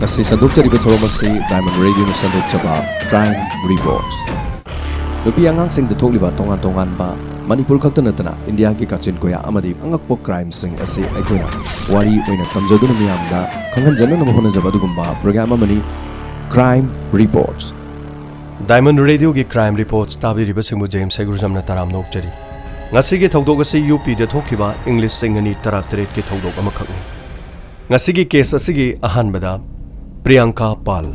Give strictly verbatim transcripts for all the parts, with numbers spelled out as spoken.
ꯑꯁꯤ ꯁꯟꯗꯣꯛꯆꯔꯤꯕ ꯊꯧꯔꯝ ꯑꯁꯤ Diamond Radioꯅ ꯁꯟꯗꯣꯛꯆꯕ Crime Reports꯫ ꯅꯨꯄꯤ ꯑꯉꯥꯡꯁꯤꯡꯗ ꯊꯣꯛꯂꯤꯕ ꯇꯣꯉꯥꯟ ꯇꯣꯉꯥꯟꯕ, ꯃꯅꯤꯄꯨꯔ ꯈꯛꯇ ꯅꯠꯇꯅ ꯏꯟꯗꯤꯌꯥꯒꯤ ꯀꯥꯆꯤꯟ ꯀꯣꯌꯥ ꯑꯃꯗꯤ ꯑꯉꯛꯄ crimeꯁꯤꯡ ꯑꯁꯤ ꯑꯩꯈꯣꯏꯅ ꯋꯥꯔꯤ ꯑꯣꯏꯅ ꯇꯝꯖꯗꯨꯅ ꯃꯤꯌꯥꯝꯗ ꯈꯪꯍꯟꯖꯅꯅꯕ ꯍꯣꯠꯅꯖꯕ ꯑꯗꯨꯒꯨꯝꯕ program ꯑꯃꯅꯤ Crime Reports꯫ Diamond Radioꯒꯤ Crime Reports ꯇꯥꯕꯤꯔꯤꯕꯁꯤꯡꯕꯨ ꯖꯦꯝꯁ ꯍꯩꯒ꯭ꯔꯨꯖꯝꯅ ꯇꯔꯥꯝꯅ ꯑꯣꯛꯆꯔꯤ꯫ ꯉꯁꯤꯒꯤ ꯊꯧꯗꯣꯛ ꯑꯁꯤ UPꯗ ꯊꯣꯛꯈꯤꯕ English ꯆꯤꯡ ꯑꯅꯤ ꯇꯔꯥꯇꯔꯦꯠꯀꯤ ꯊꯧꯗꯣꯛ ꯑꯃꯈꯛꯅꯤ꯫ ꯉꯁꯤꯒꯤ case ꯑꯁꯤꯒꯤ ꯑꯍꯥꯟꯕꯗ ꯄ꯭ꯔꯤꯌꯥꯡꯀꯥ ꯄꯥꯜ꯫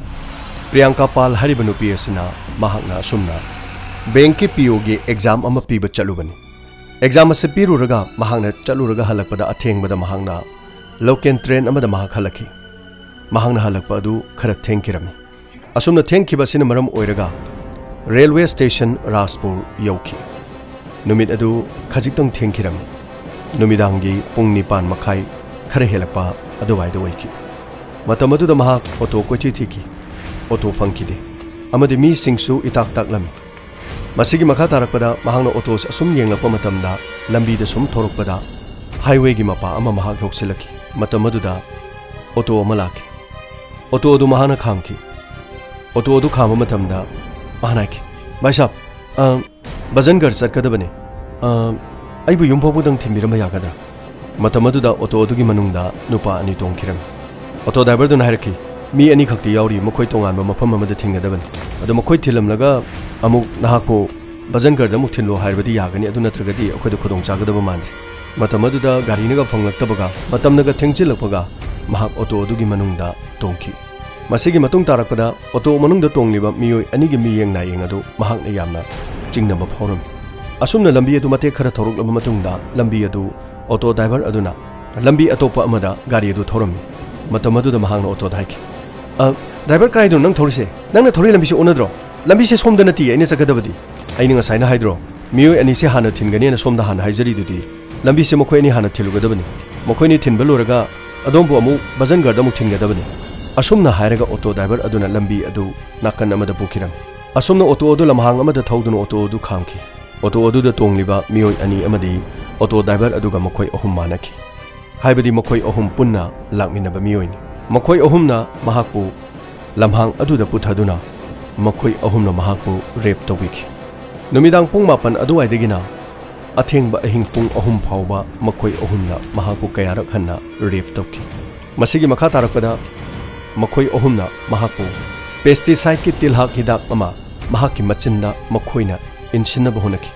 ꯄ꯭ꯔꯤꯌꯥꯡꯀꯥ ꯄꯥꯜ ꯍꯥꯏꯔꯤꯕ ꯅꯨꯄꯤ ꯑꯁꯤꯅ ꯃꯍꯥꯛꯅ ꯑꯁꯨꯝꯅ bankꯀꯤ POꯒꯤ exam ꯑꯃ ꯄꯤꯕ ꯆꯠꯂꯨꯕꯅꯤ꯫ Exam ꯑꯁꯤ ꯄꯤꯔꯨꯔꯒ ꯃꯍꯥꯛꯅ ꯆꯠꯂꯨꯔꯒ ꯍꯜꯂꯛꯄꯗ ꯑꯊꯦꯡꯕꯗ ꯃꯍꯥꯛꯅ local train ꯑꯃꯗ ꯃꯍꯥꯛ ꯍꯜꯂꯛꯈꯤ꯫ ꯃꯍꯥꯛꯅ ꯍꯜꯂꯛꯄ ꯑꯗꯨ ꯈꯔ ꯊꯦꯡꯈꯤꯔꯝꯃꯤ꯫ ꯑꯁꯨꯝꯅ ꯊꯦꯡꯈꯤꯕ ꯑꯁꯤꯅ ꯃꯔꯝ ꯑꯣꯏꯔꯒ railway station ꯔꯥꯖꯄꯨꯔ ꯌꯧꯈꯤ꯫ ꯅꯨꯃꯤꯠ ꯑꯗꯨ ꯈꯖꯤꯛꯇꯪ ꯊꯦꯡꯈꯤꯔꯝꯃꯤ꯫ ꯅꯨꯃꯤꯗꯥꯡꯒꯤ ꯄꯨꯡ ꯅꯤꯄꯥꯟ ꯃꯈꯥꯏ ꯈꯔ ꯍꯦꯜꯂꯛꯄ ꯑꯗꯨꯋꯥꯏꯗ ꯑꯣꯏꯈꯤ꯫ ꯃꯇꯝ ꯑꯗꯨꯗ ꯃꯍꯥꯛ auto ꯀꯣꯏꯊꯤ ꯊꯤꯈꯤ꯫ Auto ꯐꯪꯈꯤꯗꯦ꯫ ꯑꯃꯗꯤ ꯃꯤꯁꯤꯡꯁꯨ ꯏꯇꯥꯛ ꯇꯥꯛꯂꯝꯃꯤ꯫ ꯃꯁꯤꯒꯤ ꯃꯈꯥ ꯇꯥꯔꯛꯄꯗ ꯃꯍꯥꯛꯅ auto ꯑꯁꯨꯝ ꯌꯦꯡꯂꯛꯄ ꯃꯇꯝꯗ ꯂꯝꯕꯤꯗ ꯁꯨꯝ ꯊꯧꯔꯛꯄꯗ highwayꯒꯤ ꯃꯄꯥ ꯑꯃ ꯃꯍꯥꯛ ꯌꯧꯁꯤꯜꯂꯛꯈꯤ꯫ ꯃꯇꯝ ꯑꯗꯨꯗ auto ꯑꯃ ꯂꯥꯛꯈꯤ꯫ Auto ꯑꯗꯨ ꯃꯍꯥꯛꯅ ꯈꯥꯝꯈꯤ꯫ Auto ꯑꯗꯨ ꯈꯥꯝꯕ ꯃꯇꯝꯗ ꯃꯍꯥꯛꯅ ꯍꯥꯏꯈꯤ, "ꯚꯥꯏ ꯁꯥꯕ, ꯑ, ꯕꯖꯟꯒꯔ ꯆꯠꯀꯗꯕꯅꯤ꯫ ꯑ, ꯑꯩꯕꯨ ꯌꯨꯝ ꯐꯥꯎꯕꯗꯪ ꯊꯤꯟꯕꯤꯔꯝꯕ ꯌꯥꯒꯗ꯭ꯔꯥ?" ꯃꯇꯝ ꯑꯗꯨꯗ auto ꯑꯗꯨꯒꯤ ꯃꯅꯨꯡꯗ ꯅꯨꯄꯥ ꯑꯅꯤ ꯇꯣꯡꯈꯤꯔꯝꯃꯤ꯫ Auto driverꯗꯨꯅ ꯍꯥꯏꯔꯛꯈꯤ, "ꯃꯤ ꯑꯅꯤꯈꯛꯇꯤ ꯌꯥꯎꯔꯤ, ꯃꯈꯣꯏ ꯇꯣꯉꯥꯟꯕ ꯃꯐꯝ ꯑꯃꯗ ꯊꯤꯟꯒꯗꯕꯅꯤ꯫ ꯑꯗꯣ ꯃꯈꯣꯏ ꯊꯤꯜꯂꯝꯂꯒ ꯑꯃꯨꯛ ꯅꯍꯥꯛꯄꯨ ꯕꯖꯟꯒꯔꯗ ꯑꯃꯨꯛ ꯊꯤꯜꯂꯣ ꯍꯥꯏꯔꯕꯗꯤ ꯌꯥꯒꯅꯤ, ꯑꯗꯨ ꯅꯠꯇ꯭ꯔꯒꯗꯤ ꯑꯩꯈꯣꯏꯗ ꯈꯨꯗꯣꯡꯆꯥꯒꯗꯕ ꯃꯥꯟꯗ꯭ꯔꯦ꯫" ꯃꯇꯝ ꯑꯗꯨꯗ ꯒꯥꯔꯤꯅꯒ ꯐꯪꯂꯛꯇꯕꯒ, ꯃꯇꯝꯅꯒ ꯊꯦꯡꯖꯤꯜꯂꯛꯄꯒ, ꯃꯍꯥꯛ auto ꯑꯗꯨꯒꯤ ꯃꯅꯨꯡꯗ ꯇꯣꯡꯈꯤ꯫ ꯃꯁꯤꯒꯤ ꯃꯇꯨꯡ ꯇꯥꯔꯛꯄꯗ auto ꯃꯅꯨꯡꯗ ꯇꯣꯡꯂꯤꯕ ꯃꯤꯑꯣꯏ ꯑꯅꯤꯒꯤ ꯃꯤꯠꯌꯦꯡ ꯅꯥꯌꯦꯡ ꯑꯗꯨ ꯃꯍꯥꯛꯅ ꯌꯥꯝꯅ ꯆꯤꯡꯅꯕ ꯐꯥꯎꯔꯝꯃꯤ꯫ ꯑꯁꯨꯝꯅ ꯂꯝꯕꯤ ꯑꯗꯨ ꯃꯇꯦꯛ ꯈꯔ ꯊꯧꯔꯛꯂꯕ ꯃꯇꯨꯡꯗ, ꯂꯝꯕꯤ ꯑꯗꯨ auto driver ꯑꯗꯨꯅ ꯂꯝꯕꯤ ꯑꯇꯣꯞꯄ ꯑꯃꯗ ꯒꯥꯔꯤ ꯑꯗꯨ ꯊꯧꯔꯝꯃꯤ꯫ ꯃꯇꯝ ꯑꯗꯨꯗ ꯃꯍꯥꯛꯅ autoꯗ ꯍꯥꯏꯈꯤ, "ꯑ, driver, ꯀꯥꯏꯗꯅꯣ ꯅꯪ ꯊꯧꯔꯤꯁꯦ? ꯅꯪꯅ ꯊꯧꯔꯤ ꯂꯝꯕꯤꯁꯦ ꯑꯣꯟꯅꯗ꯭ꯔꯣ? ꯂꯝꯕꯤꯁꯦ ꯁꯣꯝꯗ ꯅꯠꯇꯤꯌꯦ ꯑꯩꯅ ꯆꯠꯀꯗꯕꯗꯤ꯫ ꯑꯩꯅ ꯉꯁꯥꯏꯅ ꯍꯥꯏꯗ꯭ꯔꯣ, ꯃꯤꯑꯣꯏ ꯑꯅꯤꯁꯦ ꯍꯥꯟꯅ ꯊꯤꯟꯒꯅꯤꯅ ꯁꯣꯝꯗ ꯍꯥꯟꯅ ꯍꯥꯏꯖꯔꯤꯗꯨꯗꯤ꯫ ꯂꯝꯕꯤꯁꯦ ꯃꯈꯣꯏ ꯑꯅꯤ ꯍꯥꯟꯅ ꯊꯤꯜꯂꯨꯒꯗꯕꯅꯤ꯫ ꯃꯈꯣꯏꯅꯤ ꯊꯤꯟꯕ ꯂꯣꯏꯔꯒ ꯑꯗꯣꯝꯕꯨ ꯑꯃꯨꯛ ꯕꯖꯟꯒꯔꯗ ꯑꯃꯨꯛ ꯊꯤꯟꯒꯗꯕꯅꯤ꯫" ꯑꯁꯨꯝꯅ ꯍꯥꯏꯔꯒ auto driver ꯑꯗꯨꯅ ꯂꯝꯕꯤ ꯑꯗꯨ ꯅꯥꯀꯟ ꯑꯃꯗ ꯄꯨꯈꯤꯔꯝꯃꯤ꯫ ꯑꯁꯨꯝꯅ auto ꯑꯗꯨ ꯂꯝꯍꯥꯡ ꯑꯃꯗ ꯊꯧꯗꯨꯅ auto ꯑꯗꯨ ꯈꯥꯝꯈꯤ꯫ Auto ꯑꯗꯨꯗ ꯇꯣꯡꯂꯤꯕ ꯃꯤꯑꯣꯏ ꯑꯅꯤ ꯑꯃꯗꯤ auto driver ꯑꯗꯨꯒ ꯃꯈꯣꯏ ꯑꯍꯨꯝ ꯃꯥꯟꯅꯈꯤ꯫ ꯍꯥꯏꯕꯗꯤ ꯃꯈꯣꯏ ꯑꯍꯨꯝ ꯄꯨꯟꯅ ꯂꯥꯛꯃꯤꯟꯅꯕ ꯃꯤꯑꯣꯏꯅꯤ꯫ ꯃꯈꯣꯏ ꯑꯍꯨꯝꯅ ꯃꯍꯥꯛꯄꯨ ꯂꯝꯍꯥꯡ ꯑꯗꯨꯗ ꯄꯨꯊꯗꯨꯅ ꯃꯈꯣꯏ ꯑꯍꯨꯝꯅ ꯃꯍꯥꯛꯄꯨ ꯔꯦꯞ ꯇꯧꯕꯤꯈꯤ꯫ ꯅꯨꯃꯤꯗꯥꯡ ꯄꯨꯡ ꯃꯥꯄꯟ ꯑꯗꯨꯋꯥꯏꯗꯒꯤꯅ ꯑꯊꯦꯡꯕ ꯑꯍꯤꯡ ꯄꯨꯡ ꯑꯍꯨꯝ ꯐꯥꯎꯕ ꯃꯈꯣꯏ ꯑꯍꯨꯝꯅ ꯃꯍꯥꯛꯄꯨ ꯀꯌꯥꯔꯛ ꯍꯟꯅ ꯔꯦꯞ ꯇꯧꯈꯤ꯫ ꯃꯁꯤꯒꯤ ꯃꯈꯥ ꯇꯥꯔꯛꯄꯗ ꯃꯈꯣꯏ ꯑꯍꯨꯝꯅ ꯃꯍꯥꯛꯄꯨ ꯄꯦꯁꯇꯤꯁꯥꯏꯗꯀꯤ ꯇꯤꯜꯍꯥꯛ ꯍꯤꯗꯥꯛ ꯑꯃ ꯃꯍꯥꯛꯀꯤ ꯃꯆꯤꯟꯗ ꯃꯈꯣꯏꯅ ꯏꯟꯁꯤꯟꯅꯕ ꯍꯣꯠꯅꯈꯤ꯫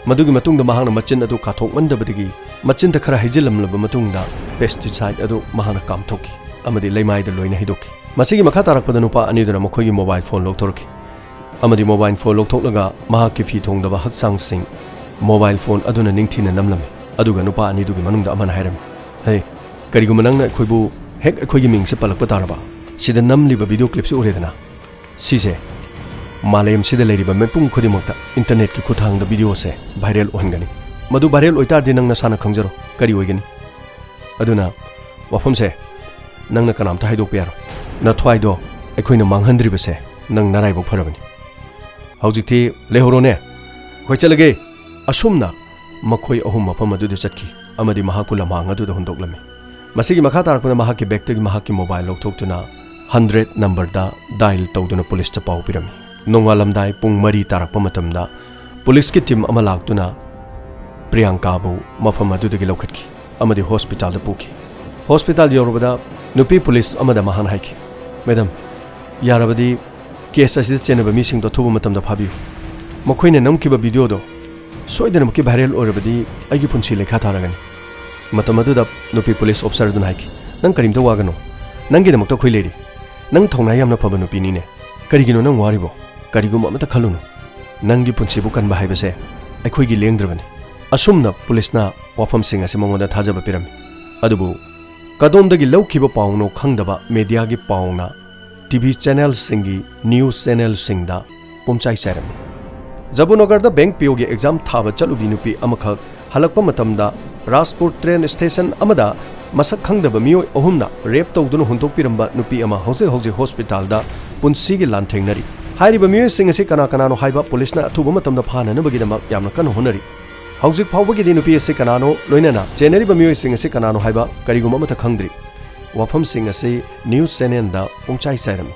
ꯃꯗꯨꯒꯤ ꯃꯇꯨꯡꯗ ꯃꯍꯥꯛꯅ ꯃꯆꯤꯟ ꯑꯗꯨ ꯀꯥꯊꯣꯛꯃꯟꯗꯕꯗꯒꯤ ꯃꯆꯤꯟꯗ ꯈꯔ ꯍꯩꯖꯤꯜꯂꯝꯂꯕ ꯃꯇꯨꯡꯗ ꯄꯦꯁꯇꯤꯁꯥꯏꯗ ꯑꯗꯨ ꯃꯍꯥꯛꯅ ꯀꯥꯝꯊꯣꯛꯈꯤ ꯑꯃꯗꯤ ꯂꯩꯃꯥꯏꯗ ꯂꯣꯏꯅ ꯍꯩꯗꯣꯛꯈꯤ꯫ ꯃꯁꯤꯒꯤ ꯃꯈꯥ ꯇꯥꯔꯛꯄꯗ ꯅꯨꯄꯥ ꯑꯅꯤꯗꯨꯅ ꯃꯈꯣꯏꯒꯤ ꯃꯣꯕꯥꯏꯜ ꯐꯣꯟ ꯂꯧꯊꯣꯔꯛꯈꯤ ꯑꯃꯗꯤ ꯃꯣꯕꯥꯏꯜ ꯐꯣꯟ ꯂꯧꯊꯣꯛꯂꯒ ꯃꯍꯥꯛꯀꯤ ꯐꯤ ꯊꯣꯡꯗꯕ ꯍꯛꯆꯥꯡꯁꯤꯡ ꯃꯣꯕꯥꯏꯜ ꯐꯣꯟ ꯑꯗꯨꯅ ꯅꯤꯡꯊꯤꯅ ꯅꯝꯂꯝꯃꯤ꯫ ꯑꯗꯨꯒ ꯅꯨꯄꯥ ꯑꯅꯤꯗꯨꯒꯤ ꯃꯅꯨꯡꯗ ꯑꯃꯅ ꯍꯥꯏꯔꯝꯃꯤ, "ꯍꯦ, ꯀꯔꯤꯒꯨꯝꯕ ꯅꯪꯅ ꯑꯩꯈꯣꯏꯕꯨ ꯍꯦꯛ ꯑꯩꯈꯣꯏꯒꯤ ꯃꯤꯡꯁꯦ ꯄꯜꯂꯛꯄ ꯇꯥꯔꯕ, ꯁꯤꯗ ꯅꯝꯂꯤꯕ ꯚꯤꯗꯤꯑꯣ ꯀ꯭ꯂꯤꯞꯁꯤ ꯎꯔꯦꯗꯅ, ꯁꯤꯁꯦ ꯃꯥꯂꯦꯝꯁꯤꯗ ꯂꯩꯔꯤꯕ ꯃꯤꯄꯨꯝ ꯈꯨꯗꯤꯡꯃꯛꯇ ꯏꯟꯇꯔꯅꯦꯠꯀꯤ ꯈꯨꯠꯊꯥꯡꯗ ꯚꯤꯗꯤꯑꯣꯁꯦ ꯚꯥꯏꯔꯦꯜ ꯑꯣꯏꯍꯟꯒꯅꯤ꯫ ꯃꯗꯨ ꯚꯥꯏꯔꯦꯜ ꯑꯣꯏꯇꯥꯔꯗꯤ ꯅꯪ ꯅꯁꯥꯅ ꯈꯪꯖꯔꯣ ꯀꯔꯤ ꯑꯣꯏꯒꯅꯤ꯫ ꯑꯗꯨꯅ ꯋꯥꯐꯝꯁꯦ ꯅꯪꯅ ꯀꯅꯥꯝꯇ ꯍꯥꯏꯗꯣꯛꯄ ꯌꯥꯔꯣꯏ꯫ ꯅꯊ꯭ꯋꯥꯏꯗꯣ ꯑꯩꯈꯣꯏꯅ ꯃꯥꯡꯍꯟꯗ꯭ꯔꯤꯕꯁꯦ ꯅꯪ ꯅꯔꯥꯏꯕꯛ ꯐꯔꯕꯅꯤ꯫ ꯍꯧꯖꯤꯛꯇꯤ ꯂꯩꯍꯧꯔꯣꯅꯦ, ꯑꯩꯈꯣꯏ ꯆꯠꯂꯒꯦ꯫" ꯑꯁꯨꯝꯅ ꯃꯈꯣꯏ ꯑꯍꯨꯝ ꯃꯐꯝ ꯑꯗꯨꯗ ꯆꯠꯈꯤ ꯑꯃꯗꯤ ꯃꯍꯥꯛꯄꯨ ꯂꯝꯍꯥꯡ ꯑꯗꯨꯗ ꯍꯨꯟꯗꯣꯛꯂꯝꯃꯤ꯫ ꯃꯁꯤꯒꯤ ꯃꯈꯥ ꯇꯥꯔꯛꯄꯗ ꯃꯍꯥꯛꯀꯤ ꯕꯦꯒꯇꯒꯤ ꯃꯍꯥꯛꯀꯤ ꯃꯣꯕꯥꯏꯜ ꯂꯧꯊꯣꯛꯇꯨꯅ ꯍꯟꯗ꯭ꯔꯦꯠ ꯅꯝꯕꯔꯗ ꯗꯥꯏꯜ ꯇꯧꯗꯨꯅ ꯄꯨꯂꯤꯁꯇ ꯄꯥꯎ ꯄꯤꯔꯝꯃꯤ꯫ ꯅꯣꯡꯉꯥꯜꯂꯝꯗꯥꯏ ꯄꯨꯡ ꯃꯔꯤ ꯇꯥꯔꯛꯄ ꯃꯇꯝꯗ ꯄꯨꯂꯤꯁꯀꯤ ꯇꯤꯝ ꯑꯃ ꯂꯥꯛꯇꯨꯅ ꯄ꯭ꯔꯤꯌꯥꯡꯀꯥꯕꯨ ꯃꯐꯝ ꯑꯗꯨꯗꯒꯤ ꯂꯧꯈꯠꯈꯤ ꯑꯃꯗꯤ ꯍꯣꯁꯄꯤꯇꯥꯜꯗ ꯄꯨꯈꯤ꯫ ꯍꯣꯁꯄꯤꯇꯥꯜ ꯌꯧꯔꯕꯗ ꯅꯨꯄꯤ ꯄꯨꯂꯤꯁ ꯑꯃꯗ ꯃꯍꯥꯛꯅ ꯍꯥꯏꯈꯤ, "ꯃꯦꯗꯝ, ꯌꯥꯔꯕꯗꯤ ꯀꯦꯁ ꯑꯁꯤꯗ ꯆꯦꯟꯅꯕ ꯃꯤꯁꯤꯡꯗꯣ ꯑꯊꯨꯕ ꯃꯇꯝꯗ ꯐꯥꯕꯤꯌꯨ꯫ ꯃꯈꯣꯏꯅ ꯅꯝꯈꯤꯕ ꯚꯤꯗꯤꯑꯣꯗꯣ ꯁꯣꯏꯗꯅꯃꯛꯀꯤ ꯚꯥꯏꯔꯦꯜ ꯑꯣꯏꯔꯕꯗꯤ ꯑꯩꯒꯤ ꯄꯨꯟꯁꯤ ꯂꯩꯈꯥ ꯊꯥꯔꯒꯅꯤ꯫" ꯃꯇꯝ ꯑꯗꯨꯗ ꯅꯨꯄꯤ ꯄꯨꯂꯤꯁ ꯑꯣꯐꯤꯁꯔ ꯑꯗꯨꯅ ꯍꯥꯏꯈꯤ, "ꯅꯪ ꯀꯔꯤꯝꯇ ꯋꯥꯒꯅꯨ꯫ ꯅꯪꯒꯤꯗꯃꯛꯇ ꯑꯩꯈꯣꯏ ꯂꯩꯔꯤ꯫ ꯅꯪ ꯊꯧꯅꯥ ꯌꯥꯝꯅ ꯐꯕ ꯅꯨꯄꯤꯅꯤꯅꯦ꯫ ꯀꯔꯤꯒꯤꯅꯣ ꯅꯪ ꯋꯥꯔꯤꯕꯣ? ꯀꯔꯤꯒꯨꯝꯕ ꯑꯃꯠꯇ ꯈꯜꯂꯨꯅꯨ꯫ ꯅꯪꯒꯤ ꯄꯨꯟꯁꯤꯕꯨ ꯀꯟꯕ ꯍꯥꯏꯕꯁꯦ ꯑꯩꯈꯣꯏꯒꯤ ꯂꯦꯡꯗ꯭ꯔꯕꯅꯤ꯫" ꯑꯁꯨꯝꯅ ꯄꯨꯂꯤꯁꯅ ꯋꯥꯐꯝꯁꯤꯡ ꯑꯁꯤ ꯃꯉꯣꯟꯗ ꯊꯥꯖꯕ ꯄꯤꯔꯝꯃꯤ꯫ ꯑꯗꯨꯕꯨ ꯀꯗꯣꯝꯗꯒꯤ ꯂꯧꯈꯤꯕ ꯄꯥꯎꯅꯣ ꯈꯪꯗꯕ ꯃꯦꯗꯤꯌꯥꯒꯤ ꯄꯥꯎꯅ ꯇꯤꯚꯤ ꯆꯦꯅꯦꯜꯁꯤꯡꯒꯤ ꯅ꯭ꯌꯨꯁ ꯆꯦꯅꯦꯜꯁꯤꯡꯗ ꯄꯨꯝꯆꯥꯏ ꯆꯥꯏꯔꯝꯃꯤ꯫ ꯖꯕꯨꯅꯒꯔꯗ ꯕꯦꯡꯛ ꯄꯤꯌꯣꯒꯤ ꯑꯦꯛꯖꯥꯝ ꯊꯥꯕ ꯆꯠꯂꯨꯕꯤ ꯅꯨꯄꯤ ꯑꯃꯈꯛ ꯍꯜꯂꯛꯄ ꯃꯇꯝꯗ ꯔꯥꯖꯄꯨꯔ ꯇ꯭ꯔꯦꯟ ꯁ꯭ꯇꯦꯁꯟ ꯑꯃꯗ ꯃꯁꯛ ꯈꯪꯗꯕ ꯃꯤꯑꯣꯏ ꯑꯍꯨꯝꯅ ꯔꯦꯞ ꯇꯧꯗꯨꯅ ꯍꯨꯟꯗꯣꯛꯄꯤꯔꯝꯕ ꯅꯨꯄꯤ ꯑꯃ ꯍꯧꯖꯤꯛ ꯍꯧꯖꯤꯛ ꯍꯣꯁꯄꯤꯇꯥꯜꯗ ꯄꯨꯟꯁꯤꯒꯤ ꯂꯥꯟꯊꯦꯡꯅꯔꯤ꯫ ꯍꯥꯏꯔꯤꯕ ꯃꯤꯑꯣꯏꯁꯤꯡ ꯑꯁꯤ ꯀꯅꯥ ꯀꯅꯥꯅꯣ ꯍꯥꯏꯕ ꯄꯨꯂꯤꯁꯅ ꯑꯊꯨꯕ ꯃꯇꯝꯗ ꯐꯥꯅꯅꯕꯒꯤꯗꯃꯛ ꯌꯥꯝꯅ ꯀꯟꯅ ꯍꯣꯠꯅꯔꯤ꯫ ꯍꯧꯖꯤꯛ ꯐꯥꯎꯕꯒꯤꯗꯤ ꯅꯨꯄꯤ ꯑꯁꯤ ꯀꯅꯥꯅꯣ, ꯂꯣꯏꯅꯅ ꯆꯦꯟꯅꯔꯤꯕ ꯃꯤꯑꯣꯏꯁꯤꯡ ꯑꯁꯤ ꯀꯅꯥꯅꯣ ꯍꯥꯏꯕ ꯀꯔꯤꯒꯨꯝꯕ ꯑꯃꯠꯇ ꯈꯪꯗ꯭ꯔꯤ꯫ ꯋꯥꯐꯝꯁꯤꯡ ꯑꯁꯤ ꯅ꯭ꯌꯨꯁ ꯆꯦꯅꯦꯜꯗ ꯄꯨꯡꯆꯥꯏ ꯆꯥꯏꯔꯝꯃꯤ꯫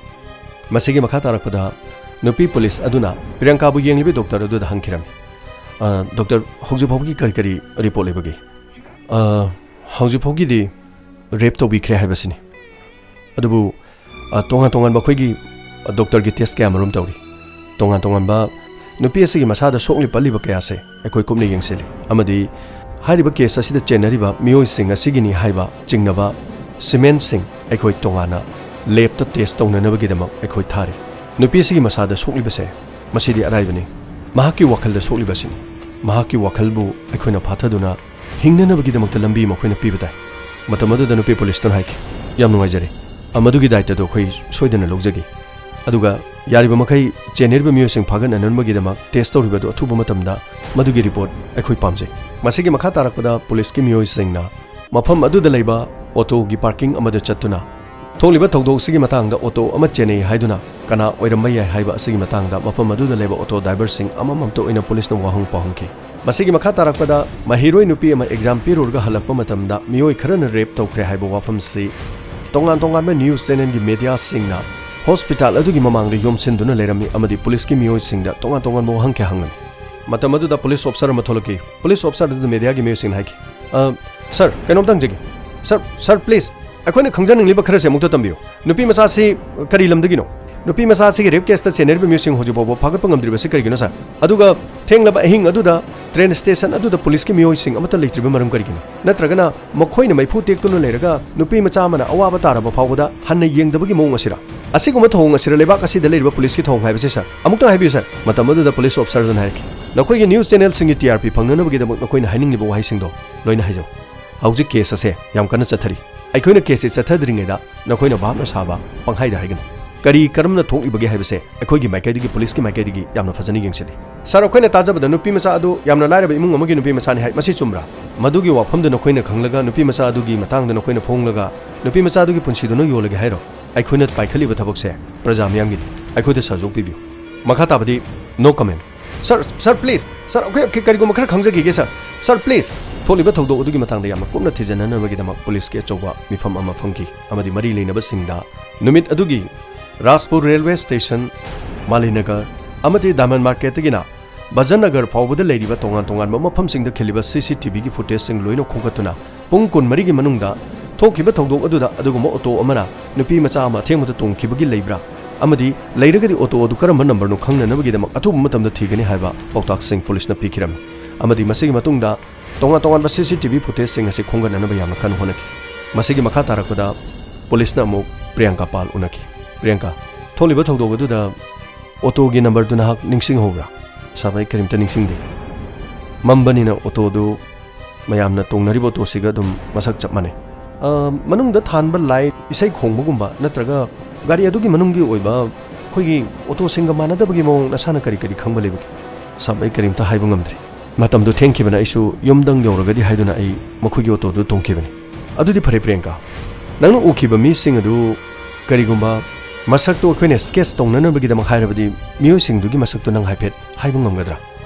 ꯃꯁꯤꯒꯤ ꯃꯈꯥ ꯇꯥꯔꯛꯄꯗ ꯅꯨꯄꯤ ꯄꯨꯂꯤꯁ ꯑꯗꯨꯅ ꯄ꯭ꯔꯤꯌꯥꯡꯀꯥꯕꯨ ꯌꯦꯡꯂꯤꯕ ꯗꯣꯛꯇꯔ ꯑꯗꯨꯗ ꯍꯪꯈꯤꯔꯝꯃꯤ, "ꯑ, ꯗꯣꯛꯇꯔ, ꯍꯧꯖꯤꯛ ꯐꯥꯎꯕꯒꯤ ꯀꯔꯤ ꯀꯔꯤ ꯔꯤꯄꯣꯔꯠ ꯂꯩꯕꯒꯦ?" "ꯑ, ꯍꯧꯖꯤꯛ ꯐꯥꯎꯒꯤꯗꯤ ꯔꯦꯞ ꯇꯧꯕꯤꯈ꯭ꯔꯦ ꯍꯥꯏꯕꯁꯤꯅꯤ꯫ ꯑꯗꯨꯕꯨ, ꯑ, ꯇꯣꯉꯥꯟ ꯇꯣꯉꯥꯟꯕ ꯑꯩꯈꯣꯏꯒꯤ, ꯑ, ꯗꯣꯛꯇꯔꯒꯤ ꯇꯦꯁ ꯀꯌꯥ ꯃꯔꯨꯝ ꯇꯧꯔꯤ꯫ ꯇꯣꯉꯥꯟ ꯇꯣꯉꯥꯟꯕ ꯅꯨꯄꯤ ꯑꯁꯤꯒꯤ ꯃꯁꯥꯗ ꯁꯣꯛꯂꯤ ꯄꯠꯂꯤꯕ ꯀꯌꯥꯁꯦ ꯑꯩꯈꯣꯏ ꯀꯨꯞꯅ ꯌꯦꯡꯁꯤꯜꯂꯤ꯫ ꯑꯃꯗꯤ ꯍꯥꯏꯔꯤꯕ ꯀꯦꯁ ꯑꯁꯤꯗ ꯆꯦꯟꯅꯔꯤꯕ ꯃꯤꯑꯣꯏꯁꯤꯡ ꯑꯁꯤꯒꯤꯅꯤ ꯍꯥꯏꯕ ꯆꯤꯡꯅꯕ ꯁꯤꯃꯦꯟꯁꯤꯡ ꯑꯩꯈꯣꯏ ꯇꯣꯉꯥꯟꯅ ꯂꯦꯕꯇ ꯇꯦꯁ ꯇꯧꯅꯅꯕꯒꯤꯗꯃꯛ ꯑꯩꯈꯣꯏ ꯊꯥꯔꯤ꯫ ꯅꯨꯄꯤ ꯑꯁꯤꯒꯤ ꯃꯁꯥꯗ ꯁꯣꯛꯂꯤꯕꯁꯦ ꯃꯁꯤꯗꯤ ꯑꯔꯥꯏꯕꯅꯤ꯫ ꯃꯍꯥꯛꯀꯤ ꯋꯥꯈꯜꯗ ꯁꯣꯛꯂꯤꯕꯁꯤꯅꯤ꯫ ꯃꯍꯥꯛꯀꯤ ꯋꯥꯈꯜꯕꯨ ꯑꯩꯈꯣꯏꯅ ꯐꯥꯊꯗꯨꯅ ꯍꯤꯡꯅꯅꯕꯒꯤꯗꯃꯛꯇ ꯂꯝꯕꯤ ꯑꯃ ꯑꯩꯈꯣꯏꯅ ꯄꯤꯕ ꯇꯥꯏ꯫" ꯃꯇꯝ ꯑꯗꯨꯗ ꯅꯨꯄꯤ ꯄꯨꯂꯤꯁꯇꯨꯅ ꯍꯥꯏꯈꯤ, "ꯌꯥꯝ ꯅꯨꯡꯉꯥꯏꯖꯔꯦ, ꯑ, ꯃꯗꯨꯒꯤ ꯗꯥꯏꯇꯗꯨ ꯑꯩꯈꯣꯏ ꯁꯣꯏꯗꯅ ꯂꯧꯖꯒꯦ꯫ ꯑꯗꯨꯒ ꯌꯥꯔꯤꯕ ꯃꯈꯩ ꯆꯦꯟꯅꯔꯤꯕ ꯃꯤꯑꯣꯏꯁꯤꯡ ꯐꯥꯒꯠꯅꯅꯕꯒꯤꯗꯃꯛ ꯇꯦꯁ ꯇꯧꯔꯤꯕ ꯑꯗꯨ ꯑꯊꯨꯕ ꯃꯇꯝꯗ ꯃꯗꯨꯒꯤ ꯔꯤꯄꯣꯔꯠ ꯑꯩꯈꯣꯏ ꯄꯥꯝꯖꯩ꯫" ꯃꯁꯤꯒꯤ ꯃꯈꯥ ꯇꯥꯔꯛꯄꯗ ꯄꯨꯂꯤꯁꯀꯤ ꯃꯤꯑꯣꯏꯁꯤꯡꯅ ꯃꯐꯝ ꯑꯗꯨꯗ ꯂꯩꯕ ꯑꯣꯇꯣꯒꯤ ꯄꯥꯔꯀꯤꯡ ꯑꯃꯗ ꯆꯠꯇꯨꯅ ꯊꯣꯛꯂꯤꯕ ꯊꯧꯗꯣꯛ ꯑꯁꯤꯒꯤ ꯃꯇꯥꯡꯗ ꯑꯣꯇꯣ ꯑꯃ ꯆꯦꯟꯅꯩ ꯍꯥꯏꯗꯨꯅ ꯀꯅꯥ ꯑꯣꯏꯔꯝꯕ ꯌꯥꯏ ꯍꯥꯏꯕ ꯑꯁꯤꯒꯤ ꯃꯇꯥꯡꯗ ꯃꯐꯝ ꯑꯗꯨꯗ ꯂꯩꯕ ꯑꯣꯇꯣ ꯗ꯭ꯔꯥꯏꯚꯔꯁꯤꯡ ꯑꯃꯃꯝꯇ ꯑꯣꯏꯅ ꯄꯨꯂꯤꯁꯅ ꯋꯥꯍꯪ ꯄꯥꯎꯍꯪꯈꯤ꯫ ꯃꯁꯤꯒꯤ ꯃꯈꯥ ꯇꯥꯔꯛꯄꯗ ꯃꯍꯩꯔꯣꯏ ꯅꯨꯄꯤ ꯑꯃ ꯑꯦꯛꯖꯥꯝ ꯄꯤꯔꯨꯔꯒ ꯍꯜꯂꯛꯄ ꯃꯇꯝꯗ ꯃꯤꯑꯣꯏ ꯈꯔꯅ ꯔꯦꯞ ꯇꯧꯈ꯭ꯔꯦ ꯍꯥꯏꯕ ꯋꯥꯐꯝꯁꯤ ꯇꯣꯉꯥꯟ ꯇꯣꯉꯥꯟꯕ ꯅ꯭ꯌꯨꯁ ꯆꯦꯅꯦꯜꯒꯤ ꯃꯦꯗꯤꯌꯥꯁꯤꯡꯅ ꯍꯣꯁꯄꯤꯇꯥꯜ ꯑꯗꯨꯒꯤ ꯃꯃꯥꯡꯗ ꯌꯣꯝꯁꯤꯟꯗꯨꯅ ꯂꯩꯔꯝꯃꯤ ꯑꯃꯗꯤ ꯄꯨꯂꯤꯁꯀꯤ ꯃꯤꯑꯣꯏꯁꯤꯡꯗ ꯇꯣꯉꯥꯟ ꯇꯣꯉꯥꯟꯕ ꯋꯥꯍꯪ ꯀꯌꯥ ꯍꯪꯂꯝꯃꯤ꯫ ꯃꯇꯝ ꯑꯗꯨꯗ ꯄꯨꯂꯤꯁ ꯑꯣꯐꯤꯁꯔ ꯑꯃ ꯊꯣꯛꯂꯛꯈꯤ꯫ ꯄꯨꯂꯤꯁ ꯑꯣꯐꯤꯁꯔ ꯑꯗꯨꯗ ꯃꯦꯗꯤꯌꯥꯒꯤ ꯃꯤꯑꯣꯏꯁꯤꯡꯅ ꯍꯥꯏꯈꯤ, "ꯑ, ꯁꯥꯔ, ꯀꯩꯅꯣꯝꯇ ꯍꯪꯖꯒꯦ꯫ ꯁꯥꯔ, ꯁꯥꯔ, ꯄ꯭ꯂꯤꯖ, ꯑꯩꯈꯣꯏꯅ ꯈꯪꯖꯅꯤꯡꯂꯤꯕ ꯈꯔꯁꯦ ꯑꯃꯨꯛꯇ ꯇꯝꯕꯤꯌꯨ꯫ ꯅꯨꯄꯤ ꯃꯆꯥꯁꯤ ꯀꯔꯤ ꯂꯝꯗꯒꯤꯅꯣ? ꯅꯨꯄꯤ ꯃꯆꯥꯁꯤꯒꯤ ꯔꯦꯞ ꯀꯦꯁꯇ ꯆꯦꯟꯅꯔꯤꯕ ꯃꯤꯑꯣꯏꯁꯤꯡ ꯍꯧꯖꯤꯛ ꯐꯥꯎꯕ ꯐꯥꯒꯠꯄ ꯉꯝꯗ꯭ꯔꯤꯕꯁꯤ ꯀꯔꯤꯒꯤꯅꯣ, ꯁꯥꯔ? ꯑꯗꯨꯒ ꯊꯦꯡꯂꯕ ꯑꯍꯤꯡ ꯑꯗꯨꯗ ꯇ꯭ꯔꯦꯟ ꯁ꯭ꯇꯦꯁꯟ ꯑꯗꯨꯗ ꯄꯨꯂꯤꯁꯀꯤ ꯃꯤꯑꯣꯏꯁꯤꯡ ꯑꯃꯠꯇ ꯂꯩꯇ꯭ꯔꯤꯕ ꯃꯔꯝ ꯀꯔꯤꯒꯤꯅꯣ? ꯅꯠꯇ꯭ꯔꯒꯅ ꯃꯈꯣꯏꯅ ꯃꯩꯐꯨ ꯇꯦꯛꯇꯨꯅ ꯂꯩꯔꯒ ꯅꯨꯄꯤ ꯃꯆꯥ ꯑꯃꯅ ꯑꯋꯥꯕ ꯇꯥꯔꯕ ꯐꯥꯎꯕꯗ ꯍꯟꯅ ꯌꯦꯡꯗꯕꯒꯤ ꯃꯑꯣꯡ ꯑꯁꯤꯔ? ꯑꯁꯤꯒꯨꯝꯕ ꯊꯧꯑꯣꯡ ꯑꯁꯤꯔ ꯂꯩꯕꯥꯛ ꯑꯁꯤꯗ ꯂꯩꯔꯤꯕ ꯄꯨꯂꯤꯁꯀꯤ ꯊꯧꯑꯣꯡ ꯍꯥꯏꯕꯁꯦ, ꯁꯥꯔ? ꯑꯃꯨꯛꯇꯪ ꯍꯥꯏꯕꯤꯌꯨ, ꯁꯥꯔ꯫" ꯃꯇꯝ ꯑꯗꯨꯗ ꯄꯨꯂꯤꯁ ꯑꯣꯐꯤꯁꯔꯗꯨꯅ ꯍꯥꯏꯔꯛꯈꯤ, "ꯅꯈꯣꯏꯒꯤ ꯅ꯭ꯌꯨꯁ ꯆꯦꯅꯦꯜꯁꯤꯡꯒꯤ ꯇꯤ ꯑꯥꯔ ꯄꯤ ꯐꯪꯅꯅꯕꯒꯤꯗꯃꯛ ꯅꯈꯣꯏꯅ ꯍꯥꯏꯅꯤꯡꯂꯤꯕ ꯋꯥꯍꯩꯁꯤꯡꯗꯣ ꯂꯣꯏꯅ ꯍꯥꯏꯖꯧ꯫ ꯍꯧꯖꯤꯛ ꯀꯦꯁ ꯑꯁꯦ ꯌꯥꯝ ꯀꯟꯅ ꯆꯠꯊꯔꯤ꯫ ꯑꯩꯈꯣꯏꯅ ꯀꯦꯁꯁꯤ ꯆꯠꯊꯗ꯭ꯔꯤꯉꯩꯗ ꯅꯈꯣꯏꯅ ꯚꯥꯞꯅ ꯁꯥꯕ ꯄꯪꯍꯥꯏꯗ ꯍꯥꯏꯒꯅꯨ꯫ ꯀꯔꯤ ꯀꯔꯝꯅ ꯊꯣꯛꯂꯤꯕꯒꯦ ꯍꯥꯏꯕꯁꯦ ꯑꯩꯈꯣꯏꯒꯤ ꯃꯥꯏꯀꯩꯗꯒꯤ, ꯄꯨꯂꯤꯁꯀꯤ ꯃꯥꯏꯀꯩꯗꯒꯤ ꯌꯥꯝꯅ ꯐꯖꯅ ꯌꯦꯡꯁꯤꯜꯂꯤ꯫" "ꯁꯥꯔ, ꯑꯩꯈꯣꯏꯅ ꯇꯥꯖꯕꯗ ꯅꯨꯄꯤ ꯃꯆꯥ ꯑꯗꯨ ꯌꯥꯝꯅ ꯂꯥꯏꯔꯕ ꯏꯃꯨꯡ ꯑꯃꯒꯤ ꯅꯨꯄꯤ ꯃꯆꯥꯅꯤ ꯍꯥꯏ, ꯃꯁꯤ ꯆꯨꯝꯕ꯭ꯔꯥ? ꯃꯗꯨꯒꯤ ꯋꯥꯐꯝꯗꯨ ꯅꯈꯣꯏꯅ ꯈꯪꯂꯒ ꯅꯨꯄꯤ ꯃꯆꯥ ꯑꯗꯨꯒꯤ ꯃꯇꯥꯡꯗ ꯅꯈꯣꯏꯅ ꯐꯣꯡꯂꯒ ꯅꯨꯄꯤ ꯃꯆꯥ ꯑꯗꯨꯒꯤ ꯄꯨꯟꯁꯤꯗꯨꯅ ꯌꯣꯜꯂꯒꯦ ꯍꯥꯏꯔꯣ? ꯑꯩꯈꯣꯏꯅ ꯄꯥꯏꯈꯠꯂꯤꯕ ꯊꯕꯛꯁꯦ ꯄ꯭ꯔꯖꯥ ꯃꯤꯌꯥꯝꯒꯤꯅꯤ꯫ ꯑꯩꯈꯣꯏꯗ ꯁꯍꯖꯣꯛ ꯄꯤꯕꯤꯌꯨ꯫ ꯃꯈꯥ ꯇꯥꯕꯗꯤ no comment꯫ Sir, sir, please, sir, ꯑꯩꯈꯣꯏ ꯀꯔꯤꯒꯨꯝꯕ ꯈꯔ ꯈꯪꯖꯈꯤꯒꯦ, ꯁꯥꯔ꯫ ꯁꯥꯔ, ꯄ꯭ꯂꯤꯖ, ꯊꯣꯛꯂꯤꯕ ꯊꯧꯗꯣꯛ ꯑꯗꯨꯒꯤ ꯃꯇꯥꯡꯗ ꯌꯥꯝꯅ ꯀꯨꯞꯅ ꯊꯤꯖꯤꯟꯅꯅꯕꯒꯤꯗꯃꯛ ꯄꯨꯂꯤꯁꯀꯤ ꯑꯆꯧꯕ ꯃꯤꯐꯝ ꯑꯃ ꯐꯝꯈꯤ ꯑꯃꯗꯤ ꯃꯔꯤ ꯂꯩꯅꯕꯁꯤꯡꯗ ꯅꯨꯃꯤꯠ ꯑꯗꯨꯒꯤ ꯔꯥꯖꯄꯨꯔ ꯔꯦꯜꯋꯦ ꯁ꯭ꯇꯦꯁꯟ, ꯃꯥꯂꯤꯅꯒꯔ ꯑꯃꯗꯤ ꯗꯥꯏꯃꯟ ꯃꯥꯔꯀꯦꯠꯇꯒꯤꯅ ꯕꯖꯟꯅꯒꯔ ꯐꯥꯎꯕꯗ ꯂꯩꯔꯤꯕ ꯇꯣꯉꯥꯟ ꯇꯣꯉꯥꯟꯕ ꯃꯐꯝꯁꯤꯡꯗ ꯈꯤꯜꯂꯤꯕ ꯁꯤ ꯁꯤ ꯇꯤ ꯚꯤꯒꯤ ꯐꯨꯇꯦꯖꯁꯤꯡ ꯂꯣꯏꯅ ꯈꯣꯝꯒꯠꯇꯨꯅ ꯄꯨꯡ ꯀꯨꯟꯃꯔꯤꯒꯤ ꯃꯅꯨꯡꯗ ꯊꯣꯛꯈꯤꯕ ꯊꯧꯗꯣꯛ ꯑꯗꯨꯗ ꯑꯗꯨꯒꯨꯝꯕ ꯑꯣꯇꯣ ꯑꯃꯅ ꯅꯨꯄꯤ ꯃꯆꯥ ꯑꯃ ꯑꯊꯦꯡꯕꯗ ꯇꯣꯡꯈꯤꯕꯒꯤ ꯂꯩꯕ꯭ꯔꯥ ꯑꯃꯗꯤ ꯂꯩꯔꯒꯗꯤ ꯑꯣꯇꯣ ꯑꯗꯨ ꯀꯔꯝꯕ ꯅꯝꯕꯔꯅꯣ ꯈꯪꯅꯅꯕꯒꯤꯗꯃꯛ ꯑꯊꯨꯕ ꯃꯇꯝꯗ ꯊꯤꯒꯅꯤ ꯍꯥꯏꯕ ꯄꯥꯎꯇꯥꯛꯁꯤꯡ ꯄꯨꯂꯤꯁꯅ ꯄꯤꯈꯤꯔꯝꯃꯤ꯫ ꯑꯃꯗꯤ ꯃꯁꯤꯒꯤ ꯃꯇꯨꯡꯗ ꯇꯣꯉꯥꯟ ꯇꯣꯉꯥꯟꯕ ꯁꯤ ꯁꯤ ꯇꯤ ꯚꯤ ꯐꯨꯇꯦꯖꯁꯤꯡ ꯑꯁꯤ ꯈꯣꯝꯒꯠꯅꯅꯕ ꯌꯥꯝꯅ ꯀꯟꯅ ꯍꯣꯠꯅꯈꯤ꯫ ꯃꯁꯤꯒꯤ ꯃꯈꯥ ꯇꯥꯔꯛꯄꯗ ꯄꯨꯂꯤꯁꯅ ꯑꯃꯨꯛ ꯄ꯭ꯔꯤꯌꯥꯡꯀꯥ ꯄꯥꯜ ꯎꯅꯈꯤ꯫ "ꯄ꯭ꯔꯤꯌꯥꯡꯀꯥ, ꯊꯣꯛꯂꯤꯕ ꯊꯧꯗꯣꯛ ꯑꯗꯨꯗ ꯑꯣꯇꯣꯒꯤ ꯅꯝꯕꯔꯗꯨ ꯅꯍꯥꯛ ꯅꯤꯡꯁꯤꯡꯍꯧꯕ꯭ꯔꯥ?" "ꯁꯥꯕ, ꯑꯩ ꯀꯔꯤꯝꯇ ꯅꯤꯡꯁꯤꯡꯗꯦ꯫ ꯃꯝꯕꯅꯤꯅ ꯑꯣꯇꯣꯗꯨ ꯃꯌꯥꯝꯅ ꯇꯣꯡꯅꯔꯤꯕ ꯑꯣꯇꯣꯁꯤꯒ ꯑꯗꯨꯝ ꯃꯁꯛ ꯆꯞ ꯃꯥꯟꯅꯩ꯫ ꯑ, ꯃꯅꯨꯡꯗ ꯊꯥꯟꯕ ꯂꯥꯏꯠ, ꯏꯁꯩ ꯈꯣꯡꯕꯒꯨꯝꯕ ꯅꯠꯇ꯭ꯔꯒ ꯒꯥꯔꯤ ꯑꯗꯨꯒꯤ ꯃꯅꯨꯡꯒꯤ ꯑꯣꯏꯕ ꯑꯩꯈꯣꯏꯒꯤ ꯑꯣꯇꯣꯁꯤꯡꯒ ꯃꯥꯟꯅꯗꯕꯒꯤ ꯃꯑꯣꯡ ꯅꯁꯥꯅ ꯀꯔꯤ ꯀꯔꯤ ꯈꯪꯕ ꯂꯩꯕꯒꯦ?" "ꯁꯥꯕ, ꯑꯩ ꯀꯔꯤꯝꯇ ꯍꯥꯏꯕ ꯉꯝꯗ꯭ꯔꯦ꯫ ꯃꯇꯝꯗꯨ ꯊꯦꯡꯈꯤꯕꯅ ꯑꯩꯁꯨ ꯌꯨꯝꯗꯪ ꯌꯧꯔꯒꯗꯤ ꯍꯥꯏꯗꯨꯅ ꯑꯩ ꯃꯈꯣꯏꯒꯤ ꯑꯣꯇꯣꯗꯨ ꯇꯣꯡꯈꯤꯕꯅꯤ꯫ ꯑꯗꯨꯗꯤ ꯐꯔꯦ ꯄ꯭ꯔꯤꯌꯥꯡꯀꯥ, ꯅꯪꯅ ꯎꯈꯤꯕ ꯃꯤꯁꯤꯡ ꯑꯗꯨ ꯀꯔꯤꯒꯨꯝꯕ ꯃꯁꯛꯇꯨ ꯑꯩꯈꯣꯏꯅ ꯁ꯭ꯀꯦꯠꯆ ꯇꯧꯅꯅꯕꯒꯤꯗꯃꯛ ꯍꯥꯏꯔꯕꯗꯤ ꯃꯤꯑꯣꯏꯁꯤꯡꯗꯨꯒꯤ ꯃꯁꯛꯇꯨ ꯅꯪ ꯍꯥꯏꯐꯦꯠ ꯍꯥꯏꯕ ꯉꯝꯒꯗ꯭ꯔꯥ?"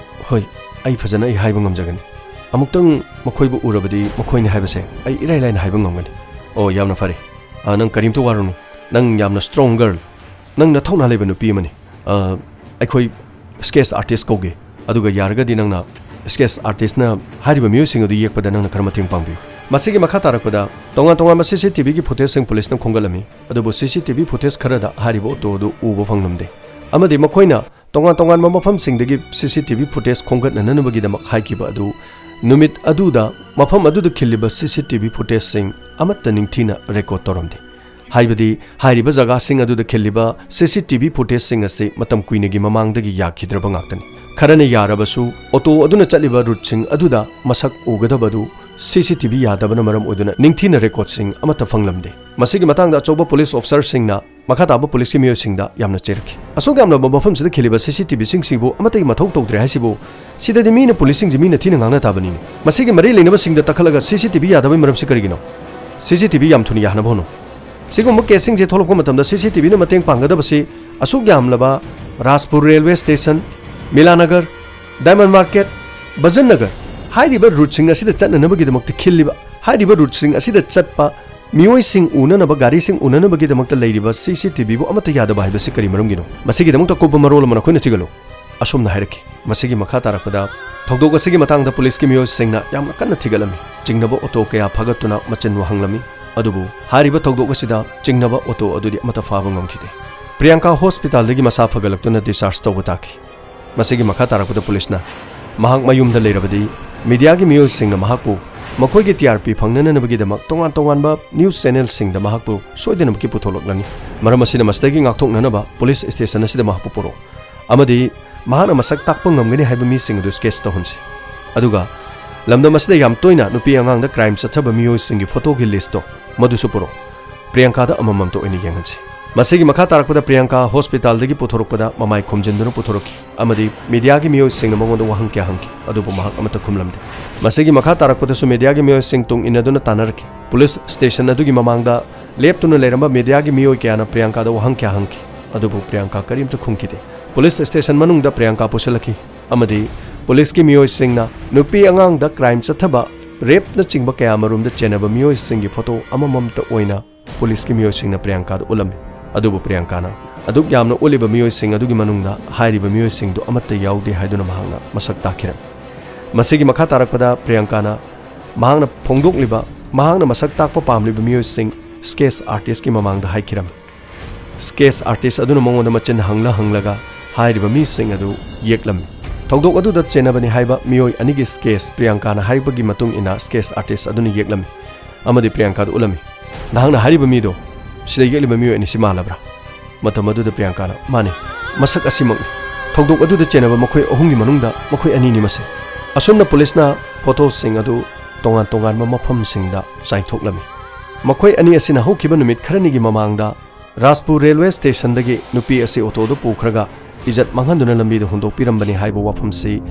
"ꯍꯣꯏ, ꯑꯩ ꯐꯖꯅ ꯑꯩ ꯍꯥꯏꯕ ꯉꯝꯖꯒꯅꯤ꯫ ꯑꯃꯨꯛꯇꯪ ꯃꯈꯣꯏꯕꯨ ꯎꯔꯕꯗꯤ ꯃꯈꯣꯏꯅꯤ ꯍꯥꯏꯕꯁꯦ ꯑꯩ ꯏꯔꯥꯏ ꯂꯥꯏꯅ ꯍꯥꯏꯕ ꯉꯝꯒꯅꯤ꯫" "ꯑꯣ, ꯌꯥꯝꯅ ꯐꯔꯦ꯫ ꯑ, ꯅꯪ ꯀꯔꯤꯝꯇ ꯋꯥꯔꯨꯅꯨ꯫ ꯅꯪ ꯌꯥꯝꯅ ꯁ꯭ꯇꯔꯣꯡ ꯒꯔꯜ, ꯅꯪ ꯅꯊꯧꯅꯥ ꯂꯩꯕ ꯅꯨꯄꯤ ꯑꯃꯅꯤ꯫ ꯑ, ꯑꯩꯈꯣꯏ ꯁ꯭ꯀꯦꯠꯆ ꯑꯥꯔꯇꯤꯁ ꯀꯧꯒꯦ, ꯑꯗꯨꯒ ꯌꯥꯔꯒꯗꯤ ꯅꯪꯅ ꯁ꯭ꯀꯦꯠꯆ ꯑꯥꯔꯇꯤꯁꯅ ꯍꯥꯏꯔꯤꯕ ꯃꯤꯑꯣꯏꯁꯤꯡ ꯑꯗꯨ ꯌꯦꯛꯄꯗ ꯅꯪꯅ ꯈꯔ ꯃꯇꯦꯡ ꯄꯥꯡꯕꯤꯌꯨ꯫" ꯃꯁꯤꯒꯤ ꯃꯈꯥ ꯇꯥꯔꯛꯄꯗ ꯇꯣꯉꯥꯟ ꯇꯣꯉꯥꯟꯕ ꯁꯤ ꯁꯤ ꯇꯤ ꯚꯤꯒꯤ ꯐꯨꯇꯦꯖꯁꯤꯡ ꯄꯨꯂꯤꯁꯅ ꯈꯣꯝꯒꯠꯂꯝꯃꯤ, ꯑꯗꯨꯕꯨ ꯁꯤ ꯁꯤ ꯇꯤ ꯚꯤ ꯐꯨꯇꯦꯖ ꯈꯔꯗ ꯍꯥꯏꯔꯤꯕ ꯑꯣꯇꯣ ꯑꯗꯨ ꯎꯕ ꯐꯪꯂꯝꯗꯦ꯫ ꯑꯃꯗꯤ ꯃꯈꯣꯏꯅ ꯇꯣꯉꯥꯟ ꯇꯣꯉꯥꯟꯕ ꯃꯐꯝꯁꯤꯡꯗꯒꯤ ꯁꯤ ꯁꯤ ꯇꯤ ꯚꯤ ꯐꯨꯇꯦꯖ ꯈꯣꯝꯒꯠꯅꯅꯕꯒꯤꯗꯃꯛ ꯍꯥꯏꯈꯤꯕ ꯑꯗꯨ ꯅꯨꯃꯤꯠ ꯑꯗꯨꯗ ꯃꯐꯝ ꯑꯗꯨꯗ ꯈꯤꯜꯂꯤꯕ ꯁꯤ ꯁꯤ ꯇꯤ ꯚꯤ ꯐꯨꯇꯦꯖꯁꯤꯡ ꯑꯃꯠꯇ ꯅꯤꯡꯊꯤꯅ ꯔꯦꯀꯣꯔꯗ ꯇꯧꯔꯝꯗꯦ꯫ ꯍꯥꯏꯕꯗꯤ, ꯍꯥꯏꯔꯤꯕ ꯖꯒꯥꯁꯤꯡ ꯑꯗꯨꯗ ꯈꯤꯜꯂꯤꯕ ꯁꯤ ꯁꯤ ꯇꯤ ꯚꯤ ꯐꯨꯇꯦꯖꯁꯤꯡ ꯑꯁꯤ ꯃꯇꯝ ꯀꯨꯏꯅꯒꯤ ꯃꯃꯥꯡꯗꯒꯤ ꯌꯥꯈꯤꯗ꯭ꯔꯕ ꯉꯥꯛꯇꯅꯤ꯫ ꯈꯔꯅ ꯌꯥꯔꯕꯁꯨ, ꯑꯣꯇꯣ ꯑꯗꯨꯅ ꯆꯠꯂꯤꯕ ꯔꯨꯠꯁꯤꯡ ꯑꯗꯨꯗ ꯃꯁꯛ ꯎꯒꯗꯕ ꯑꯗꯨ ꯁꯤ ꯁꯤ ꯇꯤ ꯚꯤ ꯌꯥꯗꯕꯅ ꯃꯔꯝ ꯑꯣꯏꯗꯨꯅ ꯅꯤꯡꯊꯤꯅ ꯔꯦꯀꯣꯔꯗꯁꯤꯡ ꯑꯃꯠꯇ ꯐꯪꯂꯝꯗꯦ꯫ ꯃꯁꯤꯒꯤ ꯃꯇꯥꯡꯗ ꯑꯆꯧꯕ ꯄꯨꯂꯤꯁ ꯑꯣꯐꯤꯁꯥꯔꯁꯤꯡꯅ ꯃꯈꯥ ꯇꯥꯕ ꯄꯨꯂꯤꯁꯀꯤ ꯃꯤꯑꯣꯏꯁꯤꯡꯗ ꯌꯥꯝꯅ ꯆꯩꯔꯛꯈꯤ꯫ "ꯑꯁꯨꯛ ꯌꯥꯝꯂꯕ ꯃꯐꯝꯁꯤꯗ ꯈꯤꯜꯂꯤꯕ ꯁꯤ ꯁꯤ ꯇꯤ ꯚꯤꯁꯤꯡꯁꯤꯕꯨ ꯑꯃꯠꯇꯒꯤ ꯃꯊꯧ ꯇꯧꯗ꯭ꯔꯦ ꯍꯥꯏꯁꯤꯕꯨ, ꯁꯤꯗꯗꯤ ꯃꯤꯅ ꯄꯨꯂꯤꯁꯁꯤꯡꯁꯤ ꯃꯤꯅ ꯊꯤꯅ ꯉꯥꯡꯅ ꯇꯥꯕꯅꯤꯅꯦ꯫ ꯃꯁꯤꯒꯤ ꯃꯔꯤ ꯂꯩꯅꯕꯁꯤꯡꯗ ꯇꯛꯈꯠꯂꯒ ꯁꯤ ꯁꯤ ꯇꯤ ꯚꯤ ꯌꯥꯗꯕꯒꯤ ꯃꯔꯝꯁꯤ ꯀꯔꯤꯒꯤꯅꯣ? ꯁꯤ ꯁꯤ ꯇꯤ ꯚꯤ ꯌꯥꯝ ꯊꯨꯅ ꯌꯥꯍꯟꯅꯕ ꯍꯣꯠꯅꯧ꯫ ꯁꯤꯒꯨꯝꯕ ꯀꯦꯁꯁꯤꯡꯁꯦ ꯊꯣꯛꯂꯛꯄ ꯃꯇꯝꯗ ꯁꯤ ꯁꯤ ꯇꯤ ꯚꯤꯅ ꯃꯇꯦꯡ ꯄꯥꯡꯒꯗꯕꯁꯤ ꯑꯁꯨꯛ ꯌꯥꯝꯂꯕ Rajpur railway station, Milanagar, diamond market, ꯕꯖꯟ ꯅꯒꯔ ꯍꯥꯏꯔꯤꯕ ꯔꯨꯠꯁꯤꯡ ꯑꯁꯤꯗ ꯆꯠꯅꯅꯕꯒꯤꯗꯃꯛꯇ ꯈꯤꯜꯂꯤꯕ, ꯍꯥꯏꯔꯤꯕ ꯔꯨꯠꯁꯤꯡ ꯑꯁꯤꯗ ꯆꯠꯄ ꯃꯤꯑꯣꯏꯁꯤꯡ ꯎꯅꯅꯕ ꯒꯥꯔꯤꯁꯤꯡ ꯎꯅꯅꯕꯒꯤꯗꯃꯛꯇ ꯂꯩꯔꯤꯕ ꯁꯤ ꯁꯤ ꯇꯤ ꯚꯤꯕꯨ ꯑꯃꯠꯇ ꯌꯥꯗꯕ ꯍꯥꯏꯕꯁꯤ ꯀꯔꯤ ꯃꯔꯝꯒꯤꯅꯣ? ꯃꯁꯤꯒꯤꯗꯃꯛꯇ ꯑꯀꯨꯞꯄ ꯃꯔꯣꯜ ꯑꯃ ꯅꯈꯣꯏꯅ ꯊꯤꯒꯠꯂꯨ꯫ ꯑꯁꯨꯝꯅ ꯍꯥꯏꯔꯛꯈꯤ꯫ ꯃꯁꯤꯒꯤ ꯃꯈꯥ ꯇꯥꯔꯛꯄꯗ ꯊꯧꯗꯣꯛ ꯑꯁꯤꯒꯤ ꯃꯇꯥꯡꯗ ꯄꯨꯂꯤꯁꯀꯤ ꯃꯤꯑꯣꯏꯁꯤꯡꯅ ꯌꯥꯝꯅ ꯀꯟꯅ ꯊꯤꯒꯠꯂꯝꯃꯤ꯫ ꯆꯤꯡꯅꯕ ꯑꯣꯇꯣ ꯀꯌꯥ ꯐꯥꯒꯠꯇꯨꯅ ꯃꯆꯤꯟ ꯋꯥꯍꯪꯂꯝꯃꯤ꯫ ꯑꯗꯨꯕꯨ ꯍꯥꯏꯔꯤꯕ ꯊꯧꯗꯣꯛ ꯑꯁꯤꯗ ꯆꯤꯡꯅꯕ ꯑꯣꯇꯣ ꯑꯗꯨꯗꯤ ꯑꯃꯠꯇ ꯐꯥꯕ ꯉꯝꯈꯤꯗꯦ꯫ ꯄ꯭ꯔꯤꯌꯥꯡꯀꯥ ꯍꯣꯁꯄꯤꯇꯥꯜꯗꯒꯤ ꯃꯁꯥ ꯐꯒꯠꯂꯛꯇꯨꯅ discharge ꯇꯧꯕ ꯇꯥꯈꯤ꯫ ꯃꯁꯤꯒꯤ ꯃꯈꯥ ꯇꯥꯔꯛꯄꯗ ꯄꯨꯂꯤꯁꯅ ꯃꯍꯥꯛ ꯃꯌꯨꯝꯗ ꯂꯩꯔꯕꯗꯤ ꯃꯤꯗꯤꯌꯥꯒꯤ ꯃꯤꯑꯣꯏꯁꯤꯡꯅ ꯃꯍꯥꯛꯄꯨ ꯃꯈꯣꯏꯒꯤ ꯇꯤ ꯑꯥꯔ ꯄꯤ ꯐꯪꯅꯅꯕꯒꯤꯗꯃꯛ ꯇꯣꯉꯥꯟ ꯇꯣꯉꯥꯟꯕ news channelꯁꯤꯡꯗ ꯃꯍꯥꯛꯄꯨ ꯁꯣꯏꯗꯅꯃꯛꯀꯤ ꯄꯨꯊꯣꯛꯂꯛꯂꯅꯤ꯫ ꯃꯔꯝ ꯑꯁꯤꯅ ꯃꯁꯤꯗꯒꯤ ꯉꯥꯛꯊꯣꯛꯅꯅꯕ ꯄꯨꯂꯤꯁ ꯁ꯭ꯇꯦꯁꯟ ꯑꯁꯤꯗ ꯃꯍꯥꯛꯄꯨ ꯄꯨꯔꯛꯎ ꯑꯃꯗꯤ ꯃꯍꯥꯛꯅ ꯃꯁꯛ ꯇꯥꯛꯄ ꯉꯝꯒꯅꯤ ꯍꯥꯏꯕ ꯃꯤꯁꯤꯡ ꯑꯗꯨ sketch ꯇꯧꯍꯟꯁꯤ꯫ ꯑꯗꯨꯒ ꯂꯝꯗꯝ ꯑꯁꯤꯗ ꯌꯥꯝ ꯇꯣꯏꯅ ꯅꯨꯄꯤ ꯑꯉꯥꯡꯗ crime ꯆꯠꯊꯕ ꯃꯤꯑꯣꯏꯁꯤꯡꯒꯤ ꯐꯣꯇꯣꯒꯤ listꯇꯣ ꯃꯗꯨꯁꯨ ꯄꯨꯔꯛꯎ꯫ ꯄ꯭ꯔꯤꯌꯥꯡꯀꯥꯗ ꯑꯃꯃꯝꯇ ꯑꯣꯏꯅ ꯌꯦꯡꯍꯟꯁꯤ꯫ ꯃꯁꯤꯒꯤ ꯃꯈꯥ ꯇꯥꯔꯛꯄꯗ ꯄ꯭ꯔꯤꯌꯥꯡꯀꯥ ꯍꯣꯁꯄꯤꯇꯥꯜꯗꯒꯤ ꯄꯨꯊꯣꯔꯛꯄꯗ ꯃꯃꯥꯏ ꯈꯨꯝꯖꯤꯟꯗꯨꯅ ꯄꯨꯊꯣꯔꯛꯈꯤ ꯑꯃꯗꯤ ꯃꯤꯗꯤꯌꯥꯒꯤ ꯃꯤꯑꯣꯏꯁꯤꯡꯅ ꯃꯉꯣꯟꯗ ꯋꯥꯍꯪ ꯀꯌꯥ ꯍꯪꯈꯤ, ꯑꯗꯨꯕꯨ ꯃꯍꯥꯛ ꯑꯃꯠꯇ ꯈꯨꯝꯂꯝꯗꯦ꯫ ꯃꯁꯤꯒꯤ ꯃꯈꯥ ꯇꯥꯔꯛꯄꯗꯁꯨ ꯃꯤꯗꯤꯌꯥꯒꯤ ꯃꯤꯑꯣꯏꯁꯤꯡ ꯇꯨꯡ ꯏꯟꯅꯗꯨꯅ ꯇꯥꯟꯅꯔꯛꯈꯤ꯫ ꯄꯨꯂꯤꯁ ꯁ꯭ꯇꯦꯁꯟ ꯑꯗꯨꯒꯤ ꯃꯃꯥꯡꯗ ꯂꯦꯞꯇꯨꯅ ꯂꯩꯔꯝꯕ ꯃꯤꯗꯤꯌꯥꯒꯤ ꯃꯤꯑꯣꯏ ꯀꯌꯥꯅ ꯄ꯭ꯔꯤꯌꯥꯡꯀꯥꯗ ꯋꯥꯍꯪ ꯀꯌꯥ ꯍꯪꯈꯤ, ꯑꯗꯨꯕꯨ ꯄ꯭ꯔꯤꯌꯥꯡꯀꯥ ꯀꯔꯤꯝꯇ ꯈꯨꯝꯈꯤꯗꯦ꯫ ꯄꯨꯂꯤꯁ ꯁ꯭ꯇꯦꯁꯟ ꯃꯅꯨꯡꯗ ꯄ꯭ꯔꯤꯌꯥꯡꯀꯥ ꯄꯨꯁꯤꯜꯂꯛꯈꯤ ꯑꯃꯗꯤ ꯄꯨꯂꯤꯁꯀꯤ ꯃꯤꯑꯣꯏꯁꯤꯡꯅ ꯅꯨꯄꯤ ꯑꯉꯥꯡꯗ crime ꯆꯠꯊꯕ, rapeꯅꯆꯤꯡꯕ ꯀꯌꯥꯃꯔꯨꯝꯗ ꯆꯦꯟꯅꯕ ꯃꯤꯑꯣꯏꯁꯤꯡꯒꯤ ꯐꯣꯇꯣ ꯑꯃꯃꯝꯇ ꯑꯣꯏꯅ ꯄꯨꯂꯤꯁꯀꯤ ꯃꯤꯑꯣꯏꯁꯤꯡꯅ ꯄ꯭ꯔꯤꯌꯥꯡꯀꯥꯗ ꯎꯠꯂꯝꯃꯤ꯫ ꯑꯗꯨꯕꯨ ꯄ꯭ꯔꯤꯌꯥꯡꯀꯥꯅ ꯑꯗꯨꯛ ꯌꯥꯝꯅ ꯎꯠꯂꯤꯕ ꯃꯤꯑꯣꯏꯁꯤꯡ ꯑꯗꯨꯒꯤ ꯃꯅꯨꯡꯗ ꯍꯥꯏꯔꯤꯕ ꯃꯤꯑꯣꯏꯁꯤꯡꯗꯨ ꯑꯃꯠꯇ ꯌꯥꯎꯗꯦ ꯍꯥꯏꯗꯨꯅ ꯃꯍꯥꯛꯅ ꯃꯁꯛ ꯇꯥꯛꯈꯤꯔꯝꯃꯤ꯫ ꯃꯁꯤꯒꯤ ꯃꯈꯥ ꯇꯥꯔꯛꯄꯗ ꯄ꯭ꯔꯤꯌꯥꯡꯀꯥꯅ ꯃꯍꯥꯛꯅ ꯐꯣꯡꯗꯣꯛꯂꯤꯕ, ꯃꯍꯥꯛꯅ ꯃꯁꯛ ꯇꯥꯛꯄ ꯄꯥꯝꯂꯤꯕ ꯃꯤꯑꯣꯏꯁꯤꯡ sketch artistꯀꯤ ꯃꯃꯥꯡꯗ ꯍꯥꯏꯈꯤꯔꯝꯃꯤ꯫ Sketch artist ꯑꯗꯨꯅ ꯃꯉꯣꯟꯗ ꯃꯆꯤꯟ ꯍꯪꯂ ꯍꯪꯂꯒ ꯍꯥꯏꯔꯤꯕ ꯃꯤꯁꯤꯡ ꯑꯗꯨ ꯌꯦꯛꯂꯝꯃꯤ꯫ ꯊꯧꯗꯣꯛ ꯑꯗꯨꯗ ꯆꯦꯟꯅꯕꯅꯤ ꯍꯥꯏꯕ ꯃꯤꯑꯣꯏ ꯑꯅꯤꯒꯤ sketch ꯄ꯭ꯔꯤꯌꯥꯡꯀꯥꯅ ꯍꯥꯏꯔꯛꯄꯒꯤ ꯃꯇꯨꯡ ꯏꯟꯅ sketch artist ꯑꯗꯨꯅ ꯌꯦꯛꯂꯝꯃꯤ ꯑꯃꯗꯤ ꯄ꯭ꯔꯤꯌꯥꯡꯀꯥꯗ ꯎꯠꯂꯝꯃꯤ꯫ "ꯅꯍꯥꯛꯅ ꯍꯥꯏꯔꯤꯕ ꯃꯤꯗꯣ ꯁꯤꯗ ꯌꯦꯛꯂꯤꯕ ꯃꯤꯑꯣꯏ ꯑꯅꯤꯁꯤ ꯃꯥꯜꯂꯕ꯭ꯔꯥ?" ꯃꯇꯝ ꯑꯗꯨꯗ ꯄ꯭ꯔꯤꯌꯥꯡꯀꯥꯅ, "ꯃꯥꯅꯤ, ꯃꯁꯛ ꯑꯁꯤꯃꯛꯅꯤ꯫ ꯊꯧꯗꯣꯛ ꯑꯗꯨꯗ ꯆꯦꯟꯅꯕ ꯃꯈꯣꯏ ꯑꯍꯨꯝꯒꯤ ꯃꯅꯨꯡꯗ ꯃꯈꯣꯏ ꯑꯅꯤꯅꯤ ꯃꯁꯦ꯫" ꯑꯁꯨꯝꯅ ꯄꯨꯂꯤꯁꯅ ꯐꯣꯇꯣꯁꯤꯡ ꯑꯗꯨ ꯇꯣꯉꯥꯟ ꯇꯣꯉꯥꯟꯕ ꯃꯐꯝꯁꯤꯡꯗ ꯆꯥꯏꯊꯣꯛꯂꯝꯃꯤ꯫ ꯃꯈꯣꯏ ꯑꯅꯤ ꯑꯁꯤꯅ ꯍꯧꯈꯤꯕ ꯅꯨꯃꯤꯠ ꯈꯔꯅꯤꯒꯤ ꯃꯃꯥꯡꯗ ꯔꯥꯖꯄꯨꯔ ꯔꯦꯜꯋꯦ ꯁ꯭ꯇꯦꯁꯟꯗꯒꯤ ꯅꯨꯄꯤ ꯑꯁꯤ ꯑꯣꯇꯣꯗ ꯄꯨꯈ꯭ꯔꯒ ꯏꯖꯠ ꯃꯥꯡꯍꯟꯗꯨꯅ ꯂꯝꯕꯤꯗ ꯍꯨꯟꯗꯣꯛꯄꯤꯔꯝꯕꯅꯤ ꯍꯥꯏꯕ ꯋꯥꯐꯝꯁꯤ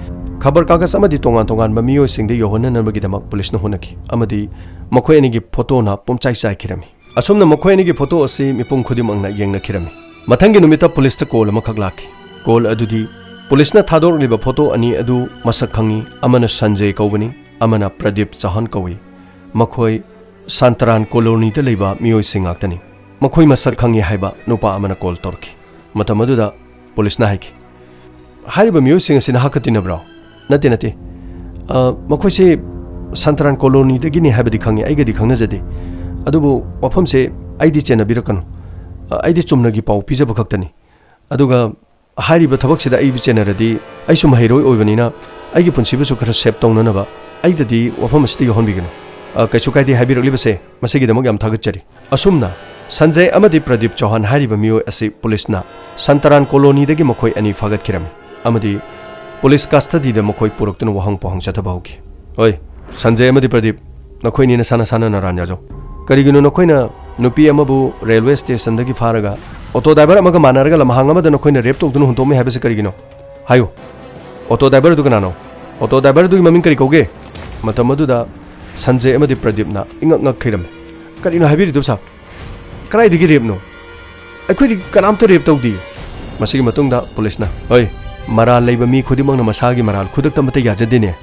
ꯈꯕꯔ ꯀꯥꯒꯖ ꯑꯃꯗꯤ ꯇꯣꯉꯥꯟ ꯇꯣꯉꯥꯟꯕ ꯃꯤꯑꯣꯏꯁꯤꯡꯗ ꯌꯧꯍꯟꯅꯅꯕꯒꯤꯗꯃꯛ ꯄꯨꯂꯤꯁꯅ ꯍꯣꯠꯅꯈꯤ ꯑꯃꯗꯤ ꯃꯈꯣꯏ ꯑꯅꯤꯒꯤ ꯐꯣꯇꯣꯅ ꯄꯨꯝꯆꯥꯏ ꯆꯥꯏꯈꯤꯔꯝꯃꯤ꯫ ꯑꯁꯨꯝꯅ ꯃꯈꯣꯏ ꯑꯅꯤꯒꯤ ꯐꯣꯇꯣ ꯑꯁꯤ ꯃꯤꯄꯨꯝ ꯈꯨꯗꯤꯡꯃꯛꯅ ꯌꯦꯡꯅꯈꯤꯔꯝꯃꯤ꯫ ꯃꯊꯪꯒꯤ ꯅꯨꯃꯤꯠꯇ ꯄꯨꯂꯤꯁꯇ ꯀꯣꯜ ꯑꯃꯈꯛ ꯂꯥꯛꯈꯤ꯫ ꯀꯣꯜ ꯑꯗꯨꯗꯤ ꯄꯨꯂꯤꯁꯅ ꯊꯥꯗꯣꯔꯛꯂꯤꯕ ꯐꯣꯇꯣ ꯑꯅꯤ ꯑꯗꯨ ꯃꯁꯛ ꯈꯪꯏ꯫ ꯑꯃꯅ ꯁꯟꯖꯦ ꯀꯧꯕꯅꯤ, ꯑꯃꯅ ꯄ꯭ꯔꯗꯤꯞ ꯆꯧꯍꯥꯟ ꯀꯧꯏ꯫ ꯃꯈꯣꯏ ꯁꯥꯟꯇꯔꯥꯟ ꯀꯣꯂꯣꯅꯤꯗ ꯂꯩꯕ ꯃꯤꯑꯣꯏꯁꯤꯡ ꯉꯥꯛꯇꯅꯤ꯫ "ꯃꯈꯣꯏ ꯃꯁꯛ ꯈꯪꯏ" ꯍꯥꯏꯕ ꯅꯨꯄꯥ ꯑꯃꯅ ꯀꯣꯜ ꯇꯧꯔꯛꯈꯤ꯫ ꯃꯇꯝ ꯑꯗꯨꯗ ꯄꯨꯂꯤꯁꯅ ꯍꯥꯏꯈꯤ, "ꯍꯥꯏꯔꯤꯕ ꯃꯤꯑꯣꯏꯁꯤꯡ ꯑꯁꯤ ꯅꯍꯥꯛꯀ ꯇꯤꯟꯅꯕ꯭ꯔꯣ?" "ꯅꯠꯇꯦ, ꯅꯠꯇꯦ꯫ ꯑ, ꯃꯈꯣꯏꯁꯤ ꯁꯥꯟꯇꯔꯥꯟ ꯀꯣꯂꯣꯅꯤꯗꯒꯤꯅꯤ ꯍꯥꯏꯕꯗꯤ ꯈꯪꯏ, ꯑꯩꯒꯗꯤ ꯈꯪꯅꯖꯗꯦ꯫ ꯑꯗꯨꯕꯨ ꯋꯥꯐꯝꯁꯦ ꯑꯩꯗꯤ ꯆꯦꯟꯅꯕꯤꯔꯛꯀꯅꯨ꯫ ꯑ, ꯑꯩꯗꯤ ꯆꯨꯝꯅꯒꯤ ꯄꯥꯎ ꯄꯤꯖꯕ ꯈꯛꯇꯅꯤ꯫ ꯑꯗꯨꯒ ꯍꯥꯏꯔꯤꯕ ꯊꯕꯛꯁꯤꯗ ꯑꯩꯕꯨ ꯆꯦꯟꯅꯔꯗꯤ ꯑꯩꯁꯨ ꯃꯍꯩꯔꯣꯏ ꯑꯣꯏꯕꯅꯤꯅ ꯑꯩꯒꯤ ꯄꯨꯟꯁꯤꯕꯨꯁꯨ ꯈꯔ ꯁꯦꯞ ꯇꯧꯅꯅꯕ ꯑꯩꯗꯗꯤ ꯋꯥꯐꯝ ꯑꯁꯤꯗ ꯌꯧꯍꯟꯕꯤꯒꯅꯨ꯫ ꯑ, ꯀꯩꯁꯨ ꯀꯥꯏꯗꯦ ꯍꯥꯏꯕꯤꯔꯛꯂꯤꯕꯁꯦ, ꯃꯁꯤꯒꯤꯗꯃꯛ ꯌꯥꯝ ꯊꯥꯒꯠꯆꯔꯤ꯫" ꯑꯁꯨꯝꯅ ꯁꯟꯖꯦ ꯑꯃꯗꯤ ꯄ꯭ꯔꯗꯤꯞ ꯆꯧꯍꯥꯟ ꯍꯥꯏꯔꯤꯕ ꯃꯤꯑꯣꯏ ꯑꯁꯤ ꯄꯨꯂꯤꯁꯅ ꯁꯟꯇꯔꯥꯟ ꯀꯣꯂꯣꯅꯤꯗꯒꯤ ꯃꯈꯣꯏ ꯑꯅꯤ ꯐꯥꯒꯠꯈꯤꯔꯝꯃꯤ ꯑꯃꯗꯤ ꯄꯨꯂꯤꯁ ꯀꯁꯇꯗꯤꯗ ꯃꯈꯣꯏ ꯄꯨꯔꯛꯇꯨꯅ ꯋꯥꯍꯪ ꯄꯥꯎꯍꯪ ꯆꯠꯊꯕ ꯍꯧꯈꯤ꯫ "ꯍꯣꯏ, ꯁꯟꯖꯦ ꯑꯃꯗꯤ ꯄ꯭ꯔꯗꯤꯞ, ꯅꯈꯣꯏꯅꯤ ꯅꯁꯥ ꯅꯁꯥꯅ ꯅꯔꯥꯟ ꯌꯥꯖꯧ꯫ ꯀꯔꯤꯒꯤꯅꯣ ꯅꯈꯣꯏꯅ ꯅꯨꯄꯤ ꯑꯃꯕꯨ ꯔꯦꯜꯋꯦ ꯁ꯭ꯇꯦꯁꯟꯗꯒꯤ ꯐꯥꯔꯒ ꯑꯣꯇꯣ ꯗ꯭ꯔꯥꯏꯚꯔ ꯑꯃꯒ ꯃꯥꯟꯅꯔꯒ ꯂꯝꯍꯥꯡ ꯑꯃꯗ ꯅꯈꯣꯏꯅ ꯔꯦꯞ ꯇꯧꯗꯨꯅ ꯍꯨꯟꯇꯣꯛꯑꯝꯃꯤ ꯍꯥꯏꯕꯁꯤ ꯀꯔꯤꯒꯤꯅꯣ? ꯍꯥꯏꯌꯨ꯫ ꯑꯣꯇꯣ ꯗ꯭ꯔꯥꯏꯚꯔ ꯑꯗꯨ ꯀꯅꯥꯅꯣ? ꯑꯣꯇꯣ ꯗ꯭ꯔꯥꯏꯚꯔ ꯑꯗꯨꯒꯤ ꯃꯃꯤꯡ ꯀꯔꯤ ꯀꯧꯒꯦ?" ꯃꯇꯝ ꯑꯗꯨꯗ ꯁꯟꯖꯦ ꯑꯃꯗꯤ ꯄ꯭ꯔꯗꯤꯞꯅ ꯏꯉꯛ ꯉꯛꯈꯤꯔꯝꯃꯤ꯫ "ꯀꯔꯤꯅꯣ ꯍꯥꯏꯕꯤꯔꯤꯗꯨ, ꯁꯥꯔ? ꯀꯗꯥꯏꯗꯒꯤ ꯔꯦꯞꯅꯣ? ꯑꯩꯈꯣꯏꯗꯤ ꯀꯅꯥꯝꯇ ꯔꯦꯞ ꯇꯧꯗꯦ꯫" ꯃꯁꯤꯒꯤ ꯃꯇꯨꯡꯗ ꯄꯨꯂꯤꯁꯅ, "ꯍꯣꯏ, ꯃꯔꯥꯜ ꯂꯩꯕ ꯃꯤ ꯈꯨꯗꯤꯡꯃꯛꯅ ꯃꯁꯥꯒꯤ ꯃꯔꯥꯜ ꯈꯨꯗꯛꯇ ꯑꯃꯠꯇ ꯌꯥꯖꯗꯦꯅꯦ꯫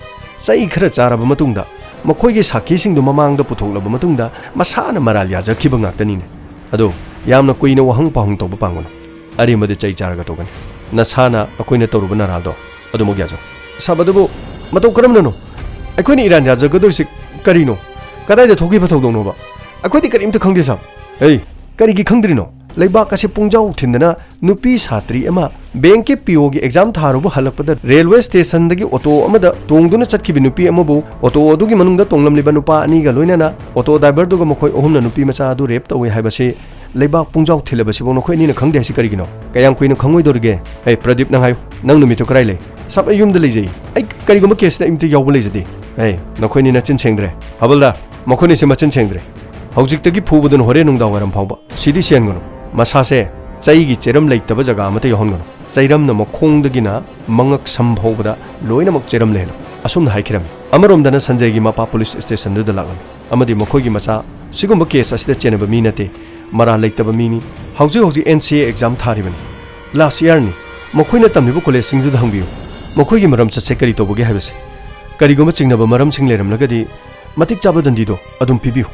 ꯆꯩ ꯈꯔ ꯆꯥꯔꯕ ꯃꯇꯨꯡꯗ ꯃꯈꯣꯏꯒꯤ ꯁꯥꯈꯤꯁꯤꯡꯗꯨ ꯃꯃꯥꯡꯗ ꯄꯨꯊꯣꯛꯂꯕ ꯃꯇꯨꯡꯗ ꯃꯁꯥꯅ ꯃꯔꯥꯜ ꯌꯥꯖꯈꯤꯕ ꯉꯥꯛꯇꯅꯤꯅꯦ꯫ ꯑꯗꯣ ꯌꯥꯝꯅ ꯀꯨꯏꯅ ꯋꯥꯍꯪ ꯄꯥꯎꯍꯪ ꯇꯧꯕ ꯄꯥꯝꯒꯅꯨ꯫ ꯑꯔꯦꯝꯕꯗ ꯆꯩ ꯆꯥꯔꯒ ꯇꯣꯛꯀꯅꯤ꯫ ꯅꯁꯥꯅ ꯑꯩꯈꯣꯏꯅ ꯇꯧꯔꯨꯕ ꯅꯔꯥꯜꯗꯣ ꯑꯗꯨꯃꯛ ꯌꯥꯖꯧ꯫" "ꯁꯥꯕ ꯑꯗꯨꯕꯨ ꯃꯇꯧ ꯀꯔꯝꯅꯅꯣ? ꯑꯩꯈꯣꯏꯅ ꯏꯔꯥꯟ ꯌꯥꯖꯒꯗꯧꯔꯤꯁꯤ ꯀꯔꯤꯅꯣ? ꯀꯗꯥꯏꯗ ꯊꯣꯛꯈꯤꯕ ꯊꯧꯗꯣꯛꯅꯣꯕ? ꯑꯩꯈꯣꯏꯗꯤ ꯀꯔꯤꯝꯇ ꯈꯪꯗꯦ, ꯁꯥꯕ꯫" "ꯍꯩ, ꯀꯔꯤꯒꯤ ꯈꯪꯗ꯭ꯔꯤꯅꯣ? ꯂꯩꯕꯥꯛ ꯑꯁꯤ ꯄꯨꯡꯖꯥꯎ ꯊꯤꯟꯗꯅ ꯅꯨꯄꯤ ꯁꯥꯇ꯭ꯔꯤ ꯑꯃ ꯕꯦꯡꯛꯀꯤ ꯄꯤ ꯑꯣꯒꯤ ꯑꯦꯛꯖꯥꯝ ꯊꯥꯔꯨꯕ ꯍꯜꯂꯛꯄꯗ ꯔꯦꯜꯋꯦ ꯁ꯭ꯇꯦꯁꯟꯗꯒꯤ ꯑꯣꯇꯣ ꯑꯃꯗ ꯇꯣꯡꯗꯨꯅ ꯆꯠꯈꯤꯕ ꯅꯨꯄꯤ ꯑꯃꯕꯨ ꯑꯣꯇꯣ ꯑꯗꯨꯒꯤ ꯃꯅꯨꯡꯗ ꯇꯣꯡꯂꯝꯂꯤꯕ ꯅꯨꯄꯥ ꯑꯅꯤꯒ ꯂꯣꯏꯅꯅ ꯑꯣꯇꯣ ꯗ꯭ꯔꯥꯏꯚꯔꯗꯨꯒ ꯃꯈꯣꯏ ꯑꯍꯨꯝꯅ ꯅꯨꯄꯤ ꯃꯆꯥ ꯑꯗꯨ ꯔꯦꯞ ꯇꯧꯏ ꯍꯥꯏꯕꯁꯤ ꯂꯩꯕꯥꯛ ꯄꯨꯡꯖꯥꯎ ꯊꯤꯜꯂꯕꯁꯤꯐꯥꯎ ꯅꯈꯣꯏ ꯑꯅꯤꯅ ꯈꯪꯗꯦ ꯍꯥꯏꯁꯤ ꯀꯔꯤꯒꯤꯅꯣ? ꯀꯌꯥꯝ ꯀꯨꯏꯅ ꯈꯪꯉꯣꯏꯗꯧꯔꯤꯒꯦ? ꯍꯩ, ꯄ꯭ꯔꯗꯤꯞ, ꯅꯪ ꯍꯥꯏꯌꯨ꯫ ꯅꯪ ꯅꯨꯃꯤꯠꯇꯨ ꯀꯗꯥꯏ ꯂꯩ?" "ꯁꯥꯕ, ꯑꯩ ꯌꯨꯝꯗ ꯂꯩꯖꯩ꯫ ꯑꯩ ꯀꯔꯤꯒꯨꯝꯕ ꯀꯦꯁꯇ ꯑꯩ ꯑꯝꯇ ꯌꯥꯎꯕ ꯂꯩꯖꯗꯦ꯫" "ꯍꯩ, ꯅꯈꯣꯏꯅꯤ ꯅꯆꯤꯟ ꯁꯦꯡꯗ꯭ꯔꯦ꯫" "ꯍꯕꯜꯗꯥꯔ, ꯃꯈꯣꯏꯅꯤꯁꯦ ꯃꯆꯤꯟ ꯁꯦꯡꯗ꯭ꯔꯦ꯫ ꯍꯧꯖꯤꯛꯇꯒꯤ ꯐꯨꯕꯗꯨꯅ ꯍꯣꯔꯦꯟ ꯅꯨꯡꯗꯥꯡ ꯋꯥꯏꯔꯝ ꯐꯥꯎꯕ ꯁꯤꯗꯤ ꯁꯤꯍꯟꯒꯅꯨ꯫ ꯃꯁꯥꯁꯦ ꯆꯩꯒꯤ ꯆꯩꯔꯝ ꯂꯩꯇꯕ ꯖꯒꯥ ꯑꯃꯠꯇ ꯌꯧꯍꯟꯒꯅꯨ꯫ ꯆꯩꯔꯝꯅ ꯃꯈꯣꯡꯗꯒꯤꯅ ꯃꯉꯛ ꯁꯝ ꯐꯥꯎꯕꯗ ꯂꯣꯏꯅꯃꯛ ꯆꯩꯔꯝ ꯂꯩꯍꯜꯂꯨ꯫" ꯑꯁꯨꯝꯅ ꯍꯥꯏꯈꯤꯔꯝꯃꯤ꯫ ꯑꯃꯔꯣꯝꯗꯅ ꯁꯟꯖꯌꯒꯤ ꯃꯄꯥ ꯄꯨꯂꯤꯁ ꯁ꯭ꯇꯦꯁꯟꯗꯨꯗ ꯂꯥꯛꯂꯝꯃꯤ ꯑꯃꯗꯤ ꯃꯈꯣꯏꯒꯤ ꯃꯆꯥ ꯁꯤꯒꯨꯝꯕ ꯀꯦꯁ ꯑꯁꯤꯗ ꯆꯦꯟꯅꯕ ꯃꯤ ꯅꯠꯇꯦ, ꯃꯔꯥꯜ ꯂꯩꯇꯕ ꯃꯤꯅꯤ, ꯍꯧꯖꯤꯛ ꯍꯧꯖꯤꯛ ꯑꯦꯟ ꯁꯤ ꯑꯦ ꯑꯦꯛꯖꯥꯝ ꯊꯥꯔꯤꯕꯅꯤ, ꯂꯥꯁ ꯏꯌꯥꯔꯅꯤ, ꯃꯈꯣꯏꯅ ꯇꯝꯂꯤꯕ ꯀꯣꯂꯦꯖꯁꯤꯡꯗꯨꯗ ꯍꯪꯕꯤꯌꯨ, ꯃꯈꯣꯏꯒꯤ ꯃꯔꯝ ꯆꯠꯁꯦ ꯀꯔꯤ ꯇꯧꯕꯒꯦ ꯍꯥꯏꯕꯁꯦ꯫ ꯀꯔꯤꯒꯨꯝꯕ ꯆꯤꯡꯅꯕ ꯃꯔꯝꯁꯤꯡ ꯂꯩꯔꯝꯂꯒꯗꯤ ꯃꯇꯤꯛ ꯆꯥꯕ ꯗꯟꯗꯤꯗꯣ ꯑꯗꯨꯝ ꯄꯤꯕꯤꯌꯨ꯫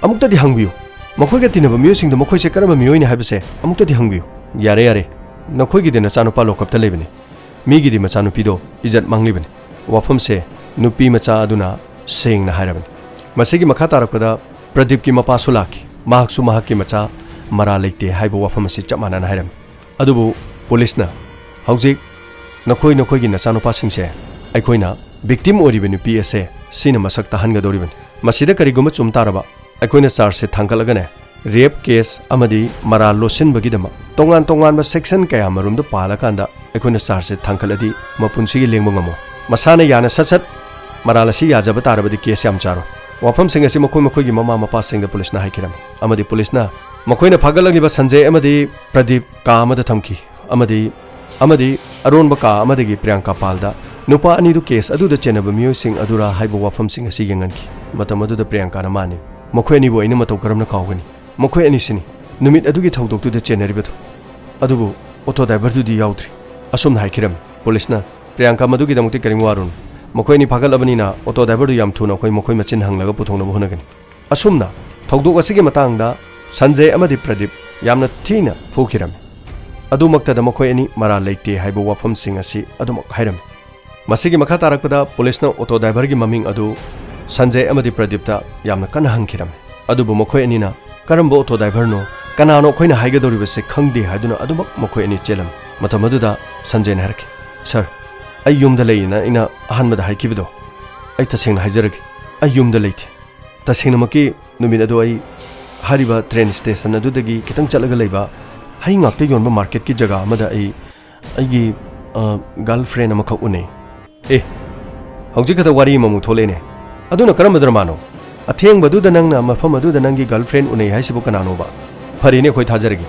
ꯑꯃꯨꯛꯇꯗꯤ ꯍꯪꯕꯤꯌꯨ, ꯃꯈꯣꯏꯒ ꯇꯤꯟꯅꯕ ꯃꯤꯑꯣꯏꯁꯤꯡꯗꯣ ꯃꯈꯣꯏꯁꯦ ꯀꯔꯝꯕ ꯃꯤꯑꯣꯏꯅꯤ ꯍꯥꯏꯕꯁꯦ ꯑꯃꯨꯛꯇꯗꯤ ꯍꯪꯕꯤꯌꯨ꯫ ꯌꯥꯔꯦ, ꯌꯥꯔꯦ, ꯅꯈꯣꯏꯒꯤꯗꯤ ꯅꯆꯥꯅꯨꯄꯥ ꯂꯣꯀꯞꯇ ꯂꯩꯕꯅꯤ, ꯃꯤꯒꯤꯗꯤ ꯃꯆꯥꯅꯨꯄꯤꯗꯣ ꯏꯖꯠ ꯃꯥꯡꯂꯤꯕꯅꯤ꯫ ꯋꯥꯐꯝꯁꯦ ꯅꯨꯄꯤ ꯃꯆꯥ ꯑꯗꯨꯅ ꯁꯦꯡꯅ ꯍꯥꯏꯔꯕꯅꯤ꯫ ꯃꯁꯤꯒꯤ ꯃꯈꯥ ꯇꯥꯔꯛꯄꯗ ꯄ꯭ꯔꯗꯤꯞꯀꯤ ꯃꯄꯥꯁꯨ ꯂꯥꯛꯈꯤ꯫ ꯃꯍꯥꯛꯁꯨ ꯃꯍꯥꯛꯀꯤ ꯃꯆꯥ ꯃꯔꯥꯜ ꯂꯩꯇꯦ ꯍꯥꯏꯕ ꯋꯥꯐꯝ ꯑꯁꯤ ꯆꯞ ꯃꯥꯟꯅꯅ ꯍꯥꯏꯔꯝꯃꯤ꯫ ꯑꯗꯨꯕꯨ ꯄꯨꯂꯤꯁꯅ, "ꯍꯧꯖꯤꯛ ꯅꯈꯣꯏ ꯅꯈꯣꯏꯒꯤ ꯅꯆꯥꯅꯨꯄꯥꯁꯤꯡꯁꯦ ꯑꯩꯈꯣꯏꯅ ꯚꯤꯛꯇꯤꯝ ꯑꯣꯏꯔꯤꯕ ꯅꯨꯄꯤ ꯑꯁꯦ ꯁꯤꯅ ꯃꯁꯛ ꯇꯥꯍꯟꯒꯗꯧꯔꯤꯕꯅꯤ꯫ ꯃꯁꯤꯗ ꯀꯔꯤꯒꯨꯝꯕ ꯆꯨꯝ ꯇꯥꯔꯕ ꯑꯩꯈꯣꯏꯅ ꯆꯥꯔꯖꯁꯦ ꯊꯥꯡꯒꯠꯂꯒꯅꯦ, ꯔꯦꯞ ꯀꯦꯁ ꯑꯃꯗꯤ ꯃꯔꯥꯜ ꯂꯣꯠꯁꯤꯟꯕꯒꯤꯗꯃꯛ ꯇꯣꯉꯥꯟ ꯇꯣꯉꯥꯟꯕ ꯁꯦꯛꯁꯟ ꯀꯌꯥ ꯃꯔꯨꯝꯗ ꯄꯥꯜꯂꯀꯥꯟꯗ ꯑꯩꯈꯣꯏꯅ ꯆꯥꯔꯖꯁꯦ ꯊꯥꯡꯒꯠꯂꯗꯤ ꯃꯄꯨꯟꯁꯤꯒꯤ ꯂꯦꯡꯕ ꯉꯝꯃꯣꯏ꯫ ꯃꯁꯥꯅ ꯌꯥꯅ ꯁꯠ ꯁꯠ ꯃꯔꯥꯜ ꯑꯁꯤ ꯌꯥꯖꯕ ꯇꯥꯔꯕꯗꯤ ꯀꯦꯁ ꯌꯥꯝ ꯆꯥꯔꯣꯏ꯫" ꯋꯥꯐꯝꯁꯤꯡ ꯑꯁꯤ ꯃꯈꯣꯏ ꯃꯈꯣꯏꯒꯤ ꯃꯃꯥ ꯃꯄꯥꯁꯤꯡꯗ ꯄꯨꯂꯤꯁꯅ ꯍꯥꯏꯈꯤꯔꯝꯃꯤ꯫ ꯑꯃꯗꯤ ꯄꯨꯂꯤꯁꯅ ꯃꯈꯣꯏꯅ ꯐꯥꯒꯠꯂꯛꯂꯤꯕ ꯁꯟꯖꯦ ꯑꯃꯗꯤ ꯄ꯭ꯔꯗꯤꯞ ꯀꯥ ꯑꯃꯗ ꯊꯝꯈꯤ꯫ ꯑꯃꯗꯤ, ꯑꯃꯗꯤ ꯑꯔꯣꯟꯕ ꯀꯥ ꯑꯃꯗꯒꯤ ꯄ꯭ꯔꯤꯌꯥꯡꯀꯥ ꯄꯥꯜꯗ ꯅꯨꯄꯥ ꯑꯅꯤꯗꯨ ꯀꯦꯁ ꯑꯗꯨꯗ ꯆꯦꯟꯅꯕ ꯃꯤꯑꯣꯏꯁꯤꯡ ꯑꯗꯨꯔꯥ ꯍꯥꯏꯕ ꯋꯥꯐꯝꯁꯤꯡ ꯑꯁꯤ ꯌꯦꯡꯍꯟꯈꯤ꯫ ꯃꯇꯝ ꯑꯗꯨꯗ ꯄ꯭ꯔꯤꯌꯥꯡꯀꯥꯅ ꯃꯥꯅꯤ, "ꯃꯈꯣꯏ ꯑꯅꯤꯕꯨ ꯑꯩꯅ ꯃꯇꯧ ꯀꯔꯝꯅ ꯀꯥꯎꯒꯅꯤ? ꯃꯈꯣꯏ ꯑꯅꯤꯁꯤꯅꯤ ꯅꯨꯃꯤꯠ ꯑꯗꯨꯒꯤ ꯊꯧꯗꯣꯛꯇꯨꯗ ꯆꯦꯟꯅꯔꯤꯕꯗꯨ꯫ ꯑꯗꯨꯕꯨ ꯑꯣꯇꯣ ꯗ꯭ꯔꯥꯏꯚꯔꯗꯨꯗꯤ ꯌꯥꯎꯗ꯭ꯔꯤ꯫" ꯑꯁꯨꯝꯅ ꯍꯥꯏꯈꯤꯔꯝꯃꯤ꯫ ꯄꯨꯂꯤꯁꯅ, "ꯄ꯭ꯔꯤꯌꯥꯡꯀꯥ, ꯃꯗꯨꯒꯤꯗꯃꯛꯇꯤ ꯀꯔꯤꯝ ꯋꯥꯔꯨꯅꯨ꯫ ꯃꯈꯣꯏ ꯑꯅꯤ ꯐꯥꯒꯠꯂꯕꯅꯤꯅ ꯑꯣꯇꯣ ꯗ꯭ꯔꯥꯏꯚꯔꯗꯨ ꯌꯥꯝ ꯊꯨꯅ ꯑꯩꯈꯣꯏ ꯃꯈꯣꯏ ꯃꯆꯤꯟ ꯍꯪꯂꯒ ꯄꯨꯊꯣꯛꯅꯕ ꯍꯣꯠꯅꯒꯅꯤ꯫" ꯑꯁꯨꯝꯅ ꯊꯧꯗꯣꯛ ꯑꯁꯤꯒꯤ ꯃꯇꯥꯡꯗ ꯁꯟꯖꯦ ꯑꯃꯗꯤ ꯄ꯭ꯔꯗꯤꯞ ꯌꯥꯝꯅ ꯊꯤꯅ ꯐꯨꯈꯤꯔꯝꯃꯤ꯫ ꯑꯗꯨꯃꯛꯇꯗ ꯃꯈꯣꯏ ꯑꯅꯤ ꯃꯔꯥꯜ ꯂꯩꯇꯦ ꯍꯥꯏꯕ ꯋꯥꯐꯝꯁꯤꯡ ꯑꯁꯤ ꯑꯗꯨꯃꯛ ꯍꯥꯏꯔꯝꯃꯤ꯫ ꯃꯁꯤꯒꯤ ꯃꯈꯥ ꯇꯥꯔꯛꯄꯗ ꯄꯨꯂꯤꯁꯅ ꯑꯣꯇꯣ ꯗ꯭ꯔꯥꯏꯚꯔꯒꯤ ꯃꯃꯤꯡ ꯑꯗꯨ ꯁꯟꯖꯦ ꯑꯃꯗꯤ ꯄ꯭ꯔꯗꯤꯞꯇ ꯌꯥꯝꯅ ꯀꯟꯅ ꯍꯪꯈꯤꯔꯝꯃꯤ꯫ ꯑꯗꯨꯕꯨ ꯃꯈꯣꯏ ꯑꯅꯤꯅ ꯀꯔꯝꯕ ꯑꯣꯇꯣ ꯗ꯭ꯔꯥꯏꯚꯔꯅꯣ, ꯀꯅꯥꯅꯣ ꯑꯩꯈꯣꯏꯅ ꯍꯥꯏꯒꯗꯧꯔꯤꯕꯁꯦ ꯈꯪꯗꯦ ꯍꯥꯏꯗꯨꯅ ꯑꯗꯨꯃꯛ ꯃꯈꯣꯏ ꯑꯅꯤ ꯆꯦꯜꯂꯝꯃꯤ꯫ ꯃꯇꯝ ꯑꯗꯨꯗ ꯁꯟꯖꯦꯅ ꯍꯥꯏꯔꯛꯈꯤ, "ꯁꯥꯔ, ꯑꯩ ꯌꯨꯝꯗ ꯂꯩꯌꯦꯅ ꯑꯩꯅ ꯑꯍꯥꯟꯕꯗ ꯍꯥꯏꯈꯤꯕꯗꯣ ꯑꯩ ꯇꯁꯦꯡꯅ ꯍꯥꯏꯖꯔꯒꯦ, ꯑꯩ ꯌꯨꯝꯗ ꯂꯩꯇꯦ꯫ ꯇꯁꯦꯡꯅꯃꯛꯀꯤ ꯅꯨꯃꯤꯠ ꯑꯗꯨ ꯑꯩ ꯍꯥꯏꯔꯤꯕ ꯇ꯭ꯔꯦꯟ ꯁ꯭ꯇꯦꯁꯟ ꯑꯗꯨꯗꯒꯤ ꯈꯤꯇꯪ ꯆꯠꯂꯒ ꯂꯩꯕ ꯍꯩ ꯉꯥꯛꯇ ꯌꯣꯟꯕ ꯃꯥꯔꯀꯦꯠꯀꯤ ꯖꯒꯥ ꯑꯃꯗ ꯑꯩ ꯑꯩꯒꯤ, ꯑ, ꯒꯔꯜ ꯐ꯭ꯔꯦꯟ ꯑꯃꯈꯛ ꯎꯅꯩ꯫" "ꯑꯦ, ꯍꯧꯖꯤꯛ ꯈꯛꯇ ꯋꯥꯔꯤ ꯑꯃꯃꯨꯛ ꯊꯣꯛꯂꯛꯑꯦꯅꯦ꯫ ꯑꯗꯨꯅ ꯀꯔꯝꯕ ꯗ꯭ꯔꯃꯥꯅꯣ? ꯑꯊꯦꯡꯕꯗꯨꯗ ꯅꯪꯅ ꯃꯐꯝ ꯑꯗꯨꯗ ꯅꯪꯒꯤ ꯒꯔꯜ ꯐ꯭ꯔꯦꯟ ꯎꯅꯩ ꯍꯥꯏꯁꯤꯕꯨ ꯀꯅꯥꯅꯣꯕ? ꯐꯔꯦꯅꯦ, ꯑꯩꯈꯣꯏ ꯊꯥꯖꯔꯒꯦ꯫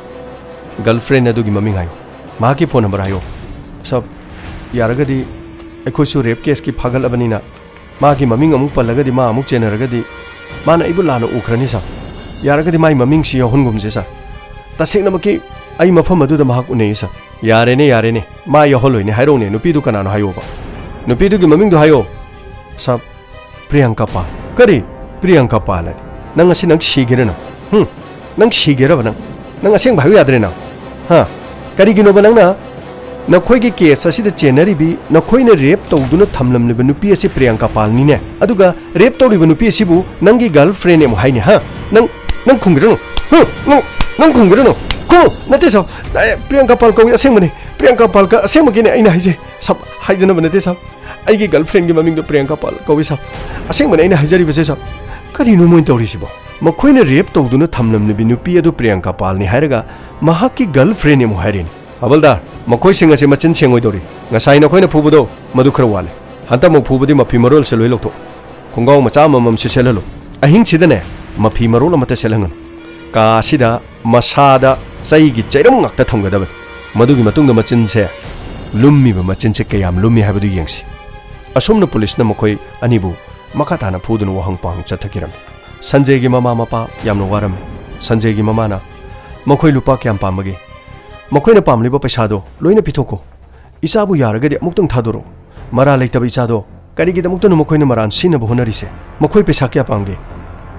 ꯒꯔꯜ ꯐ꯭ꯔꯦꯟ ꯑꯗꯨꯒꯤ ꯃꯃꯤꯡ ꯍꯥꯏꯌꯨ, ꯃꯍꯥꯛꯀꯤ ꯐꯣꯟ ꯅꯝꯕꯔ ꯍꯥꯏꯌꯨ꯫" "ꯁꯥꯔ, ꯌꯥꯔꯒꯗꯤ ꯑꯩꯈꯣꯏꯁꯨ ꯔꯦꯞ ꯀꯦꯁꯀꯤ ꯐꯥꯒꯠꯂꯕꯅꯤꯅ ꯃꯥꯒꯤ ꯃꯃꯤꯡ ꯑꯃꯨꯛ ꯄꯜꯂꯒꯗꯤ ꯃꯥ ꯑꯃꯨꯛ ꯆꯦꯟꯅꯔꯒꯗꯤ ꯃꯥꯅ ꯑꯩꯕꯨ ꯂꯥꯟꯅ ꯎꯈ꯭ꯔꯅꯤ ꯁꯥꯔ꯫ ꯌꯥꯔꯒꯗꯤ ꯃꯥꯒꯤ ꯃꯃꯤꯡꯁꯤ ꯌꯥꯎꯍꯟꯒꯨꯝꯁꯦ ꯁꯥꯔ꯫ ꯇꯁꯦꯡꯅꯃꯛꯀꯤ ꯑꯩ ꯃꯐꯝ ꯑꯗꯨꯗ ꯃꯍꯥꯛ ꯎꯅꯩ ꯁꯥꯔ꯫ ꯌꯥꯔꯦꯅꯦ, ꯌꯥꯔꯦꯅꯦ, ꯃꯥ ꯌꯥꯎꯍꯜꯂꯣꯏꯅꯦ, ꯍꯥꯏꯔꯛꯎꯅꯦ, ꯅꯨꯄꯤꯗꯨ ꯀꯅꯥꯅꯣ ꯍꯥꯏꯌꯣꯕ꯫ ꯅꯨꯄꯤꯗꯨꯒꯤ ꯃꯃꯤꯡꯗꯣ ꯍꯥꯏꯌꯣ꯫ ꯁꯥꯕ, ꯄ꯭ꯔꯤꯌꯥꯡꯀꯥ ꯄꯥꯜ꯫ ꯀꯔꯤ? ꯄ꯭ꯔꯤꯌꯥꯡꯀꯥ ꯄꯥꯜ ꯍꯥꯏꯅꯤ? ꯅꯪ ꯉꯁꯤ ꯅꯪ ꯁꯤꯒꯦꯔ ꯅꯪ? ꯍꯨꯝ? ꯅꯪ ꯁꯤꯒꯦꯔꯕ ꯅꯪ? ꯅꯪ ꯑꯁꯦꯡꯕ ꯍꯥꯏꯌꯨ ꯌꯥꯗ꯭ꯔꯦ ꯅꯪ? ꯍꯥ? ꯀꯔꯤꯒꯤꯅꯣꯕ ꯅꯪꯅ ꯅꯈꯣꯏꯒꯤ ꯀꯦꯁ ꯑꯁꯤꯗ ꯆꯦꯟꯅꯔꯤꯕꯤ, ꯅꯈꯣꯏꯅ ꯔꯦꯞ ꯇꯧꯗꯨꯅ ꯊꯝꯂꯝꯂꯤꯕ ꯅꯨꯄꯤ ꯑꯁꯤ ꯄ꯭ꯔꯤꯌꯥꯡꯀꯥ ꯄꯥꯜꯅꯤꯅꯦ? ꯑꯗꯨꯒ ꯔꯦꯞ ꯇꯧꯔꯤꯕ ꯅꯨꯄꯤ ꯑꯁꯤꯕꯨ ꯅꯪꯒꯤ ꯒꯔꯜ ꯐ꯭ꯔꯦꯟꯅꯦ ꯑꯃꯨꯛ ꯍꯥꯏꯅꯤ, ꯍꯥ? ꯅꯪ, ꯅꯪ ꯈꯨꯝꯒꯤꯔꯅꯨ꯫ ꯍꯨꯝ? ꯅꯪ, ꯅꯪ ꯈꯨꯝꯒꯤꯔꯅꯨ꯫ ꯈꯨꯝꯃꯨ꯫ ꯅꯠꯇꯦ ꯁꯥꯕ꯫ ꯑꯦ, ꯄ꯭ꯔꯤꯌꯥꯡꯀꯥ ꯄꯥꯜ ꯀꯧꯏ ꯑꯁꯦꯡꯕꯅꯦ꯫ ꯄ꯭ꯔꯤꯌꯥꯡꯀꯥ ꯄꯥꯜ ꯀ-, ꯑꯁꯦꯡꯕꯒꯤꯅꯦ ꯑꯩꯅ ꯍꯥꯏꯖꯩ꯫ ꯁꯥꯕ, ꯍꯥꯏꯖꯅꯕ ꯅꯠꯇꯦ ꯁꯥꯕ꯫ ꯑꯩꯒꯤ ꯒꯔꯜ ꯐ꯭ꯔꯦꯟꯒꯤ ꯃꯃꯤꯡꯗꯣ ꯄ꯭ꯔꯤꯌꯥꯡꯀꯥ ꯄꯥꯜ ꯀꯧꯏ ꯁꯥꯕ꯫ ꯑꯁꯦꯡꯕꯅꯦ ꯑꯩꯅ ꯍꯥꯏꯖꯔꯤꯕꯁꯦ ꯁꯥꯕ꯫ ꯀꯔꯤꯅꯣ ꯃꯣꯏꯅ ꯇꯧꯔꯤꯁꯤꯕꯣ? ꯃꯈꯣꯏꯅ ꯔꯦꯞ ꯇꯧꯗꯨꯅ ꯊꯝꯂꯝꯂꯤꯕꯤ ꯅꯨꯄꯤ ꯑꯗꯨ ꯄ꯭ꯔꯤꯌꯥꯡꯀꯥ ꯄꯥꯜꯅꯤ ꯍꯥꯏꯔꯒ ꯃꯍꯥꯛꯀꯤ ꯒꯔꯜ ꯐ꯭ꯔꯦꯟꯅꯤ ꯑꯃꯨꯛ ꯍꯥꯏꯔꯤꯅꯤ꯫ ꯍꯕꯜꯗꯥꯔ, ꯃꯈꯣꯏꯁꯤꯡ ꯑꯁꯤ ꯃꯆꯤꯟ ꯁꯦꯡꯉꯣꯏꯗꯧꯔꯤ꯫ ꯉꯁꯥꯏ ꯅꯈꯣꯏꯅ ꯐꯨꯕꯗꯣ ꯃꯗꯨ ꯈꯔ ꯋꯥꯠꯂꯦ꯫ ꯍꯟꯗꯛꯃꯨꯛ ꯐꯨꯕꯗꯤ ꯃꯐꯤ ꯃꯔꯣꯜꯁꯦ ꯂꯣꯏ ꯂꯧꯊꯣꯛ꯫ ꯈꯣꯡꯒ꯭ꯔꯥꯎ ꯃꯆꯥ ꯑꯃꯃꯝ ꯁꯤ ꯁꯦꯠꯍꯜꯂꯨ꯫ ꯑꯍꯤꯡꯁꯤꯗꯅꯦ, ꯃꯐꯤ ꯃꯔꯣꯜ ꯑꯃꯠꯇ ꯁꯦꯠꯍꯟꯒꯅꯨ꯫ ꯀꯥ ꯑꯁꯤꯗ ꯃꯁꯥꯗ ꯆꯩꯒꯤ ꯆꯩꯔꯝ ꯉꯥꯛꯇ ꯊꯝꯒꯗꯕꯅꯤ꯫ ꯃꯗꯨꯒꯤ ꯃꯇꯨꯡꯗ ꯃꯆꯤꯟꯁꯦ, ꯂꯨꯝꯃꯤꯕ ꯃꯆꯤꯟꯁꯦ ꯀꯌꯥꯝ ꯂꯨꯝꯃꯤ ꯍꯥꯏꯕꯗꯨ ꯌꯦꯡꯁꯤ꯫ ꯑꯁꯨꯝꯅ ꯄꯨꯂꯤꯁꯅ ꯃꯈꯣꯏ ꯑꯅꯤꯕꯨ ꯃꯈꯥ ꯇꯥꯅ ꯐꯨꯗꯨꯅ ꯋꯥꯍꯪ ꯄꯥꯎꯍꯪ ꯆꯠꯊꯈꯤꯔꯝꯃꯤ꯫ ꯁꯟꯖꯦꯒꯤ ꯃꯃꯥ ꯃꯄꯥ ꯌꯥꯝꯅ ꯋꯥꯔꯝꯃꯤ꯫ ꯁꯟꯖꯦꯒꯤ ꯃꯃꯥꯅ, "ꯃꯈꯣꯏ ꯂꯨꯄꯥ ꯀꯌꯥꯝ ꯄꯥꯝꯕꯒꯦ? ꯃꯈꯣꯏꯅ ꯄꯥꯝꯂꯤꯕ ꯄꯩꯁꯥꯗꯣ ꯂꯣꯏꯅ ꯄꯤꯊꯣꯛꯈꯣ꯫ ꯏꯆꯥꯕꯨ ꯌꯥꯔꯒꯗꯤ ꯑꯃꯨꯛꯇꯪ ꯊꯥꯗꯣꯔꯛꯎ꯫ ꯃꯔꯥꯜ ꯂꯩꯇꯕ ꯏꯆꯥꯗꯣ ꯀꯔꯤꯒꯤꯗꯃꯛꯇꯅꯣ ꯃꯈꯣꯏꯅ ꯃꯔꯥꯟ ꯁꯤꯅꯕ ꯍꯣꯠꯅꯔꯤꯁꯦ? ꯃꯈꯣꯏ ꯄꯩꯁꯥ ꯀꯌꯥ ꯄꯥꯝꯒꯦ?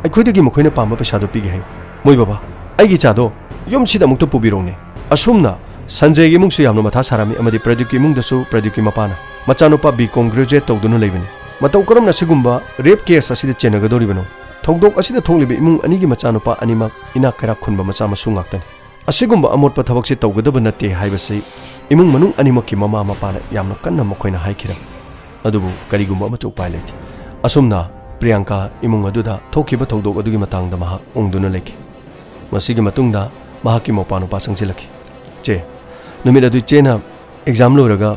ꯑꯩꯈꯣꯏꯗꯒꯤ ꯃꯈꯣꯏꯅ ꯄꯥꯝꯕ ꯄꯩꯁꯥꯗꯣ ꯄꯤꯒꯦ ꯍꯥꯏꯌꯨ꯫ ꯃꯣꯏ ꯕꯕꯥ, ꯑꯩꯒꯤ ꯏꯆꯥꯗꯣ ꯌꯨꯝꯁꯤꯗ ꯑꯃꯨꯛꯇ ꯄꯨꯕꯤꯔꯛꯎꯅꯦ꯫" ꯑꯁꯨꯝꯅ ꯁꯟꯖꯦꯒꯤ ꯏꯃꯨꯡꯁꯨ ꯌꯥꯝꯅ ꯃꯊꯥ ꯁꯥꯔꯝꯃꯤ ꯑꯃꯗꯤ ꯄ꯭ꯔꯗꯤꯞꯀꯤ ꯏꯃꯨꯡꯗꯁꯨ ꯄ꯭ꯔꯗꯤꯞꯀꯤ ꯃꯄꯥꯅ, "ꯃꯆꯥꯅꯨꯄꯥ ꯕꯤ ꯀꯣꯝ ꯒ꯭ꯔꯦꯖꯨꯑꯦꯠ ꯇꯧꯗꯨꯅ ꯂꯩꯕꯅꯤ꯫ ꯃꯇꯧ ꯀꯔꯝꯅ ꯑꯁꯤꯒꯨꯝꯕ ꯔꯦꯞ ꯀꯦꯁ ꯑꯁꯤꯗ ꯆꯦꯟꯅꯒꯗꯧꯔꯤꯕꯅꯣ? ꯊꯧꯗꯣꯛ ꯑꯁꯤꯗ ꯊꯣꯛꯂꯤꯕ ꯏꯃꯨꯡ ꯑꯅꯤꯒꯤ ꯃꯆꯥꯅꯨꯄꯥ ꯑꯅꯤꯃꯛ ꯏꯅꯥꯛ ꯀꯩꯔꯥꯛ ꯈꯨꯟꯕ ꯃꯆꯥ ꯃꯁꯨ ꯉꯥꯛꯇꯅꯤ꯫ ꯑꯁꯤꯒꯨꯝꯕ ꯑꯃꯣꯠꯄ ꯊꯕꯛꯁꯤ ꯇꯧꯒꯗꯕ ꯅꯠꯇꯦ" ꯍꯥꯏꯕꯁꯤ ꯏꯃꯨꯡ ꯃꯅꯨꯡ ꯑꯅꯤꯃꯛꯀꯤ ꯃꯃꯥ ꯃꯄꯥꯅ ꯌꯥꯝꯅ ꯀꯟꯅ ꯃꯈꯣꯏꯅ ꯍꯥꯏꯈꯤꯔꯝꯃꯤ꯫ ꯑꯗꯨꯕꯨ ꯀꯔꯤꯒꯨꯝꯕ ꯑꯃꯠꯇ ꯎꯄꯥꯏ ꯂꯩꯇꯦ꯫ ꯑꯁꯨꯝꯅ ꯄ꯭ꯔꯤꯌꯥꯡꯀꯥ ꯏꯃꯨꯡ ꯑꯗꯨꯗ ꯊꯣꯛꯈꯤꯕ ꯊꯧꯗꯣꯛ ꯑꯗꯨꯒꯤ ꯃꯇꯥꯡꯗ ꯃꯍꯥꯛ ꯎꯪꯗꯨꯅ ꯂꯩꯈꯤ꯫ ꯃꯁꯤꯒꯤ ꯃꯇꯨꯡꯗ ꯃꯍꯥꯛꯀꯤ ꯃꯧꯄꯥ ꯅꯨꯄꯥ ꯆꯪꯁꯤꯜꯂꯛꯈꯤ꯫ "ꯆꯦ, ꯅꯨꯃꯤꯠ ꯑꯗꯨ ꯏꯆꯦꯅ ꯑꯦꯛꯖꯥꯝ ꯂꯣꯏꯔꯒ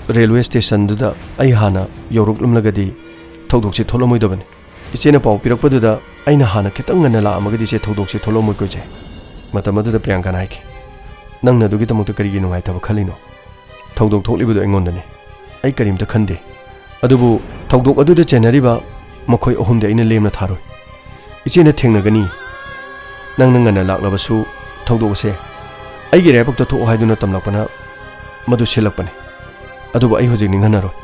ꯔꯦꯜꯋꯦ ꯁ꯭ꯇꯦꯁꯟꯗꯨꯗ ꯑꯩ ꯍꯥꯟꯅ ꯌꯧꯔꯛꯂꯝꯂꯒꯗꯤ ꯊꯧꯗꯣꯛꯁꯤ ꯊꯣꯛꯂꯝꯃꯣꯏꯗꯕꯅꯤ꯫ ꯏꯆꯦꯅ ꯄꯥꯎ ꯄꯤꯔꯛꯄꯗꯨꯗ ꯑꯩꯅ ꯍꯥꯟꯅ ꯈꯤꯇꯪ ꯉꯟꯅ ꯂꯥꯛꯑꯝꯃꯒꯗꯤ ꯏꯆꯦ ꯊꯧꯗꯣꯛꯁꯤ ꯊꯣꯛꯂꯝꯃꯣꯏꯀꯣ ꯏꯆꯦ꯫" ꯃꯇꯝ ꯑꯗꯨꯗ ꯄ꯭ꯔꯤꯌꯥꯡꯀꯥꯅ ꯍꯥꯏꯈꯤ, "ꯅꯪꯅ ꯑꯗꯨꯒꯤꯗꯃꯛꯇ ꯀꯔꯤꯒꯤ ꯅꯨꯡꯉꯥꯏꯇꯕ ꯈꯜꯂꯤꯅꯣ? ꯊꯧꯗꯣꯛ ꯊꯣꯛꯂꯤꯕꯗꯨ ꯑꯩꯉꯣꯟꯗꯅꯤ꯫ ꯑꯩ ꯀꯔꯤꯝꯇ ꯈꯟꯗꯦ꯫ ꯑꯗꯨꯕꯨ ꯊꯧꯗꯣꯛ ꯑꯗꯨꯗ ꯆꯦꯟꯅꯔꯤꯕ ꯃꯈꯣꯏ ꯑꯍꯨꯝꯗꯤ ꯑꯩꯅ ꯂꯦꯝꯅ ꯊꯥꯔꯣꯏ꯫ ꯏꯆꯦꯅ ꯊꯦꯡꯅꯒꯅꯤ꯫ ꯅꯪꯅ ꯉꯟꯅ ꯂꯥꯛꯂꯕꯁꯨ ꯊꯧꯗꯣꯛ ꯑꯁꯦ ꯑꯩꯒꯤ ꯏꯔꯥꯏꯕꯛꯇ ꯊꯣꯛꯑꯣ ꯍꯥꯏꯗꯨꯅ ꯇꯝꯂꯛꯄꯅ ꯃꯗꯨ ꯁꯤꯜꯂꯛꯄꯅꯤ꯫ ꯑꯗꯨꯕꯨ ꯑꯩ ꯍꯧꯖꯤꯛ ꯅꯤꯡꯍꯟꯅꯔꯣꯏ꯫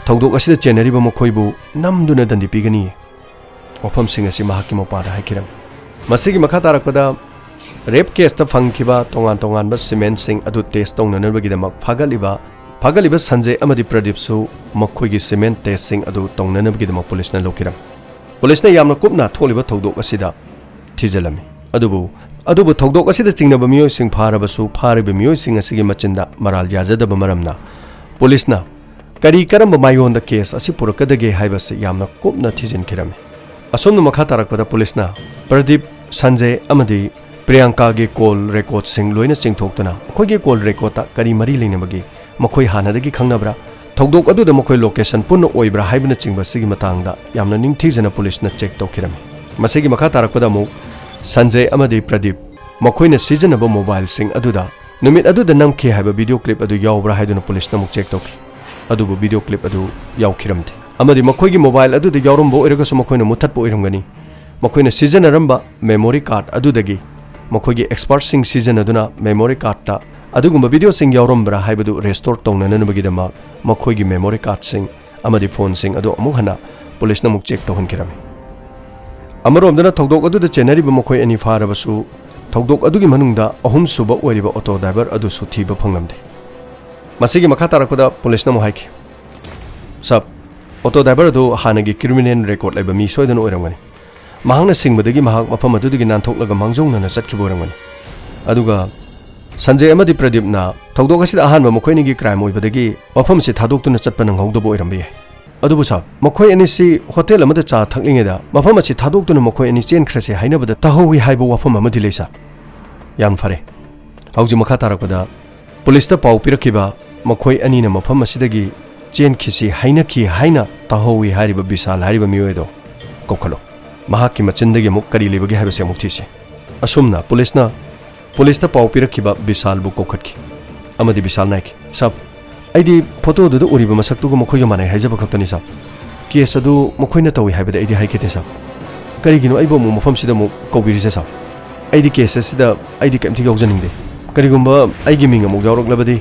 ꯊꯧꯗꯣꯛ ꯑꯁꯤꯗ ꯆꯦꯟꯅꯔꯤꯕ ꯃꯈꯣꯏꯕꯨ ꯅꯝꯗꯨꯅ ꯗꯟꯗꯤ ꯄꯤꯒꯅꯤ꯫ ꯋꯥꯐꯝꯁꯤꯡ ꯑꯁꯤ ꯃꯍꯥꯛꯀꯤ ꯃꯄꯥꯗ ꯍꯥꯏꯈꯤꯔꯝꯃꯤ꯫ ꯃꯁꯤꯒꯤ ꯃꯈꯥ ꯇꯥꯔꯛꯄꯗ ꯔꯦꯞ ꯀꯦꯁꯇ ꯐꯪꯈꯤꯕ ꯇꯣꯉꯥꯟ ꯇꯣꯉꯥꯟꯕ ꯁꯤꯃꯦꯟꯁꯤꯡ ꯑꯗꯨ ꯇꯦꯁ ꯇꯧꯅꯅꯕꯒꯤꯗꯃꯛ ꯐꯥꯒꯠꯂꯤꯕ, ꯐꯥꯒꯠꯂꯤꯕ ꯁꯟꯖꯦ ꯑꯃꯗꯤ ꯄ꯭ꯔꯗꯤꯞꯁꯨ ꯃꯈꯣꯏꯒꯤ ꯁꯤꯃꯦꯟ ꯇꯦꯁꯁꯤꯡ ꯑꯗꯨ ꯇꯧꯅꯅꯕꯒꯤꯗꯃꯛ ꯄꯨꯂꯤꯁꯅ ꯂꯧꯈꯤꯔꯝꯃꯤ꯫ ꯄꯨꯂꯤꯁꯅ ꯌꯥꯝꯅ ꯀꯨꯞꯅ ꯊꯣꯛꯂꯤꯕ ꯊꯧꯗꯣꯛ ꯑꯁꯤꯗ ꯊꯤꯖꯤꯜꯂꯝꯃꯤ꯫ ꯑꯗꯨꯕꯨ, ꯑꯗꯨꯕꯨ ꯊꯧꯗꯣꯛ ꯑꯁꯤꯗ ꯆꯤꯡꯅꯕ ꯃꯤꯑꯣꯏꯁꯤꯡ ꯐꯥꯔꯕꯁꯨ, ꯐꯥꯔꯤꯕ ꯃꯤꯑꯣꯏꯁꯤꯡ ꯑꯁꯤꯒꯤ ꯃꯆꯤꯟꯗ ꯃꯔꯥꯜ ꯌꯥꯖꯗꯕ ꯃꯔꯝꯅ ꯄꯨꯂꯤꯁꯅ ꯀꯔꯤ ꯀꯔꯝꯕ ꯃꯥꯏꯑꯣꯟꯗ ꯀꯦꯁ ꯑꯁꯤ ꯄꯨꯔꯛꯀꯗꯒꯦ ꯍꯥꯏꯕꯁꯤ ꯌꯥꯝꯅ ꯀꯨꯞꯅ ꯊꯤꯖꯤꯟꯈꯤꯔꯝꯃꯤ꯫ ꯑꯁꯣꯝꯅ ꯃꯈꯥ ꯇꯥꯔꯛꯄꯗ ꯄꯨꯂꯤꯁꯅ ꯄ꯭ꯔꯗꯤꯞ, ꯁꯟꯖꯦ ꯑꯃꯗꯤ ꯄ꯭ꯔꯤꯌꯥꯡꯀꯥꯒꯤ ꯀꯣꯜ ꯔꯦꯀꯣꯔꯗꯁꯤꯡ ꯂꯣꯏꯅ ꯆꯤꯡꯊꯣꯛꯇꯨꯅ ꯃꯈꯣꯏꯒꯤ ꯀꯣꯜ ꯔꯦꯀꯣꯔꯗꯇ ꯀꯔꯤ ꯃꯔꯤ ꯂꯩꯅꯕꯒꯦ, ꯃꯈꯣꯏ ꯍꯥꯟꯅꯗꯒꯤ ꯈꯪꯅꯕ꯭ꯔꯥ, ꯊꯧꯗꯣꯛ ꯑꯗꯨꯗ ꯃꯈꯣꯏ ꯂꯣꯀꯦꯁꯟ ꯄꯨꯟꯅ ꯑꯣꯏꯕ꯭ꯔꯥ ꯍꯥꯏꯕꯅꯆꯤꯡꯕ ꯑꯁꯤꯒꯤ ꯃꯇꯥꯡꯗ ꯌꯥꯝꯅ ꯅꯤꯡꯊꯤꯖꯅ ꯄꯨꯂꯤꯁꯅ ꯆꯦꯛ ꯇꯧꯈꯤꯔꯝꯃꯤ꯫ ꯃꯁꯤꯒꯤ ꯃꯈꯥ ꯇꯥꯔꯛꯄꯗ ꯑꯃꯨꯛ ꯁꯟꯖꯦ ꯑꯃꯗꯤ ꯄ꯭ꯔꯗꯤꯞ ꯃꯈꯣꯏꯅ ꯁꯤꯖꯤꯟꯅꯕ ꯃꯣꯕꯥꯏꯜꯁꯤꯡ ꯑꯗꯨꯗ ꯅꯨꯃꯤꯠ ꯑꯗꯨꯗ ꯅꯝꯈꯤ ꯍꯥꯏꯕ ꯚꯤꯗꯤꯑꯣ ꯀ꯭ꯂꯤꯞ ꯑꯗꯨ ꯌꯥꯎꯕ꯭ꯔꯥ ꯍꯥꯏꯗꯨꯅ ꯄꯨꯂꯤꯁꯅ ꯑꯃꯨꯛ ꯆꯦꯛ ꯇꯧꯈꯤ꯫ ꯑꯗꯨꯕꯨ ꯚꯤꯗꯤꯑꯣ ꯀ꯭ꯂꯤꯞ ꯑꯗꯨ ꯌꯥꯎꯈꯤꯔꯝꯗꯦ꯫ ꯑꯃꯗꯤ ꯃꯈꯣꯏꯒꯤ ꯃꯣꯕꯥꯏꯜ ꯑꯗꯨꯗ ꯌꯥꯎꯔꯝꯕ ꯑꯣꯏꯔꯒꯁꯨ ꯃꯈꯣꯏꯅ ꯃꯨꯠꯊꯠꯄ ꯑꯣꯏꯔꯝꯒꯅꯤ꯫ ꯃꯈꯣꯏꯅ ꯁꯤꯖꯤꯟꯅꯔꯝꯕ ꯃꯦꯃꯣꯔꯤ ꯀꯥꯔꯗ ꯑꯗꯨꯗꯒꯤ ꯃꯈꯣꯏꯒꯤ ꯑꯦꯛꯁꯄꯔꯠꯁꯤꯡ ꯁꯤꯖꯤꯟꯅꯗꯨꯅ ꯃꯦꯃꯣꯔꯤ ꯀꯥꯔꯗꯇ ꯑꯗꯨꯒꯨꯝꯕ ꯚꯤꯗꯤꯑꯣꯁꯤꯡ ꯌꯥꯎꯔꯝꯕ꯭ꯔꯥ ꯍꯥꯏꯕꯗꯨ ꯔꯦꯁꯇꯣꯔ ꯇꯧꯅꯅꯕꯒꯤꯗꯃꯛ ꯃꯈꯣꯏꯒꯤ ꯃꯦꯃꯣꯔꯤ ꯀꯥꯔꯗꯁꯤꯡ ꯑꯃꯗꯤ ꯐꯣꯟꯁꯤꯡ ꯑꯗꯨ ꯑꯃꯨꯛ ꯍꯟꯅ ꯄꯨꯂꯤꯁꯅ ꯑꯃꯨꯛ ꯆꯦꯛ ꯇꯧꯍꯟꯈꯤꯔꯝꯃꯤ꯫ ꯑꯃꯔꯣꯝꯗꯅ ꯊꯧꯗꯣꯛ ꯑꯗꯨꯗ ꯆꯦꯟꯅꯔꯤꯕ ꯃꯈꯣꯏ ꯑꯅꯤ ꯐꯥꯔꯕꯁꯨ, ꯊꯧꯗꯣꯛ ꯑꯗꯨꯒꯤ ꯃꯅꯨꯡꯗ ꯑꯍꯨꯝꯁꯨꯕ ꯑꯣꯏꯔꯤꯕ ꯑꯣꯇꯣ ꯗ꯭ꯔꯥꯏꯚꯔ ꯑꯗꯨꯁꯨ ꯊꯤꯕ ꯐꯪꯂꯝꯗꯦ꯫ ꯃꯁꯤꯒꯤ ꯃꯈꯥ ꯇꯥꯔꯛꯄꯗ ꯄꯨꯂꯤꯁꯅ ꯑꯃꯨꯛ ꯍꯥꯏꯈꯤ, "ꯁꯥꯔ, ꯑꯣꯇꯣ ꯗ꯭ꯔꯥꯏꯚꯔ ꯑꯗꯨ ꯍꯥꯟꯅꯒꯤ ꯀ꯭ꯔꯤꯃꯤꯅꯦꯜ ꯔꯦꯀꯣꯔꯗ ꯂꯩꯕ ꯃꯤ ꯁꯣꯏꯗꯅ ꯑꯣꯏꯔꯝꯒꯅꯤ꯫ ꯃꯍꯥꯛꯅ ꯁꯤꯡꯕꯗꯒꯤ ꯃꯍꯥꯛ ꯃꯐꯝ ꯑꯗꯨꯗꯒꯤ ꯅꯥꯟꯊꯣꯛꯂꯒ ꯃꯥꯡꯖꯧꯅꯅ ꯆꯠꯈꯤꯕ ꯑꯣꯏꯔꯝꯒꯅꯤ꯫ ꯑꯗꯨꯒ ꯁꯟꯖꯦ ꯑꯃꯗꯤ ꯄ꯭ꯔꯗꯤꯞꯅ ꯊꯧꯗꯣꯛ ꯑꯁꯤꯗ ꯑꯍꯥꯟꯕ ꯃꯈꯣꯏ ꯑꯅꯤꯒꯤ ꯀ꯭ꯔꯥꯏꯝ ꯑꯣꯏꯕꯗꯒꯤ ꯃꯐꯝ ꯑꯁꯤ ꯊꯥꯗꯣꯛꯇꯨꯅ ꯆꯠꯄ ꯅꯪꯍꯧꯗꯕ ꯑꯣꯏꯔꯝꯕ ꯌꯥꯏ꯫ ꯑꯗꯨꯕꯨ ꯁꯥꯔ, ꯃꯈꯣꯏ ꯑꯅꯤꯁꯤ ꯍꯣꯇꯦꯜ ꯑꯃꯗ ꯆꯥ ꯊꯛꯂꯤꯉꯩꯗ ꯃꯐꯝ ꯑꯁꯤ ꯊꯥꯗꯣꯛꯇꯨꯅ ꯃꯈꯣꯏ ꯑꯅꯤ ꯆꯦꯟꯈ꯭ꯔꯁꯤ ꯍꯥꯏꯅꯕꯗ ꯇꯥꯍꯧꯋꯤ ꯍꯥꯏꯕ ꯋꯥꯐꯝ ꯑꯃꯗꯤ ꯂꯩ ꯁꯥꯔ꯫" "ꯌꯥꯝ ꯐꯔꯦ꯫ ꯍꯧꯖꯤꯛ ꯃꯈꯥ ꯇꯥꯔꯛꯄꯗ ꯄꯨꯂꯤꯁꯇ ꯄꯥꯎ ꯄꯤꯔꯛꯈꯤꯕ ꯃꯈꯣꯏ ꯑꯅꯤꯅ ꯃꯐꯝ ꯑꯁꯤꯗꯒꯤ ꯆꯦꯟꯈꯤꯁꯤ ꯍꯥꯏꯅꯈꯤ ꯍꯥꯏꯅ ꯇꯥꯍꯧꯋꯤ ꯍꯥꯏꯔꯤꯕ ꯕꯤꯁꯥꯜ ꯍꯥꯏꯔꯤꯕ ꯃꯤꯑꯣꯏ ꯑꯗꯣ ꯀꯧꯈꯠꯂꯣ꯫ ꯃꯍꯥꯛꯀꯤ ꯃꯆꯤꯟꯗꯒꯤ ꯑꯃꯨꯛ ꯀꯔꯤ ꯂꯩꯕꯒꯦ ꯍꯥꯏꯕꯁꯤ ꯑꯃꯨꯛ ꯊꯤꯁꯤ꯫" ꯑꯁꯨꯝꯅ ꯄꯨꯂꯤꯁꯅ, ꯄꯨꯂꯤꯁꯇ ꯄꯥꯎ ꯄꯤꯔꯛꯈꯤꯕ ꯕꯤꯁꯥꯜꯕꯨ ꯀꯧꯈꯠꯈꯤ ꯑꯃꯗꯤ ꯕꯤꯁꯥꯜꯅ ꯍꯥꯏꯈꯤ, "ꯁꯥꯔ, ꯑꯩꯗꯤ ꯐꯣꯇꯣꯗꯨꯗ ꯎꯔꯤꯕ ꯃꯁꯛꯇꯨꯒ ꯃꯈꯣꯏꯒ ꯃꯥꯟꯅꯩ ꯍꯥꯏꯖꯕ ꯈꯛꯇꯅꯤ ꯁꯥꯔ꯫ ꯀꯦꯁ ꯑꯗꯨ ꯃꯈꯣꯏꯅ ꯇꯧꯏ ꯍꯥꯏꯕꯗꯤ ꯑꯩꯗꯤ ꯍꯥꯏꯈꯤꯗꯦ ꯁꯥꯔ꯫ ꯀꯔꯤꯒꯤꯅꯣ ꯑꯩꯕꯨ ꯑꯃꯨꯛ ꯃꯐꯝꯁꯤꯗ ꯑꯃꯨꯛ ꯀꯧꯕꯤꯔꯤꯁꯦ ꯁꯥꯔ? ꯑꯩꯗꯤ ꯀꯦꯁ ꯑꯁꯤꯗ ꯑꯩꯗꯤ ꯀꯔꯤꯝꯇ ꯌꯥꯎꯖꯅꯤꯡꯗꯦ꯫ ꯀꯔꯤꯒꯨꯝꯕ ꯑꯩꯒꯤ ꯃꯤꯡ ꯑꯃꯨꯛ ꯌꯥꯎꯔꯛꯂꯕꯗꯤ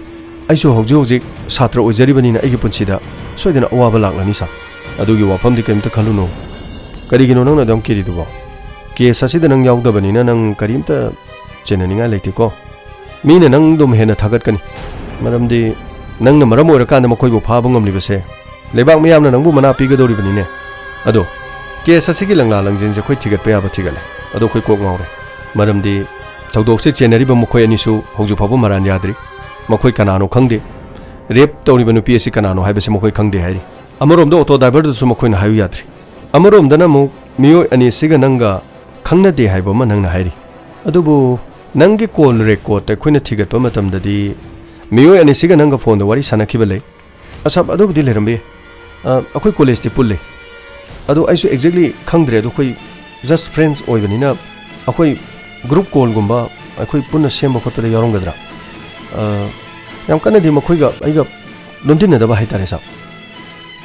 ꯑꯩꯁꯨ ꯍꯧꯖꯤꯛ ꯍꯧꯖꯤꯛ ꯁꯥꯇ꯭ꯔ ꯑꯣꯏꯖꯔꯤꯕꯅꯤꯅ ꯑꯩꯒꯤ ꯄꯨꯟꯁꯤꯗ ꯁꯣꯏꯗꯅ ꯑꯋꯥꯕ ꯂꯥꯛꯂꯅꯤ ꯁꯥꯔ꯫ ꯑꯗꯨꯒꯤ ꯋꯥꯐꯝꯗꯤ ꯀꯔꯤꯝꯇ ꯈꯜꯂꯨꯅꯨ꯫ ꯀꯔꯤꯒꯤꯅꯣ ꯅꯪꯅ ꯑꯗꯨꯝ ꯀꯤꯔꯤꯗꯨꯕꯣ? ꯀꯦꯁ ꯑꯁꯤꯗ ꯅꯪ ꯌꯥꯎꯗꯕꯅꯤꯅ ꯅꯪ ꯀꯔꯤꯝꯇ ꯆꯦꯟꯅꯅꯤꯡꯉꯥꯏ ꯂꯩꯇꯦꯀꯣ꯫ ꯃꯤꯅ ꯅꯪ ꯑꯗꯨꯝ ꯍꯦꯟꯅ ꯊꯥꯒꯠꯀꯅꯤ, ꯃꯔꯝꯗꯤ ꯅꯪꯅ ꯃꯔꯝ ꯑꯣꯏꯔꯀꯥꯟꯗ ꯃꯈꯣꯏꯕꯨ ꯐꯥꯕ ꯉꯝꯂꯤꯕꯁꯦ꯫ ꯂꯩꯕꯥꯛ ꯃꯤꯌꯥꯝꯅ ꯅꯪꯕꯨ ꯃꯅꯥ ꯄꯤꯒꯗꯧꯔꯤꯕꯅꯤꯅꯦ꯫ ꯑꯗꯣ, ꯀꯦꯁ ꯑꯁꯤꯒꯤ ꯂꯪꯂꯥ ꯂꯪꯖꯤꯟꯁꯦ ꯑꯩꯈꯣꯏ ꯊꯤꯒꯠꯄ ꯌꯥꯕ ꯊꯤꯒꯠꯂꯦ꯫ ꯑꯗꯣ ꯑꯩꯈꯣꯏ ꯀꯣꯛ ꯉꯥꯎꯔꯦ, ꯃꯔꯝꯗꯤ ꯊꯧꯗꯣꯛꯁꯦ ꯆꯦꯟꯅꯔꯤꯕ ꯃꯈꯣꯏ ꯑꯅꯤꯁꯨ ꯍꯧꯖꯤꯛ ꯐꯥꯎꯕ ꯃꯔꯥꯟ ꯌꯥꯗ꯭ꯔꯤ꯫ ꯃꯈꯣꯏ ꯀꯅꯥꯅꯣ ꯈꯪꯗꯦ꯫ ꯔꯦꯞ ꯇꯧꯔꯤꯕ ꯅꯨꯄꯤ ꯑꯁꯤ ꯀꯅꯥꯅꯣ ꯍꯥꯏꯕꯁꯤ ꯃꯈꯣꯏ ꯈꯪꯗꯦ ꯍꯥꯏꯔꯤ꯫ ꯑꯃꯔꯣꯝꯗ ꯑꯣꯇꯣ ꯗ꯭ꯔꯥꯏꯚꯔꯗꯨꯁꯨ ꯃꯈꯣꯏꯅ ꯍꯥꯏꯌꯨ ꯌꯥꯗ꯭ꯔꯤ꯫ ꯑꯃꯔꯣꯝꯗꯅ ꯑꯃꯨꯛ ꯃꯤꯑꯣꯏ ꯑꯅꯤꯁꯤꯒ ꯅꯪꯒ ꯈꯪꯅꯗꯦ ꯍꯥꯏꯕ ꯑꯃ ꯅꯪꯅ ꯍꯥꯏꯔꯤ꯫ ꯑꯗꯨꯕꯨ ꯅꯪꯒꯤ ꯀꯣꯜ ꯔꯦꯀꯣꯔꯗ ꯑꯩꯈꯣꯏꯅ ꯊꯤꯒꯠꯄ ꯃꯇꯝꯗꯗꯤ ꯃꯤꯑꯣꯏ ꯑꯅꯤꯁꯤꯒ ꯅꯪꯒ ꯐꯣꯟꯗ ꯋꯥꯔꯤ ꯁꯥꯟꯅꯈꯤꯕ ꯂꯩ꯫ ꯑꯁꯥꯞ, ꯑꯗꯨꯕꯨꯗꯤ ꯂꯩꯔꯝꯕ ꯌꯥꯏ꯫ ꯑ, ꯑꯩꯈꯣꯏ ꯀꯣꯂꯦꯖꯇꯤ ꯄꯨꯜꯂꯤ꯫ ꯑꯗꯣ ꯑꯩꯁꯨ exactly ꯈꯪꯗ꯭ꯔꯦ꯫ ꯑꯗꯣ ꯑꯩꯈꯣꯏ just friends ꯑꯣꯏꯕꯅꯤꯅ ꯑꯩꯈꯣꯏ ꯒ꯭ꯔꯨꯞ ꯀꯣꯜꯒꯨꯝꯕ ꯑꯩꯈꯣꯏ ꯄꯨꯟꯅ ꯁꯦꯝꯕ ꯈꯣꯠꯄꯗ ꯌꯥꯎꯔꯝꯒꯗ꯭ꯔꯥ? ꯑ, ꯌꯥꯝ ꯀꯟꯅꯗꯤ ꯃꯈꯣꯏꯒ ꯑꯩꯒ ꯂꯣꯟꯗꯤꯟꯅꯗꯕ ꯍꯥꯏꯇꯥꯔꯦ ꯁꯥꯔ꯫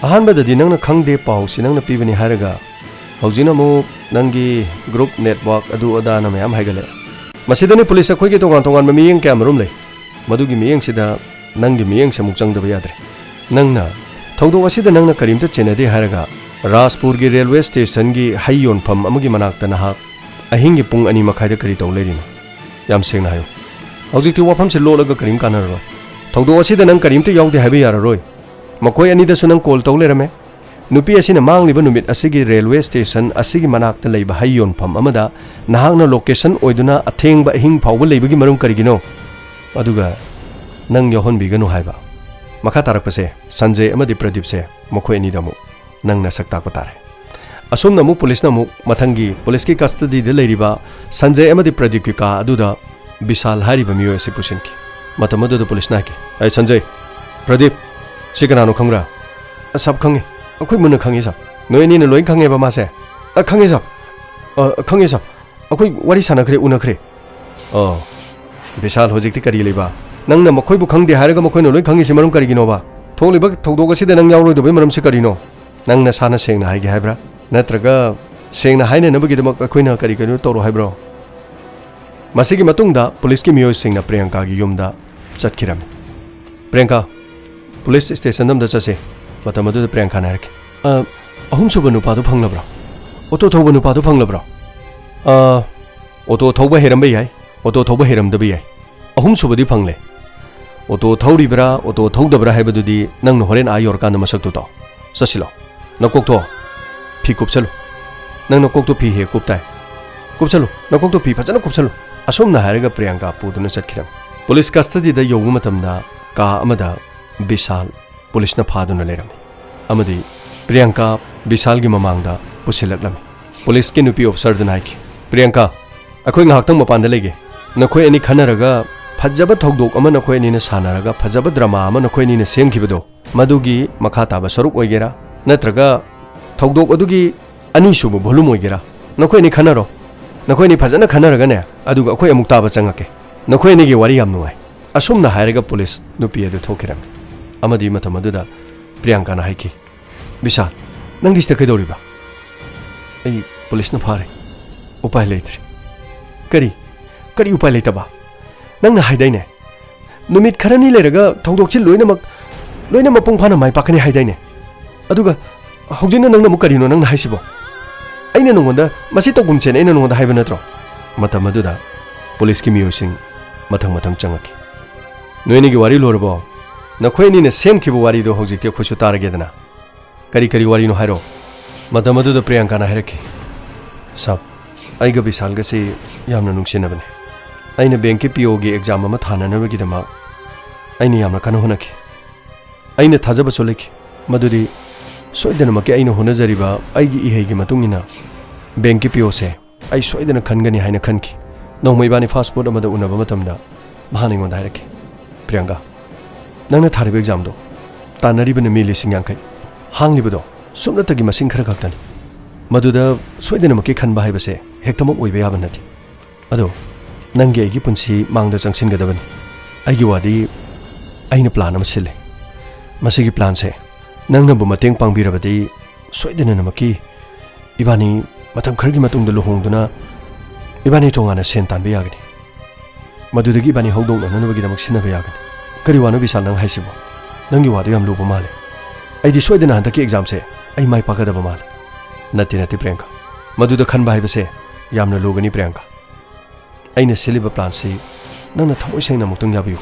ꯑꯍꯥꯟꯕꯗꯗꯤ ꯅꯪꯅ ꯈꯪꯗꯦ ꯄꯥꯎꯁꯤ ꯅꯪꯅ ꯄꯤꯕꯅꯤ ꯍꯥꯏꯔꯒ ꯍꯧꯖꯤꯛꯅ ꯑꯃꯨꯛ ꯅꯪꯒꯤ ꯒ꯭ꯔꯨꯞ ꯅꯦꯠꯋꯥꯛ ꯑꯗꯨ ꯑꯗꯥꯅ ꯃꯌꯥꯝ ꯍꯥꯏꯒꯠꯂꯛꯑꯦ꯫ ꯃꯁꯤꯗꯅꯤ ꯄꯨꯂꯤꯁ ꯑꯩꯈꯣꯏꯒꯤ ꯇꯣꯉꯥꯟ ꯇꯣꯉꯥꯟꯕ ꯃꯤꯠꯌꯦꯡ ꯀꯌꯥ ꯃꯔꯨꯝ ꯂꯩ꯫ ꯃꯗꯨꯒꯤ ꯃꯤꯠꯌꯦꯡꯁꯤꯗ ꯅꯪꯒꯤ ꯃꯤꯠꯌꯦꯡꯁꯦ ꯑꯃꯨꯛ ꯆꯪꯗꯕ ꯌꯥꯗ꯭ꯔꯦ꯫ ꯅꯪꯅ ꯊꯧꯗꯣꯛ ꯑꯁꯤꯗ ꯅꯪꯅ ꯀꯔꯤꯝꯇ ꯆꯦꯟꯅꯗꯦ ꯍꯥꯏꯔꯒ ꯔꯥꯖꯄꯨꯔꯒꯤ ꯔꯦꯜꯋꯦ ꯁ꯭ꯇꯦꯁꯟꯒꯤ ꯍꯩ ꯌꯣꯟꯐꯝ ꯑꯃꯒꯤ ꯃꯅꯥꯛꯇ ꯅꯍꯥꯛ ꯑꯍꯤꯡꯒꯤ ꯄꯨꯡ ꯑꯅꯤ ꯃꯈꯥꯏꯗ ꯀꯔꯤ ꯇꯧ ꯂꯩꯔꯤꯅꯣ? ꯌꯥꯝ ꯁꯦꯡꯅ ꯍꯥꯏꯌꯨ꯫ ꯍꯧꯖꯤꯛꯇꯤ ꯋꯥꯐꯝꯁꯦ ꯂꯣꯠꯂꯒ ꯀꯔꯤꯝ ꯀꯥꯟꯅꯔꯔꯣꯏ꯫ ꯊꯧꯗꯣꯛ ꯑꯁꯤꯗ ꯅꯪ ꯀꯔꯤꯝꯇ ꯌꯥꯎꯗꯦ ꯍꯥꯏꯕ ꯌꯥꯔꯔꯣꯏ꯫ ꯃꯈꯣꯏ ꯑꯅꯤꯗꯁꯨ ꯅꯪ ꯀꯣꯜ ꯇꯧ ꯂꯩꯔꯝꯃꯦ꯫ ꯅꯨꯄꯤ ꯑꯁꯤꯅ ꯃꯥꯡꯂꯤꯕ ꯅꯨꯃꯤꯠ ꯑꯁꯤꯒꯤ ꯔꯦꯜꯋꯦ ꯁ꯭ꯇꯦꯁꯟ ꯑꯁꯤꯒꯤ ꯃꯅꯥꯛꯇ ꯂꯩꯕ ꯍꯩ ꯌꯣꯟꯐꯝ ꯑꯃꯗ ꯅꯍꯥꯛꯅ ꯂꯣꯀꯦꯁꯟ ꯑꯣꯏꯗꯨꯅ ꯑꯊꯦꯡꯕ ꯑꯍꯤꯡ ꯐꯥꯎꯕ ꯂꯩꯕꯒꯤ ꯃꯔꯝ ꯀꯔꯤꯒꯤꯅꯣ? ꯑꯗꯨꯒ ꯅꯪ ꯌꯥꯎꯍꯟꯕꯤꯒꯅꯨ ꯍꯥꯏꯕ꯫ ꯃꯈꯥ ꯇꯥꯔꯛꯄꯁꯦ ꯁꯟꯖꯦ ꯑꯃꯗꯤ ꯄ꯭ꯔꯗꯤꯞꯁꯦ ꯃꯈꯣꯏ ꯑꯅꯤꯗ ꯑꯃꯨꯛ ꯅꯪꯅ ꯁꯛ ꯇꯥꯛꯄ ꯇꯥꯔꯦ꯫ ꯑꯁꯨꯝꯅ ꯑꯃꯨꯛ ꯄꯨꯂꯤꯁꯅ ꯑꯃꯨꯛ ꯃꯊꯪꯒꯤ ꯄꯨꯂꯤꯁꯀꯤ ꯀꯁꯇꯗꯤꯗ ꯂꯩꯔꯤꯕ ꯁꯟꯖꯦ ꯑꯃꯗꯤ ꯄ꯭ꯔꯗꯤꯞꯀꯤ ꯀꯥ ꯑꯗꯨꯗ ꯕꯤꯁꯥꯜ ꯍꯥꯏꯔꯤꯕ ꯃꯤꯑꯣꯏ ꯑꯁꯤ ꯄꯨꯁꯤꯟꯈꯤ꯫ ꯃꯇꯝ ꯑꯗꯨꯗ ꯄꯨꯂꯤꯁꯅ ꯍꯥꯏꯈꯤ, "ꯑꯩ ꯁꯟꯖꯦ, ꯄ꯭ꯔꯗꯤꯞ, ꯁꯤ ꯀꯅꯥꯅꯣ ꯈꯪꯕ꯭ꯔꯥ?" "ꯑ, ꯁꯥꯕ, ꯈꯪꯉꯤ꯫ ꯑꯩꯈꯣꯏ ꯃꯨꯟꯅ ꯈꯪꯉꯤ, ꯁꯥꯕ꯫ ꯅꯣꯏ ꯑꯅꯤꯅ ꯂꯣꯏ ꯈꯪꯉꯦꯕ ꯃꯥꯁꯦ?" "ꯑ, ꯈꯪꯉꯤ, ꯁꯥꯕ꯫ ꯑ, ꯈꯪꯉꯤ, ꯁꯥꯕ꯫ ꯑꯩꯈꯣꯏ ꯋꯥꯔꯤ ꯁꯥꯟꯅꯈ꯭ꯔꯦ, ꯎꯅꯈ꯭ꯔꯦ꯫" "ꯑꯣ, ꯕꯤꯁꯥꯜ, ꯍꯧꯖꯤꯛꯇꯤ ꯀꯔꯤ ꯂꯩꯕ? ꯅꯪꯅ ꯃꯈꯣꯏꯕꯨ ꯈꯪꯗꯦ ꯍꯥꯏꯔꯒ ꯃꯈꯣꯏꯅ ꯂꯣꯏ ꯈꯪꯉꯤꯁꯤ ꯃꯔꯝ ꯀꯔꯤꯒꯤꯅꯣꯕ? ꯊꯣꯛꯂꯤꯕ ꯊꯧꯗꯣꯛ ꯑꯁꯤꯗ ꯅꯪ ꯌꯥꯎꯔꯣꯏꯗꯕꯒꯤ ꯃꯔꯝꯁꯤ ꯀꯔꯤꯅꯣ? ꯅꯪ ꯅꯁꯥꯅ ꯁꯦꯡꯅ ꯍꯥꯏꯒꯦ ꯍꯥꯏꯕ꯭ꯔꯥ? ꯅꯠꯇ꯭ꯔꯒ ꯁꯦꯡꯅ ꯍꯥꯏꯅꯅꯕꯒꯤꯗꯃꯛ ꯑꯩꯈꯣꯏꯅ ꯀꯔꯤ ꯀꯔꯤꯅꯣ ꯇꯧꯔꯣ ꯍꯥꯏꯕ꯭ꯔꯣ?" ꯃꯁꯤꯒꯤ ꯃꯇꯨꯡꯗ ꯄꯨꯂꯤꯁꯀꯤ ꯃꯤꯑꯣꯏꯁꯤꯡꯅ ꯄ꯭ꯔꯤꯌꯥꯡꯀꯥꯒꯤ ꯌꯨꯝꯗ ꯆꯠꯈꯤꯔꯝꯃꯤ꯫ "ꯄ꯭ꯔꯤꯌꯥꯡꯀꯥ, ꯄꯨꯂꯤꯁ ꯁ꯭ꯇꯦꯁꯟꯗ ꯑꯝꯇ ꯆꯠꯁꯦ꯫" ꯃꯇꯝ ꯑꯗꯨꯗ ꯄ꯭ꯔꯤꯌꯥꯡꯀꯥꯅ ꯍꯥꯏꯔꯛꯈꯤ, "ꯑ, ꯑꯍꯨꯝꯁꯨꯕ ꯅꯨꯄꯥꯗꯨ ꯐꯪꯂꯕ꯭ꯔꯣ? ꯑꯣꯇꯣ ꯊꯧꯕ ꯅꯨꯄꯥꯗꯨ ꯐꯪꯂꯕ꯭ꯔꯣ?" "ꯑ, ꯑꯣꯇꯣ ꯊꯧꯕ ꯍꯩꯔꯝꯕ ꯌꯥꯏ, ꯑꯣꯇꯣ ꯊꯧꯕ ꯍꯩꯔꯝꯗꯕ ꯌꯥꯏ꯫ ꯑꯍꯨꯝꯁꯨꯕꯗꯤ ꯐꯪꯂꯦ꯫ ꯑꯣꯇꯣ ꯊꯧꯔꯤꯕ꯭ꯔꯥ, ꯑꯣꯇꯣ ꯊꯧꯗꯕ꯭ꯔꯥ ꯍꯥꯏꯕꯗꯨꯗꯤ ꯅꯪꯅ ꯍꯣꯔꯦꯟ ꯑꯥ ꯌꯧꯔꯀꯥꯟꯗ ꯃꯁꯛꯇꯨ ꯇꯧ꯫ ꯆꯠꯁꯤꯜꯂꯣ꯫ ꯅꯀꯣꯛꯇꯣ ꯐꯤ ꯀꯨꯞꯁꯜꯂꯨ꯫ ꯅꯪ ꯅꯀꯣꯛꯇꯣ ꯐꯤ ꯍꯦꯛ ꯀꯨꯞꯇꯥꯏ꯫ ꯀꯨꯞꯁꯜꯂꯨ꯫ ꯅꯀꯣꯛꯇꯣ ꯐꯤ ꯐꯖꯅ ꯀꯨꯞꯁꯜꯂꯨ꯫" ꯑꯁꯨꯝꯅ ꯍꯥꯏꯔꯒ ꯄ꯭ꯔꯤꯌꯥꯡꯀꯥ ꯄꯨꯗꯨꯅ ꯆꯠꯈꯤꯔꯝꯃꯤ꯫ ꯄꯨꯂꯤꯁ ꯀꯁꯇꯗꯤꯗ ꯌꯧꯕ ꯃꯇꯝꯗ ꯀꯥ ꯑꯃꯗ ꯕꯤꯁꯥꯜ ꯄꯨꯂꯤꯁꯅ ꯐꯥꯗꯨꯅ ꯂꯩꯔꯝꯃꯤ ꯑꯃꯗꯤ ꯄ꯭ꯔꯤꯌꯥꯡꯀꯥ ꯕꯤꯁꯥꯜꯒꯤ ꯃꯃꯥꯡꯗ ꯄꯨꯁꯤꯜꯂꯛꯂꯝꯃꯤ꯫ ꯄꯨꯂꯤꯁꯀꯤ ꯅꯨꯄꯤ ꯑꯣꯐꯤꯁꯔꯗꯨꯅ ꯍꯥꯏꯈꯤ, "ꯄ꯭ꯔꯤꯌꯥꯡꯀꯥ, ꯑꯩꯈꯣꯏ ꯉꯥꯏꯍꯥꯛꯇꯪ ꯃꯄꯥꯟꯗ ꯂꯩꯒꯦ꯫ ꯅꯈꯣꯏ ꯑꯅꯤ ꯈꯟꯅꯔꯒ ꯐꯖꯕ ꯊꯧꯗꯣꯛ ꯑꯃ ꯅꯈꯣꯏ ꯑꯅꯤꯅ ꯁꯥꯟꯅꯔꯒ ꯐꯖꯕ ꯗ꯭ꯔꯃꯥ ꯑꯃ ꯅꯈꯣꯏ ꯑꯅꯤꯅ ꯁꯦꯝꯈꯤꯕꯗꯣ, ꯃꯗꯨꯒꯤ ꯃꯈꯥ ꯇꯥꯕ ꯁꯔꯨꯛ ꯑꯣꯏꯒꯦꯔꯥ, ꯅꯠꯇ꯭ꯔꯒ ꯊꯧꯗꯣꯛ ꯑꯗꯨꯒꯤ ꯑꯅꯤꯁꯨꯕ ꯚꯣꯂꯨꯝ ꯑꯣꯏꯒꯦꯔꯥ, ꯅꯈꯣꯏ ꯑꯅꯤ ꯈꯟꯅꯔꯣ꯫ ꯅꯈꯣꯏ ꯑꯅꯤ ꯐꯖꯅ ꯈꯟꯅꯔꯒꯅꯦ, ꯑꯗꯨꯒ ꯑꯩꯈꯣꯏ ꯑꯃꯨꯛ ꯇꯥꯕ ꯆꯪꯉꯛꯀꯦ꯫ ꯅꯈꯣꯏ ꯑꯅꯤꯒꯤ ꯋꯥꯔꯤ ꯌꯥꯝ ꯅꯨꯡꯉꯥꯏ꯫" ꯑꯁꯨꯝꯅ ꯍꯥꯏꯔꯒ ꯄꯨꯂꯤꯁ ꯅꯨꯄꯤ ꯑꯗꯨ ꯊꯣꯛꯈꯤꯔꯝꯃꯤ꯫ ꯑꯃꯗꯤ ꯃꯇꯝ ꯑꯗꯨꯗ ꯄ꯭ꯔꯤꯌꯥꯡꯀꯥꯅ ꯍꯥꯏꯈꯤ, "ꯕꯤꯁꯥꯜ, ꯅꯪꯗꯤ ꯁꯤꯗ ꯀꯩꯗꯧꯔꯤꯕ?" "ꯑꯩ ꯄꯨꯂꯤꯁꯅ ꯐꯥꯔꯦ꯫ ꯎꯄꯥꯏ ꯂꯩꯇ꯭ꯔꯦ꯫" "ꯀꯔꯤ? ꯀꯔꯤ ꯎꯄꯥꯏ ꯂꯩꯇꯕ? ꯅꯪꯅ ꯍꯥꯏꯗꯥꯏꯅꯦ, ꯅꯨꯃꯤꯠ ꯈꯔꯅꯤ ꯂꯩꯔꯒ ꯊꯧꯗꯣꯛꯁꯤ ꯂꯣꯏꯅꯃꯛ, ꯂꯣꯏꯅ ꯃꯄꯨꯡ ꯐꯥꯅ ꯃꯥꯏ ꯄꯥꯛꯀꯅꯤ ꯍꯥꯏꯗꯥꯏꯅꯦ? ꯑꯗꯨꯒ ꯍꯧꯖꯤꯛꯅ ꯅꯪꯅ ꯑꯃꯨꯛ ꯀꯔꯤꯅꯣ ꯅꯪꯅ ꯍꯥꯏꯁꯤꯕꯣ? ꯑꯩꯅ ꯅꯉꯣꯟꯗ ꯃꯁꯤ ꯇꯧꯒꯨꯝꯁꯦꯅ ꯑꯩꯅ ꯅꯉꯣꯟꯗ ꯍꯥꯏꯕ ꯅꯠꯇ꯭ꯔꯣ?" ꯃꯇꯝ ꯑꯗꯨꯗ ꯄꯨꯂꯤꯁꯀꯤ ꯃꯤꯑꯣꯏꯁꯤꯡ ꯃꯊꯪ ꯃꯊꯪ ꯆꯪꯉꯛꯈꯤ꯫ "ꯅꯣꯏ ꯑꯅꯤꯒꯤ ꯋꯥꯔꯤ ꯂꯣꯏꯔꯕꯣ? ꯅꯈꯣꯏ ꯑꯅꯤꯅ ꯁꯦꯝꯈꯤꯕ ꯋꯥꯔꯤꯗꯣ ꯍꯧꯖꯤꯛꯇꯤ ꯑꯩꯈꯣꯏꯁꯨ ꯇꯥꯔꯒꯦꯗꯅ꯫ ꯀꯔꯤ ꯀꯔꯤ ꯋꯥꯔꯤꯅꯣ ꯍꯥꯏꯔꯣ?" ꯃꯇꯝ ꯑꯗꯨꯗ ꯄ꯭ꯔꯤꯌꯥꯡꯀꯥꯅ ꯍꯥꯏꯔꯛꯈꯤ, "ꯁꯥꯕ, ꯑꯩꯒ ꯕꯤꯁꯥꯜꯒꯁꯤ ꯌꯥꯝꯅ ꯅꯨꯡꯁꯤꯅꯕꯅꯤ꯫ ꯑꯩꯅ ꯕꯦꯡꯛꯀꯤ ꯄꯤ ꯑꯣꯒꯤ ꯑꯦꯛꯖꯥꯝ ꯑꯃ ꯊꯥꯅꯅꯕꯒꯤꯗꯃꯛ ꯑꯩꯅ ꯌꯥꯝꯅ ꯀꯟꯅ ꯍꯣꯠꯅꯈꯤ꯫ ꯑꯩꯅ ꯊꯥꯖꯕꯁꯨ ꯂꯩꯈꯤ ꯃꯗꯨꯗꯤ ꯁꯣꯏꯗꯅꯃꯛꯀꯤ ꯑꯩꯅ ꯍꯣꯠꯅꯖꯔꯤꯕ ꯑꯩꯒꯤ ꯏꯍꯩꯒꯤ ꯃꯇꯨꯡ ꯏꯟꯅ ꯕꯦꯡꯛꯀꯤ ꯄꯤ ꯑꯣꯁꯦ ꯑꯩ ꯁꯣꯏꯗꯅ ꯈꯟꯒꯅꯤ ꯍꯥꯏꯅ ꯈꯟꯈꯤ꯫ ꯅꯣꯡꯃ ꯏꯕꯥꯅꯤ ꯐꯥꯁ ꯐꯨꯗ ꯑꯃꯗ ꯎꯅꯕ ꯃꯇꯝꯗ ꯃꯍꯥꯛꯅ ꯑꯩꯉꯣꯟꯗ ꯍꯥꯏꯔꯛꯈꯤ, 'ꯄ꯭ꯔꯤꯌꯥꯡꯀꯥ, ꯅꯪꯅ ꯊꯥꯔꯤꯕ ꯑꯦꯛꯖꯥꯝꯗꯣ ꯇꯥꯟꯅꯔꯤꯕ ꯅꯨꯃꯤ ꯂꯤꯁꯤꯡ ꯌꯥꯡꯈꯩ, ꯍꯥꯡꯂꯤꯕꯗꯣ ꯁꯨꯞꯅꯇꯒꯤ ꯃꯁꯤꯡ ꯈꯔ ꯈꯛꯇꯅꯤ꯫ ꯃꯗꯨꯗ ꯁꯣꯏꯗꯅꯃꯛꯀꯤ ꯈꯟꯕ ꯍꯥꯏꯕꯁꯦ ꯍꯦꯛꯇꯃꯛ ꯑꯣꯏꯕ ꯌꯥꯕ ꯅꯠꯇꯦ꯫ ꯑꯗꯣ ꯅꯪꯒꯤ ꯑꯩꯒꯤ ꯄꯨꯟꯁꯤ ꯃꯥꯡꯗ ꯆꯪꯁꯤꯟꯒꯗꯕꯅꯤ꯫ ꯑꯩꯒꯤ ꯋꯥꯗꯤ ꯑꯩꯅ ꯄ꯭ꯂꯥꯟ ꯑꯃ ꯁꯤꯜꯂꯦ꯫ ꯃꯁꯤꯒꯤ ꯄ꯭ꯂꯥꯟꯁꯦ ꯅꯪꯅꯕꯨ ꯃꯇꯦꯡ ꯄꯥꯡꯕꯤꯔꯕꯗꯤ ꯁꯣꯏꯗꯅꯅꯃꯛꯀꯤ ꯏꯕꯥꯅꯤ ꯃꯇꯝ ꯈꯔꯒꯤ ꯃꯇꯨꯡꯗ ꯂꯨꯍꯣꯡꯗꯨꯅ ꯏꯕꯥꯅꯤ ꯇꯣꯉꯥꯟꯅ ꯁꯦꯟ ꯇꯥꯟꯕ ꯌꯥꯒꯅꯤ꯫ ꯃꯗꯨꯗꯒꯤ ꯏꯕꯥꯅꯤ ꯍꯧꯗꯣꯛꯅꯅꯕꯒꯤꯗꯃꯛ ꯁꯤꯖꯤꯟꯅꯕ ꯌꯥꯒꯅꯤ꯫ ꯀꯔꯤ ꯋꯥꯅꯣ ꯕꯤꯁꯥꯜ ꯅꯪ ꯍꯥꯏꯁꯤꯕꯣ? ꯅꯪꯒꯤ ꯋꯥꯗꯣ ꯌꯥꯝ ꯂꯨꯕ ꯃꯥꯜꯂꯦ꯫ ꯑꯩꯗꯤ ꯁꯣꯏꯗꯅ ꯍꯟꯗꯛꯀꯤ ꯑꯦꯛꯖꯥꯝꯁꯦ ꯑꯩ ꯃꯥꯏ ꯄꯥꯛꯀꯗꯕ ꯃꯥꯜꯂꯦ꯫ ꯅꯠꯇꯦ, ꯅꯠꯇꯦ ꯄ꯭ꯔꯤꯌꯥꯡꯀꯥ, ꯃꯗꯨꯗ ꯈꯟꯕ ꯍꯥꯏꯕꯁꯦ ꯌꯥꯝꯅ ꯂꯨꯒꯅꯤ ꯄ꯭ꯔꯤꯌꯥꯡꯀꯥ꯫ ꯑꯩꯅ ꯁꯤꯜꯂꯤꯕ ꯄ꯭ꯂꯥꯟꯁꯤ ꯅꯪꯅ ꯊꯃꯣꯏ ꯁꯦꯡꯅ ꯑꯃꯨꯛꯇꯪ ꯌꯥꯕꯤꯌꯨ꯫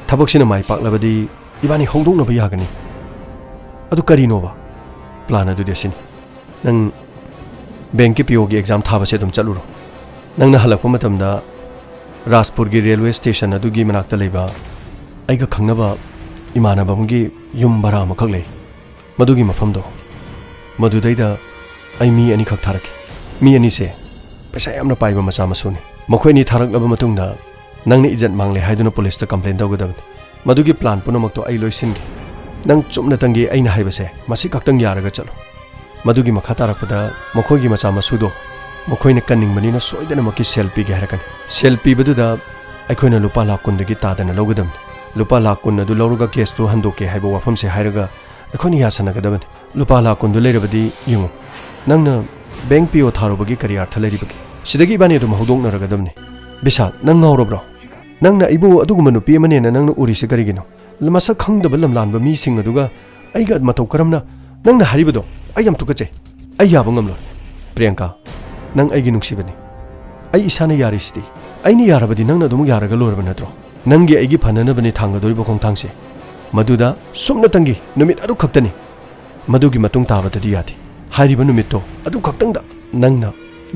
ꯊꯕꯛꯁꯤꯅ ꯃꯥꯏ ꯄꯥꯛꯂꯕꯗꯤ ꯏꯕꯥꯅꯤ ꯍꯧꯗꯣꯛꯅꯕ ꯌꯥꯒꯅꯤ꯫ ꯑꯗꯨ ꯀꯔꯤꯅꯣꯕ ꯄ꯭ꯂꯥꯟ ꯑꯗꯨꯗꯤ? ꯑꯁꯤꯅꯤ, ꯅꯪ ꯕꯦꯡꯛꯀꯤ ꯄꯤ ꯑꯣꯒꯤ ꯑꯦꯛꯖꯥꯝ ꯊꯥꯕꯁꯦ ꯑꯗꯨꯝ ꯆꯠꯂꯨꯔꯣ꯫ ꯅꯪꯅ ꯍꯜꯂꯛꯄ ꯃꯇꯝꯗ ꯔꯥꯖꯄꯨꯔꯒꯤ ꯔꯦꯜꯋꯦ ꯁ꯭ꯇꯦꯁꯟ ꯑꯗꯨꯒꯤ ꯃꯅꯥꯛꯇ ꯂꯩꯕ ꯑꯩꯒ ꯈꯪꯅꯕ ꯏꯃꯥꯟꯅꯕ ꯑꯃꯒꯤ ꯌꯨꯝ ꯚꯔꯥ ꯑꯃꯈꯛ ꯂꯩ꯫ ꯃꯗꯨꯒꯤ ꯃꯐꯝꯗꯣ, ꯃꯗꯨꯗꯩꯗ ꯑꯩ ꯃꯤ ꯑꯅꯤꯈꯛ ꯊꯥꯔꯛꯀꯦ꯫ ꯃꯤ ꯑꯅꯤꯁꯦ ꯄꯩꯁꯥ ꯌꯥꯝꯅ ꯄꯥꯏꯕ ꯃꯆꯥ ꯃꯁꯨꯅꯤ꯫ ꯃꯈꯣꯏ ꯑꯅꯤ ꯊꯥꯔꯛꯂꯕ ꯃꯇꯨꯡꯗ ꯅꯪꯅ ꯏꯖꯠ ꯃꯥꯡꯂꯦ ꯍꯥꯏꯗꯨꯅ ꯄꯨꯂꯤꯁꯇ ꯀꯝꯄ꯭ꯂꯦꯟ ꯇꯧꯒꯗꯕꯅꯤ꯫ ꯃꯗꯨꯒꯤ ꯄ꯭ꯂꯥꯟ ꯄꯨꯝꯅꯃꯛꯇꯣ ꯑꯩ ꯂꯣꯏ ꯁꯤꯟꯒꯦ꯫ ꯅꯪ ꯆꯨꯝꯅꯇꯪꯒꯤ ꯑꯩꯅ ꯍꯥꯏꯕꯁꯦ ꯃꯁꯤ ꯈꯛꯇꯪ ꯌꯥꯔꯒ ꯆꯠꯂꯨ꯫ ꯃꯗꯨꯒꯤ ꯃꯈꯥ ꯇꯥꯔꯛꯄꯗ ꯃꯈꯣꯏꯒꯤ ꯃꯆꯥ ꯃꯁꯨꯗꯣ ꯃꯈꯣꯏꯅ ꯀꯟꯅꯤꯡꯕꯅꯤꯅ ꯁꯣꯏꯗꯅꯃꯛꯀꯤ ꯁꯦꯜ ꯄꯤꯒꯦ ꯍꯥꯏꯔꯛꯀꯅꯤ꯫ ꯁꯦꯜ ꯄꯤꯕꯗꯨꯗ ꯑꯩꯈꯣꯏꯅ ꯂꯨꯄꯥ ꯂꯥꯈ ꯀꯨꯟꯗꯒꯤ ꯇꯥꯗꯅ ꯂꯧꯒꯗꯕꯅꯤ꯫ ꯂꯨꯄꯥ ꯂꯥꯈ ꯀꯨꯟ ꯑꯗꯨ ꯂꯧꯔꯒ ꯀꯦꯁꯇꯨ ꯍꯟꯗꯣꯛꯀꯦ ꯍꯥꯏꯕ ꯋꯥꯐꯝꯁꯦ ꯍꯥꯏꯔꯒ ꯑꯩꯈꯣꯏꯅ ꯌꯥꯁꯟꯅꯒꯗꯕꯅꯤ꯫ ꯂꯨꯄꯥ ꯂꯥꯈ ꯀꯨꯟꯗꯨ ꯂꯩꯔꯕꯗꯤ ꯌꯦꯡꯉꯨ, ꯅꯪꯅ ꯕꯦꯡꯛ ꯄꯤ ꯑꯣ ꯊꯥꯔꯨꯕꯒꯤ ꯀꯔꯤ ꯑꯥꯔꯊ ꯂꯩꯔꯤꯕꯒꯦ? ꯁꯤꯗꯒꯤ ꯏꯕꯥꯅꯤ ꯑꯗꯨꯝ ꯍꯧꯗꯣꯛꯅꯔꯒꯗꯕꯅꯤ꯫ ꯕꯤꯁꯥꯜ, ꯅꯪ ꯉꯥꯎꯔꯕ꯭ꯔꯣ? ꯅꯪꯅ ꯑꯩꯕꯨ ꯑꯗꯨꯒꯨꯝꯕ ꯅꯨꯄꯤ ꯑꯃꯅꯦꯅ ꯅꯪꯅ ꯎꯔꯤꯁꯤ ꯀꯔꯤꯒꯤꯅꯣ? ꯃꯁꯛ ꯈꯪꯗꯕ ꯂꯝꯂꯥꯟꯕ ꯃꯤꯁꯤꯡ ꯑꯗꯨꯒ ꯑꯩꯒ ꯃꯇꯧ ꯀꯔꯝꯅ? ꯅꯪꯅ ꯍꯥꯏꯔꯤꯕꯗꯣ ꯑꯩ ꯌꯥꯝ ꯇꯨꯀꯠꯆꯩ꯫ ꯑꯩ ꯌꯥꯕ ꯉꯝꯂꯣꯏ꯫ ꯄ꯭ꯔꯤꯌꯥꯡꯀꯥ, ꯅꯪ ꯑꯩꯒꯤ ꯅꯨꯡꯁꯤꯕꯅꯤ꯫ ꯑꯩ ꯏꯁꯥꯅ ꯌꯥꯔꯤꯁꯤꯗꯤ꯫ ꯑꯩꯅ ꯌꯥꯔꯕꯗꯤ ꯅꯪꯅ ꯑꯗꯨꯃꯛ ꯌꯥꯔꯒ ꯂꯣꯏꯔꯕ ꯅꯠꯇ꯭ꯔꯣ? ꯅꯪꯒꯤ ꯑꯩꯒꯤ ꯐꯅꯅꯕꯅꯤ ꯊꯥꯡꯒꯗꯧꯔꯤꯕ ꯈꯣꯡꯊꯥꯡꯁꯦ꯫ ꯃꯗꯨꯗ ꯁꯨꯞꯅꯇꯪꯒꯤ ꯅꯨꯃꯤꯠ ꯑꯗꯨ ꯈꯛꯇꯅꯤ꯫ ꯃꯗꯨꯒꯤ ꯃꯇꯨꯡ ꯇꯥꯕꯗꯗꯤ ꯌꯥꯗꯦ꯫ ꯍꯥꯏꯔꯤꯕ ꯅꯨꯃꯤꯠꯇꯣ ꯑꯗꯨ ꯈꯛꯇꯪꯗ ꯅꯪꯅ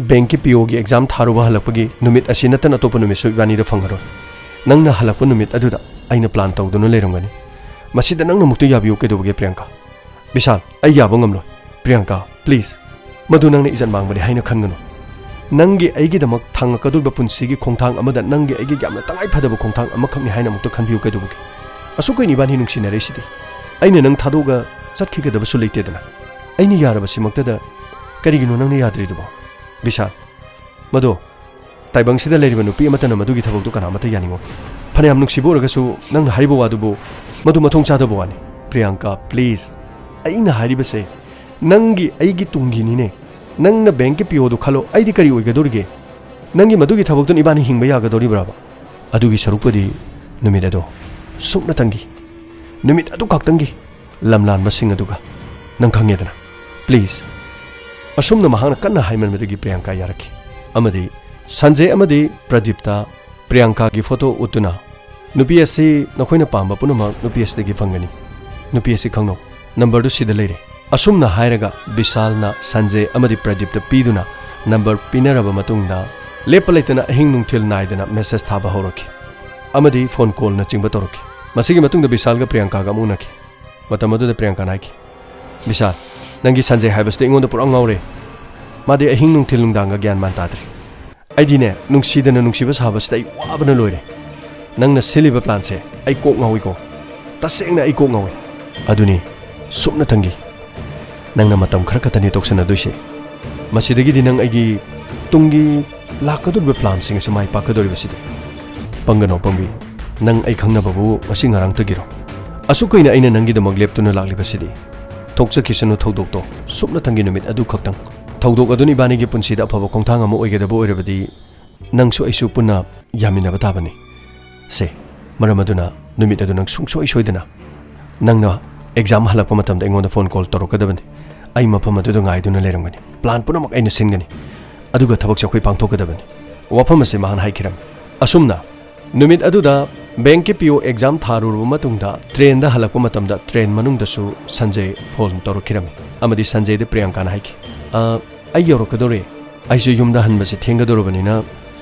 ꯕꯦꯡꯛꯀꯤ ꯄꯤ ꯑꯣꯒꯤ ꯑꯦꯛꯖꯥꯝ ꯊꯥꯔꯨꯕ ꯍꯜꯂꯛꯄꯒꯤ ꯅꯨꯃꯤꯠ ꯑꯁꯤ ꯅꯠꯇꯅ ꯑꯇꯣꯞꯄ ꯅꯨꯃꯤꯠꯁꯨ ꯏꯕꯥꯅꯤꯗ ꯐꯪꯉꯔꯣꯏ꯫ ꯅꯪꯅ ꯍꯜꯂꯛꯄ ꯅꯨꯃꯤꯠ ꯑꯗꯨꯗ ꯑꯩꯅ ꯄ꯭ꯂꯥꯟ ꯇꯧꯗꯨꯅ ꯂꯩꯔꯝꯒꯅꯤ꯫ ꯃꯁꯤꯗ ꯅꯪꯅ ꯑꯃꯨꯛꯇ ꯌꯥꯕꯤꯌꯨ ꯀꯩꯗꯧꯕꯒꯦ ꯄ꯭ꯔꯤꯌꯥꯡꯀꯥ? ꯕꯤꯁꯥꯜ, ꯑꯩ ꯌꯥꯕ ꯉꯝꯂꯣꯏ꯫ ꯄ꯭ꯔꯤꯌꯥꯡꯀꯥ, ꯄ꯭ꯂꯤꯖ꯫ ꯃꯗꯨ ꯅꯪꯅ ꯏꯖꯠ ꯃꯥꯡꯕꯅꯤ ꯍꯥꯏꯅ ꯈꯟꯒꯅꯨ꯫ ꯅꯪꯒꯤ ꯑꯩꯒꯤꯗꯃꯛ ꯊꯥꯡꯉꯛꯀꯗꯧꯔꯤꯕ ꯄꯨꯟꯁꯤꯒꯤ ꯈꯣꯡꯊꯥꯡ ꯑꯃꯗ ꯅꯪꯒꯤ ꯑꯩꯒꯤ ꯌꯥꯝꯅ ꯇꯉꯥꯏ ꯐꯗꯕ ꯈꯣꯡꯊꯥꯡ ꯑꯃꯈꯛꯅꯤ ꯍꯥꯏꯅ ꯑꯃꯨꯛꯇ ꯈꯟꯕꯤꯌꯨ ꯀꯩꯗꯧꯕꯒꯦ? ꯑꯁꯨꯛ ꯀꯨꯏꯅ ꯏꯕꯥꯅꯤ ꯅꯨꯡꯁꯤꯅꯔꯛꯏꯁꯤꯗꯤ꯫ ꯑꯩꯅ ꯅꯪ ꯊꯥꯗꯣꯛꯑꯒ ꯆꯠꯈꯤꯒꯗꯕꯁꯨ ꯂꯩꯇꯦꯗꯅ꯫ ꯑꯩꯅ ꯌꯥꯔꯕꯁꯤꯃꯛꯇꯗ ꯀꯔꯤꯒꯤꯅꯣ ꯅꯪꯅ ꯌꯥꯗ꯭ꯔꯤꯗꯨꯕꯣ? ꯕꯤꯁꯥꯜ, ꯃꯗꯣ ꯇꯥꯏꯕꯪꯁꯤꯗ ꯂꯩꯔꯤꯕ ꯅꯨꯄꯤ ꯑꯃꯠꯇꯅ ꯃꯗꯨꯒꯤ ꯊꯕꯛꯇꯨ ꯀꯅꯥꯃꯠꯇ ꯌꯥꯅꯤꯡꯉꯣꯏ꯫ ꯐꯅꯌꯥꯝ ꯅꯨꯡꯁꯤꯕ ꯑꯣꯏꯔꯒꯁꯨ ꯅꯪꯅ ꯍꯥꯏꯔꯤꯕ ꯋꯥꯗꯨꯕꯨ ꯃꯗꯨ ꯃꯊꯣꯡ ꯆꯥꯗꯕ ꯋꯥꯅꯤ꯫ ꯄ꯭ꯔꯤꯌꯥꯡꯀꯥ, ꯄ꯭ꯂꯤꯖ꯫ ꯑꯩꯅ ꯍꯥꯏꯔꯤꯕꯁꯦ ꯅꯪꯒꯤ ꯑꯩꯒꯤ ꯇꯨꯡꯒꯤꯅꯤꯅꯦ꯫ ꯅꯪꯅ ꯕꯦꯡꯛꯀꯤ ꯄꯤ ꯑꯣꯗꯨ ꯈꯜꯂꯣ, ꯑꯩꯗꯤ ꯀꯔꯤ ꯑꯣꯏꯒꯗꯧꯔꯤꯒꯦ? ꯅꯪꯒꯤ ꯃꯗꯨꯒꯤ ꯊꯕꯛꯇꯨꯅ ꯏꯕꯥꯅꯤ ꯍꯤꯡꯕ ꯌꯥꯒꯗꯧꯔꯤꯕ꯭ꯔꯕ? ꯑꯗꯨꯒꯤ ꯁꯔꯨꯛꯄꯨꯗꯤ ꯅꯨꯃꯤꯠ ꯑꯗꯣ ꯁꯨꯞꯅꯇꯪꯒꯤ, ꯅꯨꯃꯤꯠ ꯑꯗꯨ ꯈꯛꯇꯪꯒꯤ ꯂꯝꯂꯥꯟꯕꯁꯤꯡ ꯑꯗꯨꯒ ꯅꯪ ꯈꯪꯉꯦꯗꯅ꯫ Please꯫ ꯑꯁꯨꯝꯅ ꯃꯍꯥꯛꯅ ꯀꯟꯅ ꯍꯥꯏꯃꯟꯕꯗꯒꯤ ꯄ꯭ꯔꯤꯌꯥꯡꯀꯥ ꯌꯥꯔꯛꯈꯤ꯫ ꯑꯃꯗꯤ ꯁꯟꯖꯦ ꯑꯃꯗꯤ ꯄ꯭ꯔꯗꯤꯞꯇ ꯄ꯭ꯔꯤꯌꯥꯡꯀꯥꯒꯤ ꯐꯣꯇꯣ ꯎꯠꯇꯨꯅ, "ꯅꯨꯄꯤ ꯑꯁꯤ ꯅꯈꯣꯏꯅ ꯄꯥꯝꯕ ꯄꯨꯝꯅꯃꯛ ꯅꯨꯄꯤ ꯑꯁꯤꯗꯒꯤ ꯐꯪꯒꯅꯤ꯫ ꯅꯨꯄꯤ ꯑꯁꯤ ꯈꯪꯅꯧ꯫ ꯅꯝꯕꯔꯗꯨ ꯁꯤꯗ ꯂꯩꯔꯦ꯫" ꯑꯁꯨꯝꯅ ꯍꯥꯏꯔꯒ ꯕꯤꯁꯥꯜꯅ ꯁꯟꯖꯦ ꯑꯃꯗꯤ ꯄ꯭ꯔꯗꯤꯞꯇ ꯄꯤꯗꯨꯅ ꯅꯝꯕꯔ ꯄꯤꯅꯔꯕ ꯃꯇꯨꯡꯗ, ꯂꯦꯞꯄ ꯂꯩꯇꯅ ꯑꯍꯤꯡ ꯅꯨꯡꯊꯤꯜ ꯅꯥꯏꯗꯅ ꯃꯦꯁꯦꯖ ꯊꯥꯕ ꯍꯧꯔꯛꯈꯤ꯫ ꯑꯃꯗꯤ ꯐꯣꯟ ꯀꯣꯜꯅꯆꯤꯡꯕ ꯇꯧꯔꯛꯈꯤ꯫ ꯃꯁꯤꯒꯤ ꯃꯇꯨꯡꯗ ꯕꯤꯁꯥꯜꯒ ꯄ꯭ꯔꯤꯌꯥꯡꯀꯥꯒ ꯑꯃꯨꯛ ꯎꯅꯈꯤ꯫ ꯃꯇꯝ ꯑꯗꯨꯗ ꯄ꯭ꯔꯤꯌꯥꯡꯀꯥꯅ ꯍꯥꯏꯈꯤ, "ꯕꯤꯁꯥꯜ, ꯅꯪꯒꯤ ꯁꯟꯖꯦ ꯍꯥꯏꯕꯁꯤꯗꯤ ꯑꯩꯉꯣꯟꯗ ꯄꯨꯔꯥ ꯉꯥꯎꯔꯦ꯫ ꯃꯥꯗꯤ ꯑꯍꯤꯡ ꯅꯨꯡꯊꯤꯜ ꯅꯨꯡꯗꯥꯡꯒ ꯒ꯭ꯌꯥꯟ ꯃꯥꯟ ꯇꯥꯗ꯭ꯔꯦ꯫ ꯑꯩꯗꯤꯅꯦ, ꯅꯨꯡꯁꯤꯗꯅ ꯅꯨꯡꯁꯤꯕ ꯁꯥꯕꯁꯤꯗ ꯑꯩ ꯋꯥꯕꯅ ꯂꯣꯏꯔꯦ꯫ ꯅꯪꯅ ꯁꯤꯜꯂꯤꯕ ꯄ꯭ꯂꯥꯟꯁꯦ ꯑꯩ ꯀꯣꯛ ꯉꯥꯎꯏꯀꯣ꯫ ꯇꯁꯦꯡꯅ ꯑꯩ ꯀꯣꯛ ꯉꯥꯎꯏ꯫" "ꯑꯗꯨꯅꯤ, ꯁꯨꯞꯅꯇꯪꯒꯤ ꯅꯪꯅ ꯃꯇꯝ ꯈꯔ ꯈꯛꯇꯅꯤ ꯇꯣꯛꯁꯟꯅꯗꯣꯏꯁꯦ꯫ ꯃꯁꯤꯗꯒꯤꯗꯤ ꯅꯪ ꯑꯩꯒꯤ ꯇꯨꯡꯒꯤ ꯂꯥꯛꯀꯗꯧꯔꯤꯕ ꯄ꯭ꯂꯥꯟꯁꯤꯡ ꯑꯁꯤ ꯃꯥꯏ ꯄꯥꯛꯀꯗꯧꯔꯤꯕꯁꯤꯗꯤ꯫ ꯄꯪꯒꯅꯣ, ꯄꯪꯕꯤ꯫ ꯅꯪ ꯑꯩ ꯈꯪꯅꯕꯕꯨ ꯉꯁꯤ ꯉꯔꯥꯡꯇꯒꯤꯔꯣ? ꯑꯁꯨꯛ ꯀꯨꯏꯅ ꯑꯩꯅ ꯅꯪꯒꯤꯗꯃꯛ ꯂꯦꯞꯇꯨꯅ ꯂꯥꯛꯂꯤꯕꯁꯤꯗꯤ꯫ ꯊꯣꯛꯆꯈꯤꯁꯅꯨ ꯊꯧꯗꯣꯛꯇꯣ, ꯁꯨꯞꯅꯇꯪꯒꯤ ꯅꯨꯃꯤꯠ ꯑꯗꯨ ꯈꯛꯇꯪ꯫ ꯊꯧꯗꯣꯛ ꯑꯗꯨꯅ ꯏꯕꯥꯅꯤꯒꯤ ꯄꯨꯟꯁꯤꯗ ꯑꯐꯕ ꯈꯣꯡꯊꯥꯡ ꯑꯃ ꯑꯣꯏꯒꯗꯕ ꯑꯣꯏꯔꯕꯗꯤ, ꯅꯪꯁꯨ ꯑꯩꯁꯨ ꯄꯨꯟꯅ ꯌꯥꯃꯤꯟꯅꯕ ꯇꯥꯕꯅꯤ꯫ ꯁꯦ, ꯃꯔꯝ ꯑꯗꯨꯅ ꯅꯨꯃꯤꯠ ꯑꯗꯨ ꯅꯪ ꯁꯨꯡꯁꯣꯏ ꯁꯣꯏꯗꯅ ꯅꯪꯅ ꯑꯦꯛꯖꯥꯝ ꯍꯜꯂꯛꯄ ꯃꯇꯝꯗ ꯑꯩꯉꯣꯟꯗ ꯐꯣꯟ ꯀꯣꯜ ꯇꯧꯔꯛꯀꯗꯕꯅꯤ꯫ ꯑꯩ ꯃꯐꯝ ꯑꯗꯨꯗ ꯉꯥꯏꯗꯨꯅ ꯂꯩꯔꯝꯒꯅꯤ꯫ ꯄ꯭ꯂꯥꯟ ꯄꯨꯝꯅꯃꯛ ꯑꯩꯅ ꯁꯤꯟꯒꯅꯤ꯫ ꯑꯗꯨꯒ ꯊꯕꯛꯁꯦ ꯑꯩꯈꯣꯏ ꯄꯥꯡꯊꯣꯛꯀꯗꯕꯅꯤ꯫" ꯋꯥꯐꯝ ꯑꯁꯤ ꯃꯍꯥꯛꯅ ꯍꯥꯏꯈꯤꯔꯝꯃꯤ꯫ ꯑꯁꯨꯝꯅ ꯅꯨꯃꯤꯠ ꯑꯗꯨꯗ ꯕꯦꯡꯛꯀꯤ ꯄꯤ ꯑꯣ ꯑꯦꯛꯖꯥꯝ ꯊꯥꯔꯨꯔꯕ ꯃꯇꯨꯡꯗ ꯇ꯭ꯔꯦꯟꯗ ꯍꯜꯂꯛꯄ ꯃꯇꯝꯗ ꯇ꯭ꯔꯦꯟ ꯃꯅꯨꯡꯗꯁꯨ ꯁꯟꯖꯦ ꯐꯣꯟ ꯇꯧꯔꯛꯈꯤꯔꯝꯃꯤ꯫ ꯑꯃꯗꯤ ꯁꯟꯖꯦꯗ ꯄ꯭ꯔꯤꯌꯥꯡꯀꯥꯅ ꯍꯥꯏꯈꯤ, "ꯑ, ꯑꯩ ꯌꯧꯔꯛꯀꯗꯧꯔꯦ꯫ ꯑꯩꯁꯨ ꯌꯨꯝꯗ ꯍꯟꯕꯁꯦ ꯊꯦꯡꯒꯗꯧꯔꯕꯅꯤꯅ,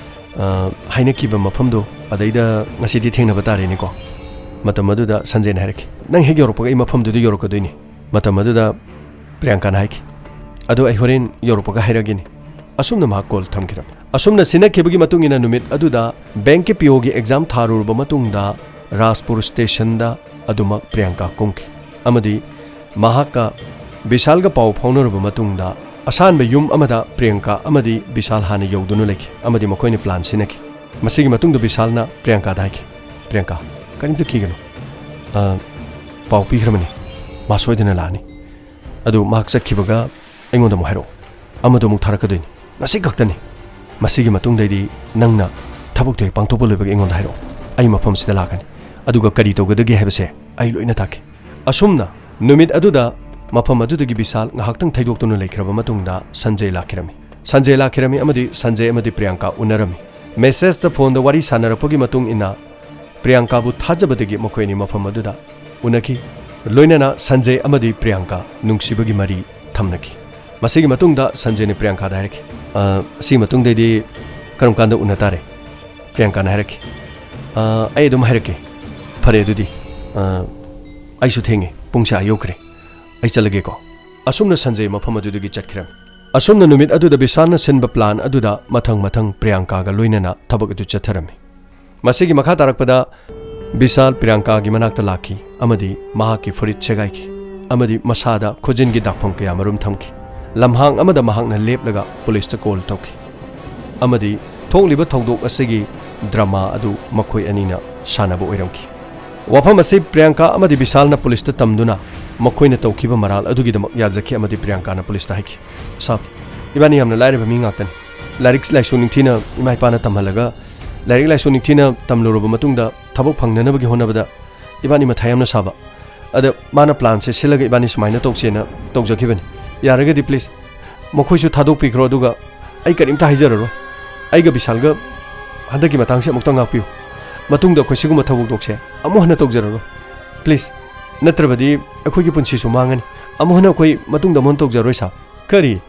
ꯑ, ꯍꯥꯏꯅꯈꯤꯕ ꯃꯐꯝꯗꯣ ꯑꯗꯩꯗ ꯉꯁꯤꯗꯤ ꯊꯦꯡꯅꯕ ꯇꯥꯔꯦꯅꯦꯀꯣ꯫" ꯃꯇꯝ ꯑꯗꯨꯗ ꯁꯟꯖꯦꯅ ꯍꯥꯏꯔꯛꯈꯤ, "ꯅꯪ ꯍꯦꯛ ꯌꯧꯔꯛꯄꯒ ꯑꯩ ꯃꯐꯝꯗꯨꯗ ꯌꯧꯔꯛꯀꯗꯣꯏꯅꯤ꯫" ꯃꯇꯝ ꯑꯗꯨꯗ ꯄ꯭ꯔꯤꯌꯥꯡꯀꯥꯅ ꯍꯥꯏꯈꯤ, "ꯑꯗꯣ ꯑꯩ ꯍꯣꯔꯦꯟ ꯌꯧꯔꯛꯄꯒ ꯍꯥꯏꯔꯛꯑꯒꯦꯅꯦ꯫" ꯑꯁꯨꯝꯅ ꯃꯍꯥꯛ ꯀꯣꯜ ꯊꯝꯈꯤꯔꯝꯃꯤ꯫ ꯑꯁꯨꯝꯅ ꯁꯤꯟꯅꯈꯤꯕꯒꯤ ꯃꯇꯨꯡ ꯏꯟꯅ ꯅꯨꯃꯤꯠ ꯑꯗꯨꯗ ꯕꯦꯡꯛꯀꯤ ꯄꯤ ꯑꯣꯒꯤ ꯑꯦꯛꯖꯥꯝ ꯊꯥꯔꯨꯔꯕ ꯃꯇꯨꯡꯗ ꯔꯥꯖꯄꯨꯔ ꯁ꯭ꯇꯦꯁꯟꯗ ꯑꯗꯨꯃꯛ ꯄ꯭ꯔꯤꯌꯥꯡꯀꯥ ꯀꯨꯝꯈꯤ꯫ ꯑꯃꯗꯤ ꯃꯍꯥꯛꯀ ꯕꯤꯁꯥꯜꯒ ꯄꯥꯎ ꯐꯥꯎꯅꯔꯕ ꯃꯇꯨꯡꯗ ꯑꯁꯥꯟꯕ ꯌꯨꯝ ꯑꯃꯗ ꯄ꯭ꯔꯤꯌꯥꯡꯀꯥ ꯑꯃꯗꯤ ꯕꯤꯁꯥꯜ ꯍꯥꯟꯅ ꯌꯧꯗꯨꯅ ꯂꯩꯈꯤ꯫ ꯑꯃꯗꯤ ꯃꯈꯣꯏꯅ ꯄ꯭ꯂꯥꯟ ꯁꯤꯟꯅꯈꯤ꯫ ꯃꯁꯤꯒꯤ ꯃꯇꯨꯡꯗ ꯕꯤꯁꯥꯜꯅ ꯄ꯭ꯔꯤꯌꯥꯡꯀꯥꯗ ꯍꯥꯏꯈꯤ, "ꯄ꯭ꯔꯤꯌꯥꯡꯀꯥ, ꯀꯔꯤꯝꯇ ꯀꯤꯒꯅꯨ꯫ ꯑ, ꯄꯥꯎ ꯄꯤꯈ꯭ꯔꯕꯅꯤ꯫ ꯃꯥ ꯁꯣꯏꯗꯅ ꯂꯥꯛꯑꯅꯤ꯫ ꯑꯗꯨ ꯃꯍꯥꯛ ꯆꯠꯈꯤꯕꯒ ꯑꯩꯉꯣꯟꯗ ꯑꯃꯨꯛ ꯍꯥꯏꯔꯛꯑꯣ꯫ ꯑꯃꯗꯣ ꯑꯃꯨꯛ ꯊꯥꯔꯛꯀꯗꯣꯏꯅꯤ꯫ ꯃꯁꯤ ꯈꯛꯇꯅꯤ꯫ ꯃꯁꯤꯒꯤ ꯃꯇꯨꯡꯗꯩꯗꯤ ꯅꯪꯅ ꯊꯕꯛꯇꯣ ꯍꯦꯛ ꯄꯥꯡꯊꯣꯛꯄ ꯂꯣꯏꯕꯒ ꯑꯩꯉꯣꯟꯗ ꯍꯥꯏꯔꯛꯑꯣ꯫ ꯑꯩ ꯃꯐꯝꯁꯤꯗ ꯂꯥꯛꯀꯅꯤ꯫ ꯑꯗꯨꯒ ꯀꯔꯤ ꯇꯧꯒꯗꯒꯦ ꯍꯥꯏꯕꯁꯦ ꯑꯩ ꯂꯣꯏꯅ ꯇꯥꯛꯈꯤ꯫ ꯑꯁꯨꯝꯅ ꯅꯨꯃꯤꯠ ꯑꯗꯨꯗ ꯃꯐꯝ ꯑꯗꯨꯗꯒꯤ ꯕꯤꯁꯥꯜ ꯉꯥꯏꯍꯥꯛꯇꯪ ꯊꯩꯗꯣꯛꯇꯨꯅ ꯂꯩꯈ꯭ꯔꯕ ꯃꯇꯨꯡꯗ ꯁꯟꯖꯦ ꯂꯥꯛꯈꯤꯔꯝꯃꯤ꯫ ꯁꯟꯖꯦ ꯂꯥꯛꯈꯤꯔꯝꯃꯤ ꯑꯃꯗꯤ ꯁꯟꯖꯦ ꯑꯃꯗꯤ ꯄ꯭ꯔꯤꯌꯥꯡꯀꯥ ꯎꯅꯔꯝꯃꯤ꯫ ꯃꯦꯁꯦꯖꯇ ꯐꯣꯟꯗ ꯋꯥꯔꯤ ꯁꯥꯟꯅꯔꯛꯄꯒꯤ ꯃꯇꯨꯡ ꯏꯟꯅ ꯄ꯭ꯔꯤꯌꯥꯡꯀꯥꯕꯨ ꯊꯥꯖꯕꯗꯒꯤ ꯃꯈꯣꯏ ꯑꯅꯤ ꯃꯐꯝ ꯑꯗꯨꯗ ꯎꯅꯈꯤ꯫ ꯂꯣꯏꯅꯅ ꯁꯟꯖꯦ ꯑꯃꯗꯤ ꯄ꯭ꯔꯤꯌꯥꯡꯀꯥ ꯅꯨꯡꯁꯤꯕꯒꯤ ꯃꯔꯤ ꯊꯝꯅꯈꯤ꯫ ꯃꯁꯤꯒꯤ ꯃꯇꯨꯡꯗ ꯁꯟꯖꯦꯅ ꯄ꯭ꯔꯤꯌꯥꯡꯀꯥꯗ ꯍꯥꯏꯔꯛꯈꯤ, "ꯑ, ꯁꯤꯒꯤ ꯃꯇꯨꯡꯗꯩꯗꯤ ꯀꯔꯝ ꯀꯥꯟꯗ ꯎꯅ ꯇꯥꯔꯦ?" ꯄ꯭ꯔꯤꯌꯥꯡꯀꯥꯅ ꯍꯥꯏꯔꯛꯈꯤ, "ꯑ, ꯑꯩ ꯑꯗꯨꯝ ꯍꯥꯏꯔꯛꯀꯦ꯫ ꯐꯔꯦ ꯑꯗꯨꯗꯤ, ꯑ, ꯑꯩꯁꯨ ꯊꯦꯡꯉꯦ, ꯄꯨꯡꯁꯦ ꯑꯥ ꯌꯧꯈ꯭ꯔꯦ, ꯑꯩ ꯆꯠꯂꯒꯦꯀꯣ"꯫ ꯑꯁꯨꯝꯅ ꯁꯟꯖꯦ ꯃꯐꯝ ꯑꯗꯨꯗꯒꯤ ꯆꯠꯈꯤꯔꯝꯃꯤ꯫ ꯑꯁꯨꯝꯅ ꯅꯨꯃꯤꯠ ꯑꯗꯨꯗ ꯕꯤꯁꯥꯜꯅ ꯁꯤꯟꯕ ꯄ꯭ꯂꯥꯟ ꯑꯗꯨꯗ ꯃꯊꯪ ꯃꯊꯪ ꯄ꯭ꯔꯤꯌꯥꯡꯀꯥꯒ ꯂꯣꯏꯅꯅ ꯊꯕꯛ ꯑꯗꯨ ꯆꯠꯊꯔꯝꯃꯤ꯫ ꯃꯁꯤꯒꯤ ꯃꯈꯥ ꯇꯥꯔꯛꯄꯗ ꯕꯤꯁꯥꯜ ꯄ꯭ꯔꯤꯌꯥꯡꯀꯥꯒꯤ ꯃꯅꯥꯛꯇ ꯂꯥꯛꯈꯤ ꯑꯃꯗꯤ ꯃꯍꯥꯛꯀꯤ ꯐꯨꯔꯤꯠ ꯁꯦꯒꯥꯏꯈꯤ ꯑꯃꯗꯤ ꯃꯁꯥꯗ ꯈꯨꯖꯤꯟꯒꯤ ꯗꯥꯛꯐꯝ ꯀꯌꯥ ꯃꯔꯨꯝ ꯊꯝꯈꯤ꯫ ꯂꯝꯍꯥꯡ ꯑꯃꯗ ꯃꯍꯥꯛꯅ ꯂꯦꯞꯂꯒ ꯄꯨꯂꯤꯁꯇ ꯀꯣꯜ ꯇꯧꯈꯤ ꯑꯃꯗꯤ ꯊꯣꯛꯂꯤꯕ ꯊꯧꯗꯣꯛ ꯑꯁꯤꯒꯤ ꯗ꯭ꯔꯃꯥ ꯑꯗꯨ ꯃꯈꯣꯏ ꯑꯅꯤꯅ ꯁꯥꯟꯅꯕ ꯑꯣꯏꯔꯝꯈꯤ꯫ ꯋꯥꯐꯝ ꯑꯁꯤ ꯄ꯭ꯔꯤꯌꯥꯡꯀꯥ ꯑꯃꯗꯤ ꯕꯤꯁꯥꯜꯅ ꯄꯨꯂꯤꯁꯇ ꯇꯝꯗꯨꯅ ꯃꯈꯣꯏꯅ ꯇꯧꯈꯤꯕ ꯃꯔꯥꯜ ꯑꯗꯨꯒꯤꯗꯃꯛ ꯌꯥꯖꯈꯤ ꯑꯃꯗꯤ ꯄ꯭ꯔꯤꯌꯥꯡꯀꯥꯅ ꯄꯨꯂꯤꯁꯇ ꯍꯥꯏꯈꯤ, "ꯁꯥꯕ, ꯏꯕꯥꯅꯤ ꯌꯥꯝꯅ ꯂꯥꯏꯔꯕ ꯃꯤ ꯉꯥꯛꯇꯅꯤ꯫ ꯂꯥꯏꯔꯤꯛ ꯂꯥꯏꯁꯨ ꯅꯤꯡꯊꯤꯅ ꯏꯃꯥ ꯏꯄꯥꯅ ꯇꯝꯍꯜꯂꯒ ꯂꯥꯏꯔꯤꯛ ꯂꯥꯏꯁꯨ ꯅꯤꯡꯊꯤꯅ ꯇꯝꯂꯨꯔꯕ ꯃꯇꯨꯡꯗ ꯊꯕꯛ ꯐꯪꯅꯅꯕꯒꯤ ꯍꯣꯠꯅꯕꯗ ꯏꯕꯥꯅꯤ ꯃꯊꯥ ꯌꯥꯝꯅ ꯁꯥꯕ꯫ ꯑꯗ ꯃꯥꯅ ꯄ꯭ꯂꯥꯟꯁꯦ ꯁꯤꯜꯂꯒ ꯏꯕꯥꯅꯤ ꯁꯨꯃꯥꯏꯅ ꯇꯧꯁꯦꯅ ꯇꯧꯖꯈꯤꯕꯅꯤ꯫ ꯌꯥꯔꯒꯗꯤ ꯄ꯭ꯂꯤꯖ ꯃꯈꯣꯏꯁꯨ ꯊꯥꯗꯣꯛꯄꯤꯈ꯭ꯔꯣ, ꯑꯗꯨꯒ ꯑꯩ ꯀꯔꯤꯝꯇ ꯍꯥꯏꯖꯔꯔꯣꯏ꯫ ꯑꯩꯒ ꯕꯤꯁꯥꯜꯒ ꯍꯟꯗꯛꯀꯤ ꯃꯇꯥꯡꯁꯦ ꯑꯃꯨꯛꯇꯪ ꯉꯥꯛꯄꯤꯌꯨ꯫ ꯃꯇꯨꯡꯗ ꯑꯩꯈꯣꯏ ꯁꯤꯒꯨꯝꯕ ꯊꯧꯗꯣꯛꯁꯦ ꯑꯃꯨꯛ ꯍꯟꯅ ꯇꯧꯖꯔꯔꯣꯏ꯫ ꯄ꯭ꯂꯤꯖ, ꯅꯠꯇ꯭ꯔꯕꯗꯤ ꯑꯩꯈꯣꯏꯒꯤ ꯄꯨꯟꯁꯤꯁꯨ ꯃꯥꯡꯉꯅꯤ꯫ ꯑꯃꯨꯛ ꯍꯟꯅ ꯑꯩꯈꯣꯏ ꯃꯇꯨꯡꯗ ꯑꯃꯨꯛ ꯍꯟꯅ ꯇꯧꯖꯔꯔꯣꯏ ꯁꯥꯔ"꯫ "ꯀꯔꯤ?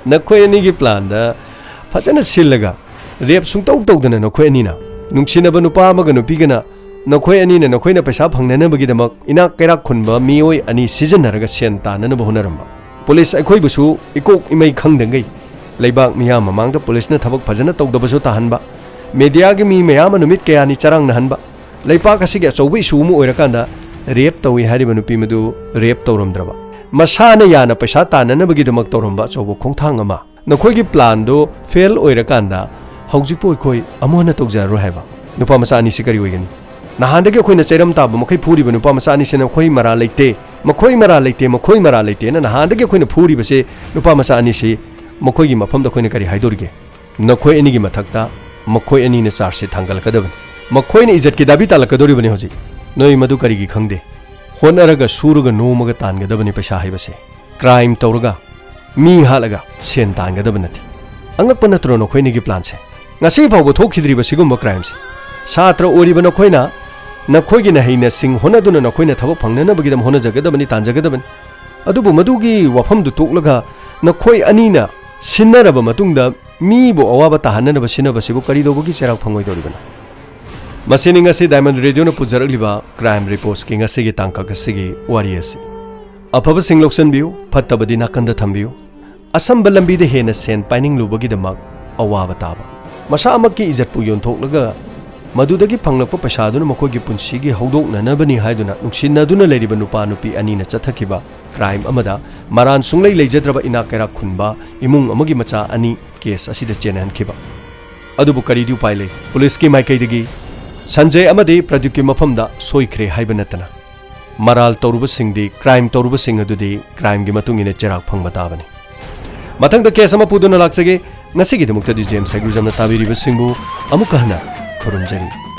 ꯅꯈꯣꯏ ꯑꯅꯤꯒꯤ ꯄ꯭ꯂꯥꯟꯗ ꯐꯖꯅ ꯁꯤꯜꯂꯒ ꯔꯦꯞ ꯁꯨꯡꯇꯧ ꯇꯧꯗꯅ ꯅꯈꯣꯏ ꯑꯅꯤꯅ ꯅꯨꯡꯁꯤꯅꯕ ꯅꯨꯄꯥ ꯑꯃꯒ ꯅꯨꯄꯤꯒꯅ ꯅꯈꯣꯏ ꯑꯅꯤꯅ ꯅꯈꯣꯏꯅ ꯄꯩꯁꯥ ꯐꯪꯅꯅꯕꯒꯤꯗꯃꯛ ꯏꯅꯥꯛ ꯀꯩꯔꯥꯛ ꯈꯨꯟꯕ ꯃꯤꯑꯣꯏ ꯑꯅꯤ ꯁꯤꯖꯤꯟꯅꯔꯒ ꯁꯦꯟ ꯇꯥꯟꯅꯅꯕ ꯍꯣꯠꯅꯔꯝꯕ꯫ ꯄꯨꯂꯤꯁ ꯑꯩꯈꯣꯏꯕꯨꯁꯨ ꯏꯀꯣꯛ ꯏꯃꯩ ꯈꯪꯗꯉꯩ ꯂꯩꯕꯥꯛ ꯃꯤꯌꯥꯝ ꯃꯃꯥꯡꯗ ꯄꯨꯂꯤꯁꯅ ꯊꯕꯛ ꯐꯖꯅ ꯇꯧꯗꯕꯁꯨ ꯇꯥꯍꯟꯕ, ꯃꯦꯗꯤꯌꯥꯒꯤ ꯃꯤ ꯃꯌꯥꯝ ꯑꯃ ꯅꯨꯃꯤꯠ ꯀꯌꯥꯅꯤ ꯆꯔꯥꯡꯅꯍꯟꯕ, ꯂꯩꯄꯥꯛ ꯑꯁꯤꯒꯤ ꯑꯆꯧꯕ ꯏꯁꯨ ꯑꯃ ꯑꯣꯏꯔꯀꯥꯟꯗ ꯔꯦꯞ ꯇꯧꯏ ꯍꯥꯏꯔꯤꯕ ꯅꯨꯄꯤ ꯃꯗꯨ ꯔꯦꯞ ꯇꯧꯔꯝꯗ꯭ꯔꯕ, ꯃꯁꯥꯅ ꯌꯥꯅ ꯄꯩꯁꯥ ꯇꯥꯟꯅꯅꯕꯒꯤꯗꯃꯛ ꯇꯧꯔꯝꯕ ꯑꯆꯧꯕ ꯈꯣꯡꯊꯥꯡ ꯑꯃ꯫ ꯅꯈꯣꯏꯒꯤ ꯄ꯭ꯂꯥꯟꯗꯨ ꯐꯦꯜ ꯑꯣꯏꯔꯀꯥꯟꯗ ꯍꯧꯖꯤꯛꯄꯨ ꯑꯩꯈꯣꯏ ꯑꯃꯨꯛ ꯍꯟꯅ ꯇꯧꯖꯔꯔꯣꯏ ꯍꯥꯏꯕ꯫ ꯅꯨꯄꯥ ꯃꯆꯥ ꯑꯅꯤꯁꯤ ꯀꯔꯤ ꯑꯣꯏꯒꯅꯤ? ꯅꯍꯥꯟꯗꯒꯤ ꯑꯩꯈꯣꯏꯅ ꯆꯩꯔꯝ ꯇꯥꯕ ꯃꯈꯩ ꯐꯨꯔꯤꯕ ꯅꯨꯄꯥ ꯃꯆꯥ ꯑꯅꯤꯁꯤꯅ ꯃꯈꯣꯏ ꯃꯔꯥꯜ ꯂꯩꯇꯦ, ꯃꯈꯣꯏ ꯃꯔꯥꯜ ꯂꯩꯇꯦ, ꯃꯈꯣꯏ ꯃꯔꯥꯜ ꯂꯩꯇꯦꯅ ꯅꯍꯥꯟꯗꯒꯤ ꯑꯩꯈꯣꯏꯅ ꯐꯨꯔꯤꯕꯁꯦ ꯅꯨꯄꯥ ꯃꯆꯥ ꯑꯅꯤꯁꯤ, ꯃꯈꯣꯏꯒꯤ ꯃꯐꯝꯗ ꯑꯩꯈꯣꯏꯅ ꯀꯔꯤ ꯍꯥꯏꯗꯣꯔꯤꯒꯦ? ꯅꯈꯣꯏ ꯑꯅꯤꯒꯤ ꯃꯊꯛꯇ ꯃꯈꯣꯏ ꯑꯅꯤꯅ ꯆꯥꯔꯖꯁꯦ ꯊꯥꯡꯒꯠꯂꯛꯀꯗꯕꯅꯤ꯫ ꯃꯈꯣꯏꯅ ꯏꯖꯠꯀꯤ ꯗꯥꯕꯤ ꯇꯥꯜꯂꯛꯀꯗꯧꯔꯤꯕꯅꯤ ꯍꯧꯖꯤꯛ꯫ ꯅꯣꯏ ꯃꯗꯨ ꯀꯔꯤꯒꯤ ꯈꯪꯗꯦ? ꯍꯣꯠꯅꯔꯒ ꯁꯨꯔꯒ ꯅꯣꯝꯃꯒ ꯇꯥꯟꯒꯗꯕꯅꯤ ꯄꯩꯁꯥ ꯍꯥꯏꯕꯁꯦ꯫ ꯀ꯭ꯔꯥꯏꯝ ꯇꯧꯔꯒ, ꯃꯤ ꯍꯥꯠꯂꯒ ꯁꯦꯟ ꯇꯥꯟꯒꯗꯕ ꯅꯠꯇꯦ꯫ ꯑꯉꯛꯄ ꯅꯠꯇ꯭ꯔꯣ ꯅꯈꯣꯏꯅꯤꯒꯤ ꯄ꯭ꯂꯥꯟꯁꯦ? ꯉꯁꯤ ꯐꯥꯎꯕ ꯊꯣꯛꯈꯤꯗ꯭ꯔꯤꯕ ꯁꯤꯒꯨꯝꯕ ꯀ꯭ꯔꯥꯏꯝꯁꯦ꯫ ꯁꯥꯇ꯭ꯔ ꯑꯣꯏꯔꯤꯕ ꯅꯈꯣꯏꯅ ꯅꯈꯣꯏꯒꯤ ꯅꯍꯩ ꯅꯁꯤꯡ ꯍꯣꯠꯅꯗꯨꯅ ꯅꯈꯣꯏꯅ ꯊꯕꯛ ꯐꯪꯅꯅꯕꯒꯤꯗꯃꯛ ꯍꯣꯠꯅꯖꯒꯗꯕꯅꯤ, ꯇꯥꯟꯖꯒꯗꯕꯅꯤ꯫ ꯑꯗꯨꯕꯨ ꯃꯗꯨꯒꯤ ꯋꯥꯐꯝꯗꯨ ꯇꯣꯛꯂꯒ ꯅꯈꯣꯏ ꯑꯅꯤꯅ ꯁꯤꯟꯅꯔꯕ ꯃꯇꯨꯡꯗ ꯃꯤꯕꯨ ꯑꯋꯥꯕ ꯇꯥꯍꯟꯅꯅꯕ ꯁꯤꯟꯅꯕꯁꯤꯕꯨ ꯀꯔꯤꯗꯧꯕꯒꯤ ꯆꯩꯔꯥꯛ ꯐꯪꯉꯣꯏꯗꯧꯔꯤꯕꯅꯣ? ꯃꯁꯤꯅꯤ ꯉꯁꯤ ꯗꯥꯏꯃꯟ ꯔꯦꯗꯤꯑꯣꯅ ꯄꯨꯖꯔꯛꯂꯤꯕ ꯀ꯭ꯔꯥꯏꯝ ꯔꯤꯄꯣꯔꯠꯁꯀꯤ ꯉꯁꯤꯒꯤ ꯇꯥꯡꯀꯛ ꯑꯁꯤꯒꯤ ꯋꯥꯔꯤ ꯑꯁꯤ꯫ ꯑꯐꯕꯁꯤꯡ ꯂꯧꯁꯤꯟꯕꯤꯌꯨ, ꯐꯠꯇꯕꯗꯤ ꯅꯥꯀꯟꯗ ꯊꯝꯕꯤꯌꯨ꯫ ꯑꯁꯝꯕ ꯂꯝꯕꯤꯗ ꯍꯦꯟꯅ ꯁꯦꯟ ꯄꯥꯏꯅꯤꯡꯂꯨꯕꯒꯤꯗꯃꯛ ꯑꯋꯥꯕ ꯇꯥꯕ꯫ ꯃꯁꯥꯃꯛꯀꯤ ꯏꯖꯠꯄꯨ ꯌꯣꯟꯊꯣꯛꯂꯒ ꯃꯗꯨꯗꯒꯤ ꯐꯪꯂꯛꯄ ꯄꯩꯁꯥꯗꯨꯅ ꯃꯈꯣꯏꯒꯤ ꯄꯨꯟꯁꯤꯒꯤ ꯍꯧꯗꯣꯛꯅꯅꯕꯅꯤ ꯍꯥꯏꯗꯨꯅ ꯅꯨꯡꯁꯤꯅꯗꯨꯅ ꯂꯩꯔꯤꯕ ꯅꯨꯄꯥ ꯅꯨꯄꯤ ꯑꯅꯤꯅ ꯆꯠꯊꯈꯤꯕ ꯀ꯭ꯔꯥꯏꯝ ꯑꯃꯗ ꯃꯔꯥꯟ ꯁꯨꯡꯂꯩ ꯂꯩꯖꯗ꯭ꯔꯕ ꯏꯅꯥꯛ ꯀꯩꯔꯥꯛ ꯈꯨꯟꯕ ꯏꯃꯨꯡ ꯑꯃꯒꯤ ꯃꯆꯥ ꯑꯅꯤ ꯀꯦꯁ ꯑꯁꯤꯗ ꯆꯦꯟꯅꯍꯟꯈꯤꯕ꯫ ꯑꯗꯨꯕꯨ ꯀꯔꯤꯗꯤ ꯎꯄꯥꯏ ꯂꯩ? ꯄꯨꯂꯤꯁꯀꯤ ꯃꯥꯏꯀꯩꯗꯒꯤ ꯁꯟꯖꯌ ꯑꯃꯗꯤ ꯄ꯭ꯔꯗꯤꯞꯀꯤ ꯃꯐꯝꯗ ꯁꯣꯏꯈ꯭ꯔꯦ ꯍꯥꯏꯕ ꯅꯠꯇꯅ ꯃꯔꯥꯜ ꯇꯧꯔꯨꯕꯁꯤꯡꯗꯤ, ꯀ꯭ꯔꯥꯏꯝ ꯇꯧꯔꯨꯕꯁꯤꯡ ꯑꯗꯨꯗꯤ ꯀ꯭ꯔꯥꯏꯝꯒꯤ ꯃꯇꯨꯡ ꯏꯟꯅ ꯆꯩꯔꯥꯛ ꯐꯪꯕ ꯇꯥꯕꯅꯤ꯫ ꯃꯊꯪꯗ ꯀꯦꯁ ꯑꯃ ꯄꯨꯗꯨꯅ ꯂꯥꯛꯆꯒꯦ꯫ ꯉꯁꯤꯒꯤꯗꯃꯛꯇꯗꯤ ꯖꯦꯝꯁ ꯁꯥꯏꯒ꯭ꯔꯨꯖꯝꯅ ꯇꯥꯕꯤꯔꯤꯕꯁꯤꯡꯕꯨ ꯑꯃꯨꯛꯀ ꯍꯟꯅ ꯈꯨꯔꯨꯝꯖꯔꯤ꯫